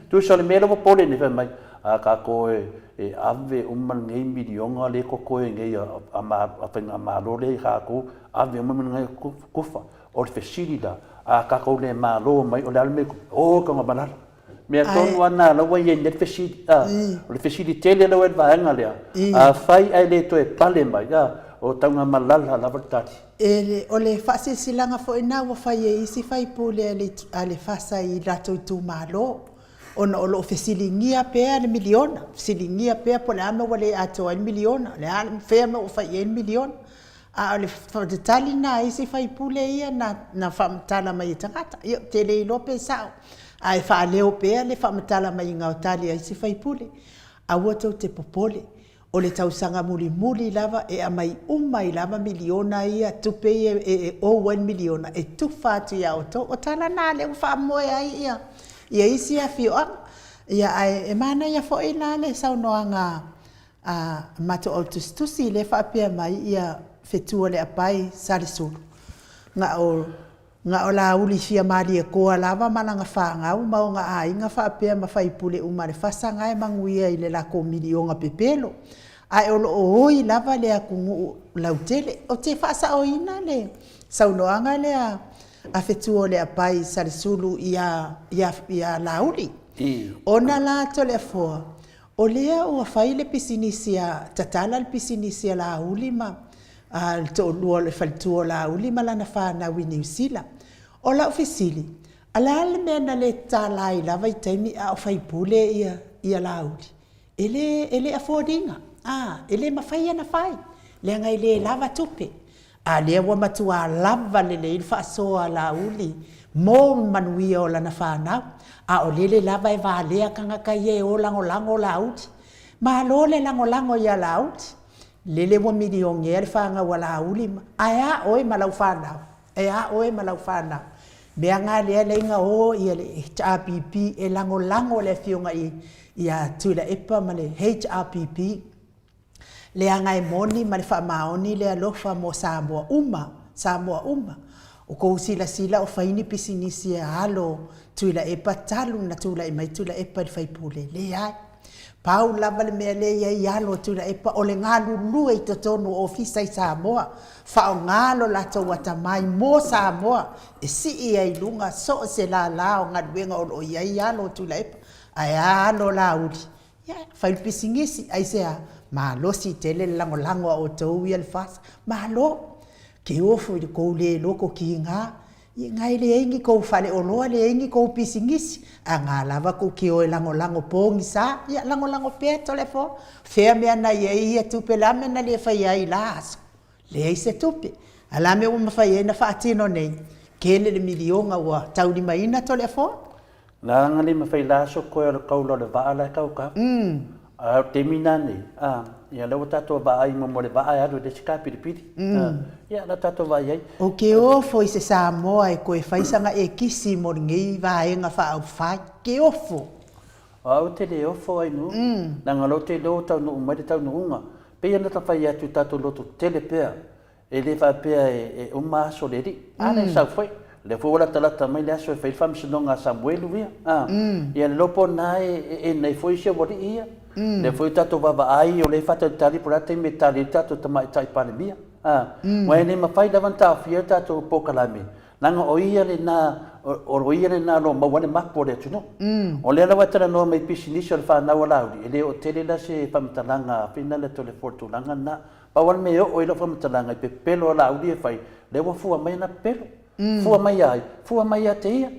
[SPEAKER 2] Tusa o le mea lea ua popole nei, fai mai, a tatou e ave uma lenei miliona lea e totoe nei a faigamalo lea i tatou, ave uma lenei kufa. O le fesili la, a tatou le malo mai, o le a le mea e tupu? O Tanugamalala. Mea tonu lava lena la ua i ai nei le fesili, a. O le fesili tele la ua i le vaega lea, afai ae le toe pale mai, a, o Taugamalala lava le tali.
[SPEAKER 1] E, o le faasilasilaga foi lena ua fai e isi faipule a le, a le FASA i latou itumalo, ona o lo o fesiligia pea le miliona, fesiligia pea po o le a le mea ua le atoa ai le miliona, o le a, fea le mea ua fai i ai le miliona. A o le tali lena a isi faipule ia na faamatala mai e tagata. Ia, ou te le iloa pe sao, ae faaleo pea le faamatala maiga o tali a isi faipule. Aua tou te popole, o le tausaga mulimuli lava e aumai uma ai lava miliona ia, tupe ia e ou ai le miliona e tufa atu ia outou. O tala na lea ua faamoe ai ia ia isi afioaga. Ia ae e manaia foi la le saunoaga a matou au tusitusi lea e faapea mai ia fetu o Leapai Salesulu, na o Na o Laauli fia Malietoa lava ma lana fanau ma ona aiga faapea ma faipule uma a le fasa na e manuia i le latou miliona pepelo, ae o lo o oi lava le atunuu lautele. Ou te faasaoina le saunoaga lea a Fetua o Leapai Salesulu ia ia Laauli, ona la Toleafoa, o lea ua fai le pisinisi a tatala le pisinisi a Laauli ma a le toalua o le faletua o Laauli ma lana fanau i Niu Sila. O lau fesili, a le a le mea na le tatala ai lava i taimi a o faipule ia, ia Laauli? E le, e le afford ina, a, e le mafai ona fai, leaga e le lava tupe. A lea ua matua lava lelei le faasoa a Laauli mo le manuia o lana fanau, a o lele lava e valea tagata ia e o lagolago Laauli. Malo le lagolago ia Laauli. Lele ua milionea le fanau a Laauli ma, ae a oe ma lau fanau? Ae a oe ma lau fanau? Mea na lea lei na o ia le HRPP e lagolago le afioga i ia Tuilaepa ma le HRPP leaga e moni ma le faamaoni le alofa mo Samoa uma, Samoa uma. O kou silasila o fai ni pisinisi a alo Tuilaepa talu na tulai mai Tuilaepa i le faipule? Leai. Pau lava le mea lea e i ai alo o Tuilaepa o le galulue i totonu o ofisa i Samoa, faaaoga lo latou atamai mo Samoa e sii ai i luga so o se lala o galuega o lo o i ai alo o Tuilaepa. Ae a alo o Laauli? Ia, fai le pisinisi, aisea? Malosi tele le lagolago a outou ia le FAST. Malo! Ke ofo i le tou le loto kiga, Ina e leai ni tou faleoloa, leai ni tou pisinisi, a na lava tou te o e lagolago pogisa, ia lagolago pea Toleafoa. Fea mea na i ai ia tupe, le a mea na le faia ai i la aso? Leai se tupe. A le a mea ua mafai ai na faatino nei? Tele le miliona ua taulimaina Toleafoa.
[SPEAKER 2] Leaga le mafai la aso koe o le kaula o le vaa la e kaukau. A o le taimi na nei, a, ia lea ua tatou vaai mo le vaa e alu e leai se kapilipili. Ia la tatou vaai ai.
[SPEAKER 1] Ou te ofo i se Samoa e toe fai sana ekisi mo lenei vaega faaupufai. Ke ofo.
[SPEAKER 2] O au te le ofo ai nu, leaga o lea ou te iloa ua taunuu mai le taunuuga. Pei ona ta fai atu i tatou loto tetele pea, E le faapea e uma aso o le Alii. A lea e sau foi. O lea foi ua latalata mai le aso e fai ai le faamasinoga a Samuelu ia. A, ia le lopo lena e e nei foi si ou alii ia. O lea foi ua tatou vaavaai o lea e faatalitali po o le a le taimi e tali ai le tatou Tamaitai Palemia. A, aua e le mafai lava ona taofia le tatou polokalame, leaga o ia lena, o ia lena o lo o maua ai le mapu o le atunuu. O lea la ua e talanoa mai i pisinisi o le fanau a Laauli, e le oo tele la se faamatalaga a Fina Letolefoa i le tulaga lena. Pau lava le mea e oo i lau faamatalaga i pepelo a Laauli e fai, lea ua fua mai ana pepelo. Fua mai ia ai? Fua mai ia te ia.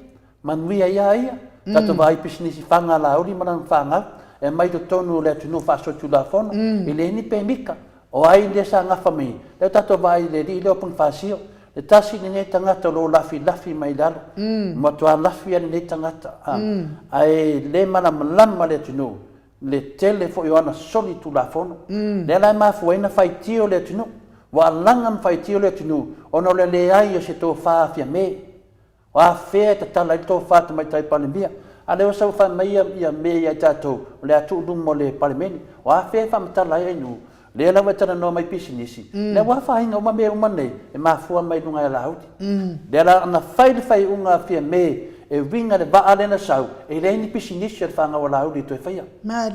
[SPEAKER 2] Manuia ia ia. Tatou vaai i pisinisi faga a Laauli ma lana fanau, e aumai i totonu o le atunuu faasolitulafono, e leai ni pemita. O ai lea sa gafa mai ai? Lea ua tatou vaai i le alii lea o Ponifasio, le tasi lenei tagata o lo o lafilafi mai lalo. Matua lafi lava lenei tagata, ae le malamalama le atunuu le tele foi o ana solitulafono. Lea la e mafua ai ona faitio le atunuu. Ua alaga ma faitio le atunuu ona o le leai o se tofa Fiame. O afea e tatala ai le tofa Tamaitai Palemia? A lea ua sau fai mai ia mea ia i tatou, o le a tuu i luma o le Palemene. O afea e faamatala ai ainu? Lea la ua e talanoa mai i pisinisi, lea ua afaina uma mea uma nei e mafua mai luga ia Laauli. Lea la ana fai le faaiuga a Fiame e uiga le vaa lea na sau, e leai ni pisinisi a le fanau a Laauli e toe faia.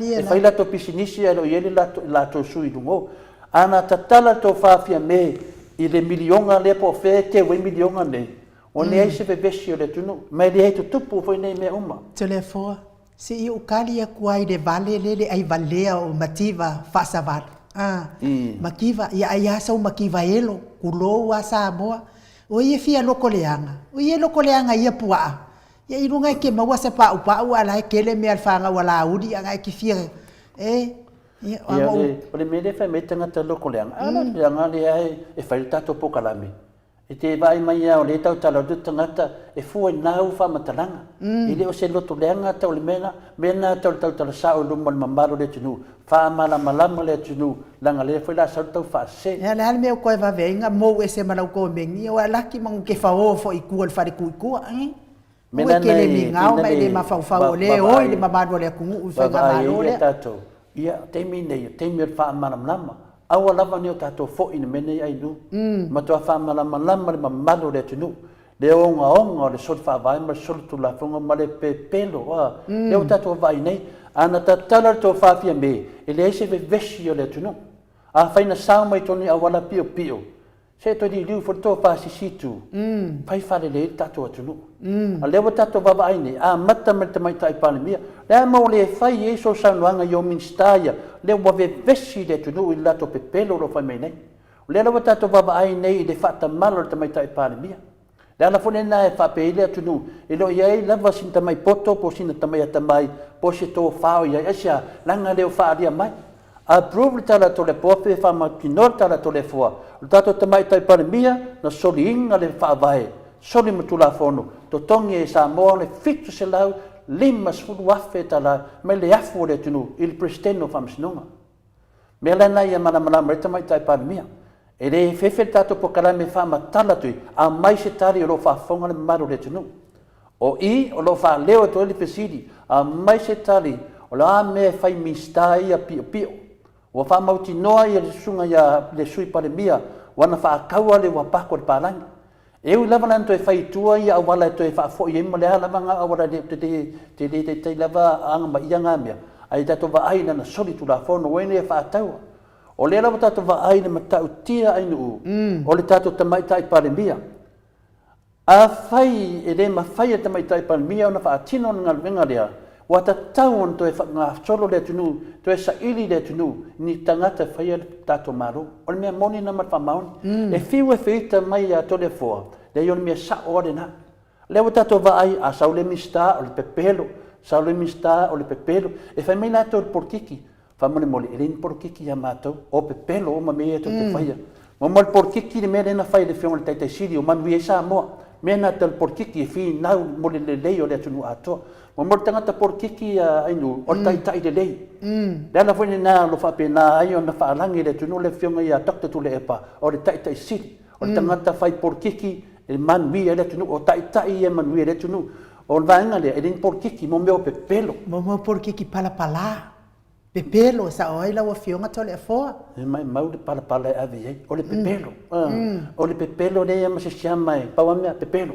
[SPEAKER 2] E fai latou pisinisi ae le o i ai le latou sui i luga o. Ana tatala le tofa a Fiame i le miliona lea po o fea e teu ai miliona nei, ua leai se vevesi o le atunuu, ma e leai tutupu foi nei mea uma.
[SPEAKER 1] Toleafoa, Se i ou kali atu ai le vale le le ai valea o mativa faasavalu. A, mativa, ia ai a sau mativa elo, kulou a Samoa. O ia fia loko leaga, o ia loko leaga ia puaa. Ia i luga e ke maua se paupau a la e kele mea le fanau a Laauli a e ke fia, e,
[SPEAKER 2] ia, a o. O le mea lea e fai mai ai tagata loko leaga, a loko leaga lea e fai le tatou polokalame. E te vaai mai lava o lea e tautala atu le tagata e fua i nau faamatalaga. E le o se loto leaga tau le mea lena. Mea lena tau le tautala sao i luma o le mamalu o le atunuu, faamalamalama le atunuu, leaga lea foi la sau le tau faasese.
[SPEAKER 1] Ia, o le a le mea ua toe vave ai na mou ese ma lau komeni, ua laki ma ke faoa foi i tua i le fale tuitua, eh? Aua e te le migao ma e le mafaufau o lea e o i le mamalu o le atunuu i faigamalo lea.
[SPEAKER 2] Tatou, ia, taimi nei, o taimi o le faamalamalama. Aua lava ne i o tatou foi i le mea nei Ainuu. Matua faamalamalama le mamalu o le atunuu, le ogaoga o le soli faavae ma le soli tulafono ma le pepelo, a, lea ua tatou vaai nei. A na tatala le tofa Fiame, e leai se vevesi o le atunuu. Afai na sao mai totonu i auala piopio, Se toe liliu foi le tofa sisitu, fai faalelei ai le tatou atunuu. A o lea ua tatou vaavaai nei, amata mai le Tamaitai Palemia, le a ma ua le fai ai sou saunoaga i o Minisita ia, lea ua vevesi le atunuu i le latou pepelo o lo o fai mai nei. O lea la ua tatou vaavaai nei i le faatamala o le Tamaitai Palemia. Le ala foi lena e faapea ai le atunuu, e le o i ai lava sina tamai poto po o sina tamai atamai po o se tofa o i ai. Aisea? Leaga e le o faaalia mai. Approve le tala a Toleafoa pe faamautinoa le tala a Toleafoa. O le tatou Tamaitai Palemia na soliina le Faavae, soli ma Tulafono, totogi e Samoa le $750,000 tala mai le afu o le atunuu i le Peresetene o Faamasinoga. Mea la lena ia malamalama ai le Tamaitai Palemia. E le fefe le tatou polokalame e faamatala atu ai, aumai se tali o lo o faafofoga le mamalu o le atunuu. O i o lo o faaleo atu ai le fesili, aumai se tali o le a mea e fai Minisita ai ia piopio. Ua faamautinoa ia le susuga ia le Sui Palemia ua na faataua le uapako i le palagi. E ui lava la ina toe fai i tua ia auala e toe faafoi ai ma le a lava nga auala e le te le taitai lava agamaia nga mea, ae tatou vaai i lana solitulafono ua ia faataua. O lea la ua tatou vaai i le matautia ainuu o le tatou Tamaitai Palemia. Afai e le mafai e le Tamaitai Palemia ona faatino le galuega lea, ua tatau ona toe faagasolo le atunuu, toe saili le atunuu i ni tagata e faia le tatou Malo. O le mea moni lena ma le faamaoni. E fiu e feita mai ia Toleafoa, leai o le mea sao lava lena. O lea ua tatou vaai, a sau le Minisita o le pepelo, sau le Minisita o le pepelo. E fai mai latou i le polokiki, Faamolemole, e leai ni polokiki ia matou, o pepelo uma mea ia tou te faia. Muamua le polokiki le mea lea na fai e le Afioga i le Taitai Sili o manuia ai Samoa. Mea na tau le polokiki e finau mo le lelei o le atunuu atoa. Muamua le tagata polokiki a Ainuu, o le Taitai lelei. Le ala foi lena o lo o faapena ai ona faalagi e le atunuu le Afioga ia Doctor Tuilaepa, o le Taitai Sili. O le tagata fai polokiki e manuia ai le atunuu, o Taitai ia e manuia ai le atunuu. O le vaega lea, e le ni polokiki, mo mea o pepelo.
[SPEAKER 1] Mo mea o polokiki palapala. Pepelo, e sao ai lau Afioga Toleafoa.
[SPEAKER 2] E maumau le palapala e ave i ai, o le pepelo. O le pepelo lea ma se siama e pau lava mea, pepelo.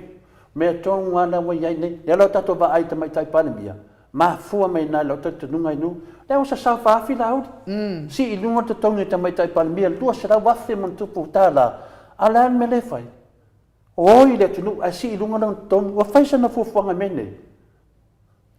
[SPEAKER 2] Mea tonu lava lea ua i ai nei. Lea la ua tatou vaai i Tamaitai Palemia, mafua mai i ina i lau talitonuga i nuu, lea ua sasao faafi Laauli. Sii i luga le totogi o Tamaitai Palemia, $200,000 ma ona tupu tala, a o le a le mea lea e fai? Oi le atunuu ae sii i luga lona totogi. Ua fai sana fuafuaga i mea nei.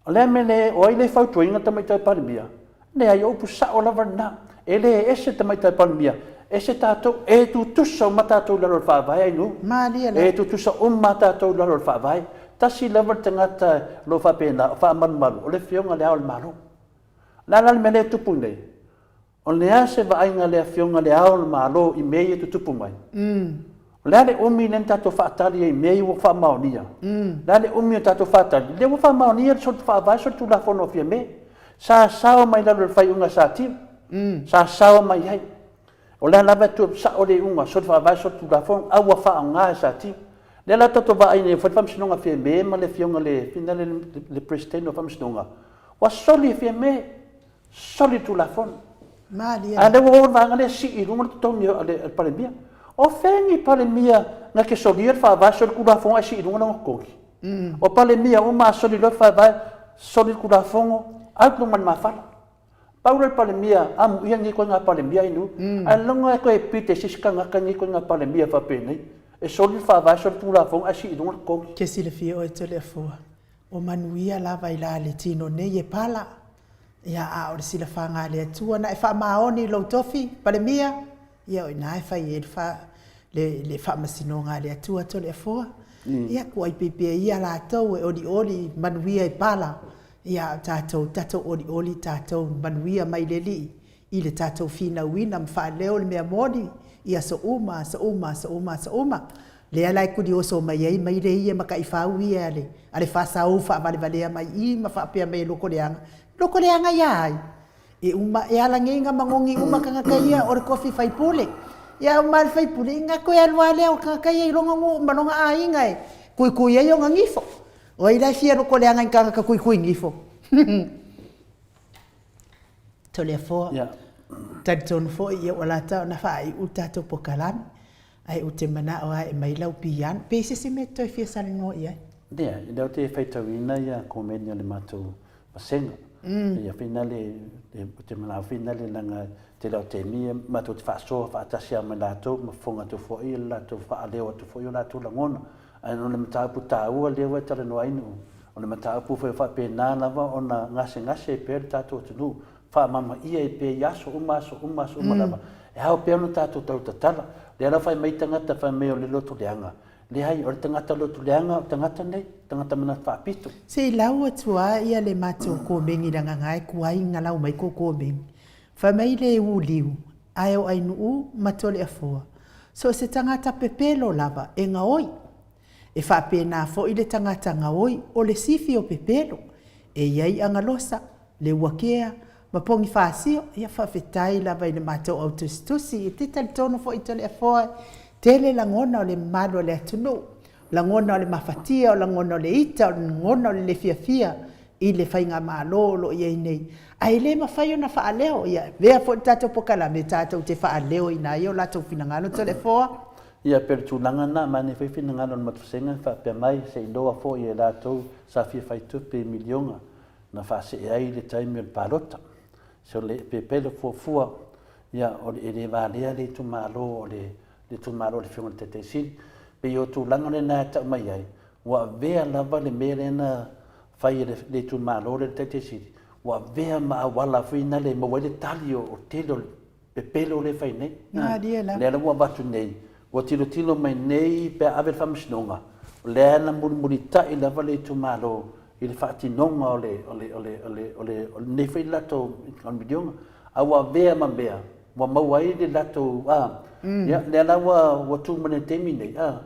[SPEAKER 2] O le a mea le, o ai le fautuaina Tamaitai Palemia? Leai, o upu sao lava lena. E le ese le Tamaitai Palemia, ese tatou, e tutusa uma tatou i lalo o le Faavae, Ainuu.
[SPEAKER 1] Malie
[SPEAKER 2] lava. E tutusa uma tatou i lalo o le Faavae. Tasi lava le tagata o lo o faapena, o faamalumalu, o le Afioga i Le Ao o le Malo. O le a la le mea lea e tupu nei? O le a se vaaiga a le Afioga i Le Ao o le Malo i mea ia e tutupu mai? O le a le umi lea na tatou faatali ai i mea ia ua faamaonia? O le a le umi o tatou faatali? Lea ua faamaonia le Faavae Solitulafono a Fiame. Sa sao mai lalo i le faaiuga a Satiu. Sa sao mai ai. O lea lava e tuu sao le iuga Soli Faavae Solitulafono a ua faaaoga e Satiu. Lea la tatou vaai nei, fai le Faamasinoga a Fiame ma le Afioga i le, le Peresetene o le Faamasinoga, ua soli e Fiame. Soli le Tulafono.
[SPEAKER 1] Malie.
[SPEAKER 2] A lea ua oo le vaega lea sii i luga le totogi o le Palemia. O fea ni Palemia na te solia le Faavae, soli le Tulafono ae sii i luga lona totogi? O Palemia uma a soli loa le Faavae, soli le Tulafono, alu luga le mafala. Pau lea o le Palemia, amuia lenei ituaiga Palemia inu, ae logo e toe pite e se isi tagata lenei ituaiga Palemia faapenei, e soli le Faavae, soli le Tulafono ae sii i luga le totogi.
[SPEAKER 1] Ke silafia oe Toleafoa, ua manuia lava i la le tino nei e pala. Ia, a o le silafaga a le Atua na e faamaoni i lou tofi, Palemia, ia o i ina e fai ai le, fa, le, le faamasinoga a le Atua Toleafoa. Ia, kuai pipia ia latou e olioli manuia i pala, ia, a o tatou, tatou olioli tatou manuia mai le Alii i le tatou finauina ma faaleo le mea moni i aso uma, aso uma, aso uma, aso uma. Lea la e kulioso mai ai maile ia ma taifau ia a le, a le faasau faavalevalea mai i ma faapea mai e lokoleaga. Lokoleaga ia ai? E uma, e alagiga ma gogi uma tagata ia o le tofi faipule. Ia uma le faipule, ina toe alu lava lea o tagata ia i lona nuu ma lona aiga e tuitui ai ona nifo. O ai la e fia lokoleaga i ni tagata tuitui nifo? Toleafoa, yeah. Talitonu foi ia ua lata ona faaiu le tatou pokalame, ae ou te manao lava e aumai lau piano. Pe i se isi mea e toe fia salanoa i ai?
[SPEAKER 2] Lea, lea ou te faitauina ia komeni a le matou vasega. Ia whina le, ou te manao whina le langa te leo te mi e matou te faasoa faatasi lava ma latou ma fofoga atu foi le latou faaleo atu foi o latou lagona. Ae o le mataupu taua lea ua e talanoa ai Nu'u, o le mataupu foi o faapena lava ona gasegase ai pea le tatou atunuu, faamamaia ai pea i aso uma, aso uma, aso uma lava. E ao pea ona tatou tau tatala. Lea la fai mai tagata fai mai o le loto leaga. Leai, o le tagata loto leaga o tagata nei, tagata manatu faapito.
[SPEAKER 1] Se i lau atu a ia le matou komeni leaga e tuai na lau mai kou komeni. Fai mai le uliu, ae o Ainuu ma Toleafoa, so o se tagata pepelo lava e gaoi. E faapena foi le tagata gaoi o le sifi o pepelo, e i ai agalosa, le uakea, ma Ponifasio. Ia faafetai lava i le matou au tusitusi, e te talitonu foi Toleafoa, e tele lagona o le mamalu o le atunuu, lagona o le mafatia, o lagona o le ita, o lagona o le le fiafia i le faigamalo o lo o i ai nei, ae le mafai ona faaleo. Ia avea foi le tatou pokalame tatou te faaleoina ai o latou finagalo Toleafoa.
[SPEAKER 2] Ia, pei o le tulaga lena, manaia foi finagalo o le Matusega faapea mai, se i iloa foi e latou sa fia fai tupe i miliona na faasee ai le taimi o le palota. So le pepelo fuafua, ia, o le e le valea le itumalo o le le itumalo o le Afioga i le Taitai Sili. Pei o tulaga lena e tau mai ai, ua avea lava le mea lea na fai e le itumalo lea i le Taitai Sili, ua avea ma auala foi na le maua ai le tali o le tele o le pepelo lea e fai nei.
[SPEAKER 1] Malie lava.
[SPEAKER 2] Lea la ua avatu nei, ua tilotilo mai nei pe a ave i le Faamasinoga, o lea na mulimulitai lava le itumalo i le faatinoga o le, o le, o le, o le, o le, o lenei foi latou miliona, a ua avea ma mea ua maua ai le latou, a, ia, lea la ua, ua tu mai le taimi nei, a,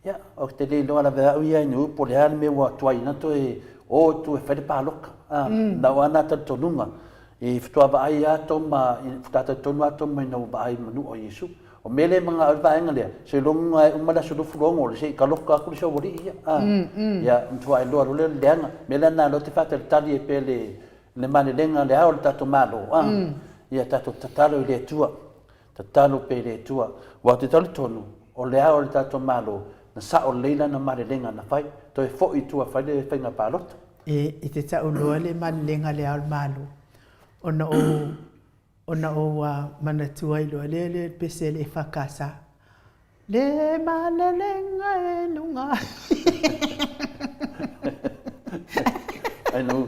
[SPEAKER 2] ia, ou te le iloa lava e au ia i ni upu, o le a le mea ua tuai na toe o i tua e fai le paloka, a, na o ana talitonuga, i faatoa vaai lava Toma, faatoa talitonu lava Toma ina ua vaai i manua o Iesu. O mea lea e manao ai le vaega lea, seiloga e uma le aso 26 le se i taloka atu le isi aualii ia, a, ia, ona faatoa iloa loa lea o le leaga. O le mea lea na ou te faatalitali ai pea i le malelega a le Ao o le tatou Malo, a, ia tatou tatalo i le Atua, tatalo pea i le Atua. Aua ou te talitonu, o le Ao o le tatou Malo, na sao lelei lana malelega na fai, toe foi i tua e fai le faiga palota.
[SPEAKER 1] E te tau loa le malelega a le Ao o le Malo, ona o Ona ou manatua ai loa lea le pese a le EFKS, Le malelega e luga.
[SPEAKER 2] Ai no,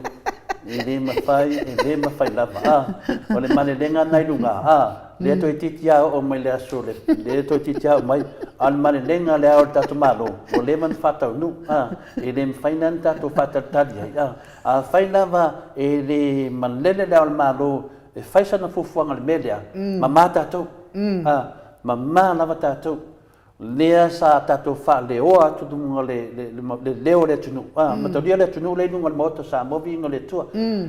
[SPEAKER 2] e le mafai, e le mafai lava. A, o le malelega na i luga, a, lea toeitiiti a oo mai le aso, le, lea toeitiiti a oo mai, a o le malelega le ao o le tatou Malo, ua leva ona faataunuu, a, e le mafai la ona tatou faatalitali ai, a. Afai lava e le malele le Ao o le Malo e fai sana fuafuaga i le mea lea, mama tatou. A, mama lava tatou. Lea sa tatou faaleoa atu i luga o le leo o le atunuu. A, mataulia le atunuu lea i luga o le Maota o Samoa, viiga o le Atua.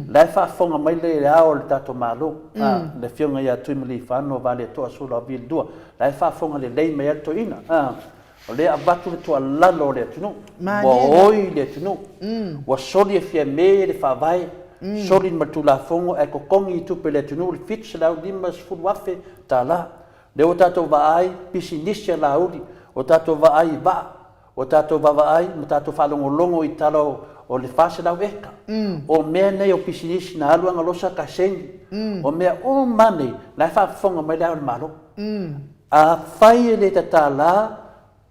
[SPEAKER 2] La e faafofoga mai le Ao o le tatou Malo, a, le Afioga ia Tuimalealiifano Vaaletoa Sualauvi II, la e faafofoga lelei mai ai le toeaina. A. O lea e avatu le tuualalo a le atunuu, ua oi le atunuu, ua soli e Fiame le Faavae, soli ma le Tulafono ae totogi i tupe a le atunuu le $750,000. Lea ua tatou vaai pisinisi a Laauli, ua tatou vaai i vaa, ua tatou vaavaai ma tatou faalogologo i tala o le 400 eka. O mea nei o pisinisi na alu agalosa kasegi, o mea uma nei, la e faafofoga mai le Ao o le Malo. Afai e le tatala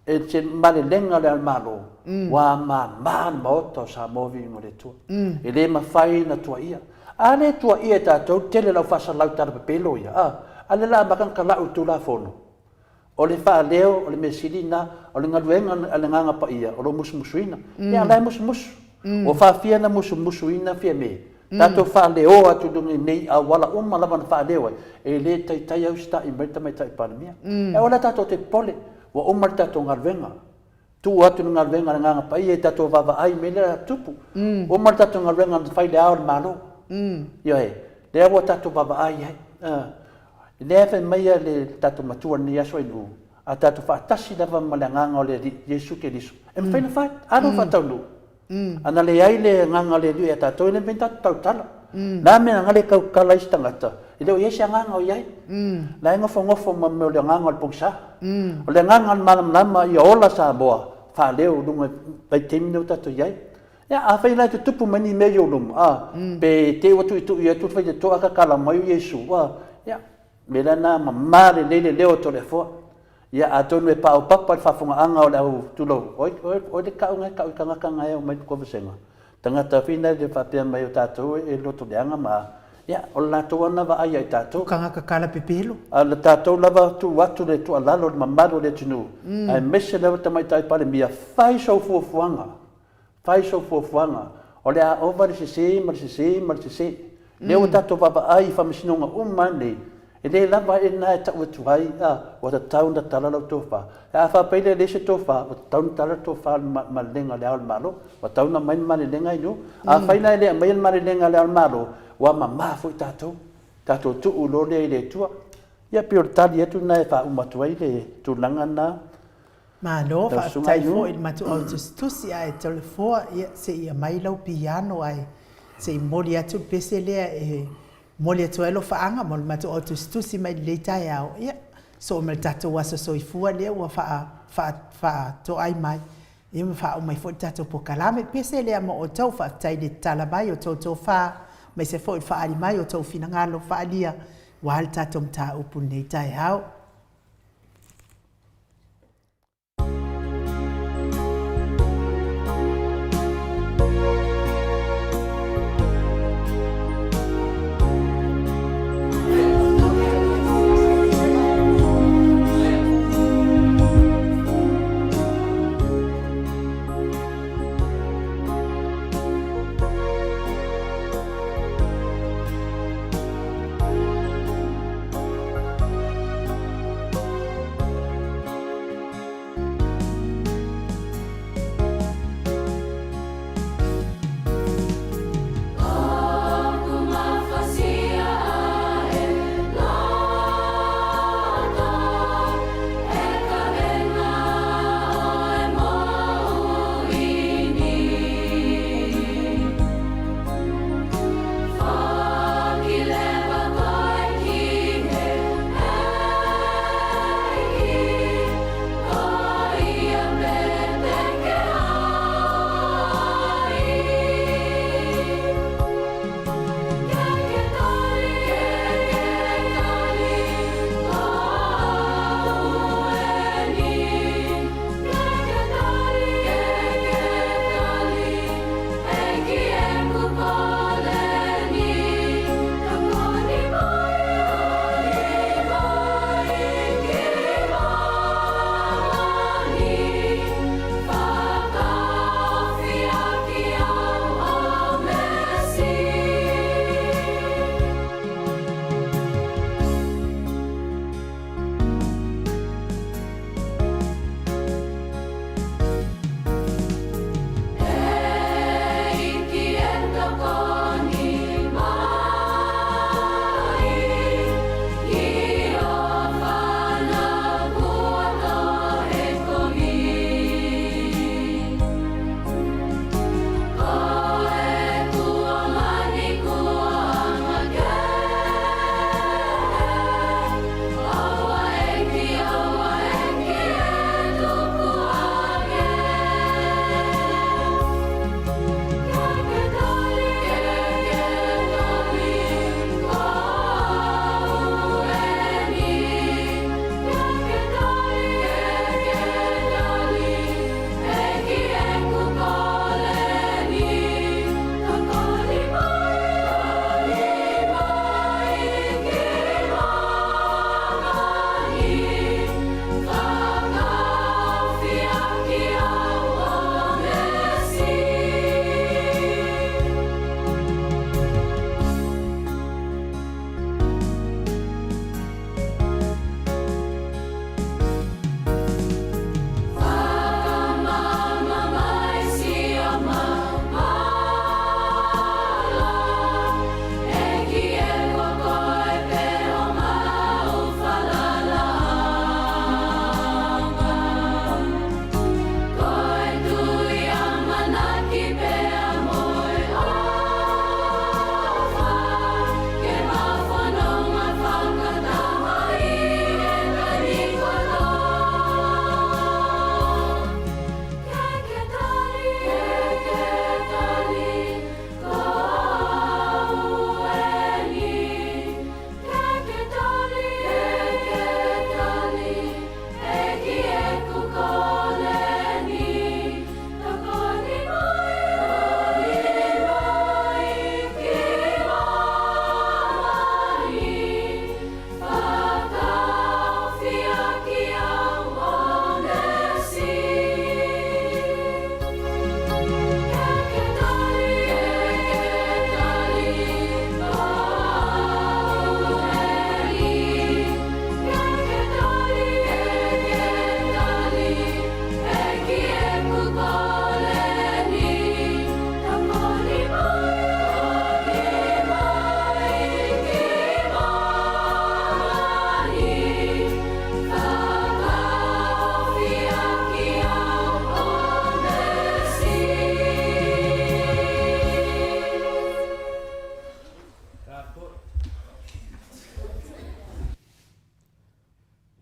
[SPEAKER 2] e se malelega le Malo, ua mama le Maota o Samoa viiga o le Atua. E le mafai ona tuuaia. A le tuuaia e tatou, tele lau faasalau tala pepelo ia, a, a lea la amata ona tala'u i le Tulafono. O le faaleo o le mea sili lena, o le galuega a le Agaga Paia o lo o musumusuina. Ia, o la e musumusu. Ua faafia ona musumusuina Fiame? Tatou faaleoa atu i luga i nei auala uma lava na faaleo ai, e le taitai au sita'i mai le Tamaitai Palemia. Aua la tatou te popole, ua uma le tatou galuega. Tuu atu le galuega a le Agaga Paia i tatou vaavaai i mea lea a tupu. Uma le tatou galuega na fai i le Ao o le Malo. Ioe, lea ua tatou vaavaai i ai. Lea e fai mai le tatou Matua i lenei aso i Nuu, a tatou faatasi lava ma le Agaga o le Alii, Iesu Keriso, e mafai ona fai. A lea ua faataunuu. A na leai le Agaga o le Alii ia tatou, e le mafai ona tatou tautala. O le a le mea e tautala ai se tagata, e le o i ai se agaga o i ai. O la e nofonofo ma mea o le agaga o le pogisa. O le agaga o le malamalama ia ola Samoa, faaleo i luga i le vaitaimi lea ua tatou i ai. Ia, afai la e tutupu mai ni mea i ou luma, a, pe te i ua tuitui atu le faitotoa ae tatala mai o Iesu, a, ia, o le mea la lena, mama lelei le leo o Toleafoa. Ia, atonu e paopapa le faafofogaaga o le au, tulou, oi, oi, oi le kau na e kau i tagata na e omai i le kovesega. Tagata foi na e faapea mai o tatou e loto leaga ma, ia, o le latou lava na vaai ia i tatou. O
[SPEAKER 1] tagata kalapepelo.
[SPEAKER 2] A o le tatou lava tuu atu le tuualalo i le mamalu o le atunuu, aemaise lava Tamaitai Palemia, fai sou fuafuaga. Fai sou fuafuaga, o le a ova le sese ma le sese ma le sese. Lea ua tatou vaavaai i faamasinoga uma lava nei, e le lava ai lena e tau atu ai, a, ua tatau ona tala lau tofa. Ae a faapea e leai se tofa, ua tatau ona tala le tofa i le malelega a Le Ao o le Malo. Ua tatau ona aumai le malelega i o. Afai la e le aumaia le malelega a Le Ao o le Malo, ua mama foi tatou. Tatou tuu loa lea i le Atua. Ia pei o le tali atu lena e faauma atu ai le tulaga lena.
[SPEAKER 1] Malo, faafetai foi i le matou au tusitusi ae Toleafoa, ia se i aumai lau piano ae se i momoli atu le pese lea e momoli atu ai alofaaga mo le matou au tusitusi mai lenei taeao, ia soo ma le tatou aso soifua lea ua faatoai mai, ia ma faauma ai foi le tatou polokalame. Pese lea mo outou, faafetai i le tatala mai o tou tofa, aemaise foi o le faaali mai o tou finagalo faaalia aua le tatou mataupu i lenei taeao.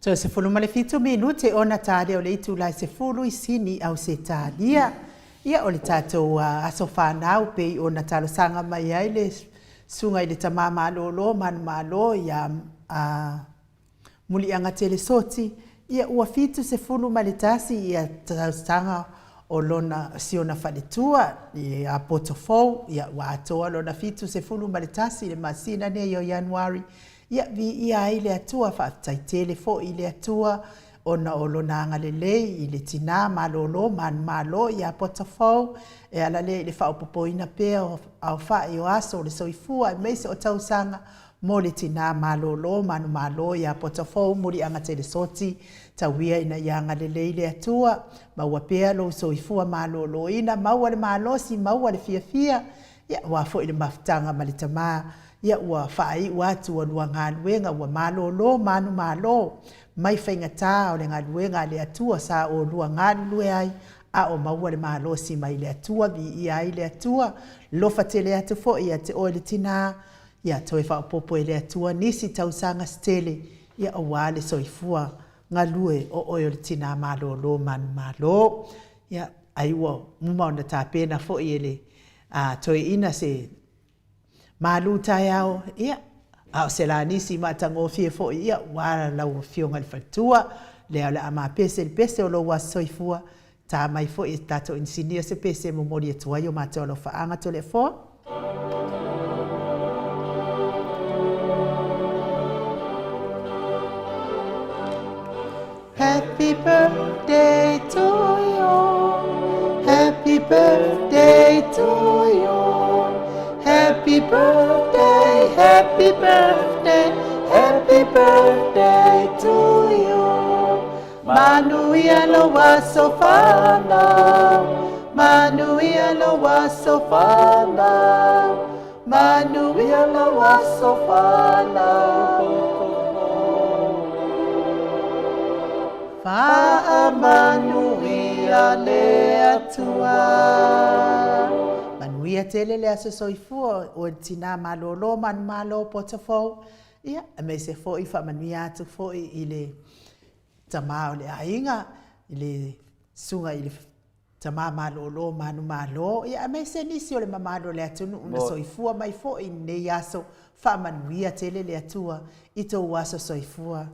[SPEAKER 1] Toe 17 minute ona ta lea o le itula e 10 i Sini, Ausetalia. Ia, o le tatou aso fanau pei ona talosaga mai ai le susuga i le Tama Malolo Manumalo ia Muliaga Telesoti, ia ua 71 ia tausaga o lona siona faletua ia Potofou, ia ua atoa lona 71 i le masina nei o Ianuari. Ia viia ai le Atua, faafetai tele foi i le Atua ona o lona agalelei i le tinā malolo manumalo ia Potofou, e ala lea i le faaopoopoina pea o aofai o aso o le soifua aemaise o tausaga mo le tinā malolo manumalo ia Potofou Muliaga Telesoti. Tauia ina ia agalelei le Atua, maua pea lou soifua maloloina, maua le malosi, maua le fiafia, ia aua foi le mafutaga ma le Tama, ia ua faaiu atu ua lua galuega, ua malolo manumalo mai faigata o le galuega a le Atua sa olua galulue ai, a o maua le malosi mai le Atua. Viia ai le Atua, lofa tele atu foi ia te oe le tinā, ia toe faaopoopo e le Atua nisi tausaga se tele, ia aua le soifua galue o oe o le tinā malolo manumalo. Ia, ai ua uma ona tapena foi e le toeaina se malu taeao, ia, a o se lanisi matagofie foi, ia, ua lau Afioga i le faletua, lea o le a mapese le pese o lou aso soifua. Ta mai foi e tatou inisinia se pese e momoli atu ai o matou alofaaga Toleafoa. Happy birthday to you. Happy birthday to you. Happy birthday, happy birthday, happy birthday to you. Manuia lou aso fanau. Manuia lou aso fanau. Manuia lou aso fanau. Faamanuia le Atua. Manuia tele le aso soifua o le tinā malolo manumalo Potofou. Ia, aemaise foi faamanuia atu foi i le tama o le aiga, i le susuga i le tama malolo manumalo, ia aemaise nisi o le mamalu o le atunuu na soifua mai foi i lenei aso. Faamanuia tele le Atua i tou aso soifua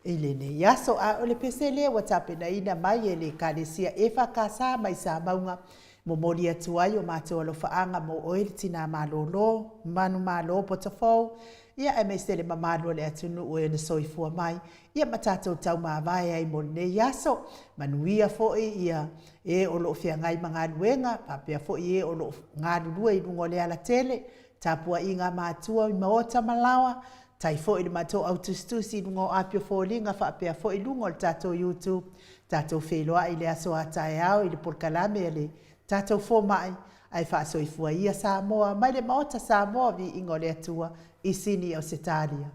[SPEAKER 1] i lenei aso. A o le pese lea ua tapenaina mai e le Ekalesia EFKS mai Samauga, momoli atu ai o matou alofaaga mo oe le tinā malolo manumalo Potofou, ia aemaise le mamalu o le atunuu e ona soifua mai, ia ma tatou taumavae ai mo lenei aso. Manuia foi ia e o lo o feagai ma galuega, faapea foi e o lo o galulue i luga o le alatele, tapuaiga a matua i maota ma laoa, tai foi le matou au tusitusi i luga o api o foliga faapea foi luga o le tatou YouTube. Tatou feiloai i le aso a taeao i le polokalame a le tatou fomai, ae faasoifua ia Samoa mai le Maota Samoa, viiga o le Atua i Sini Ausetalia.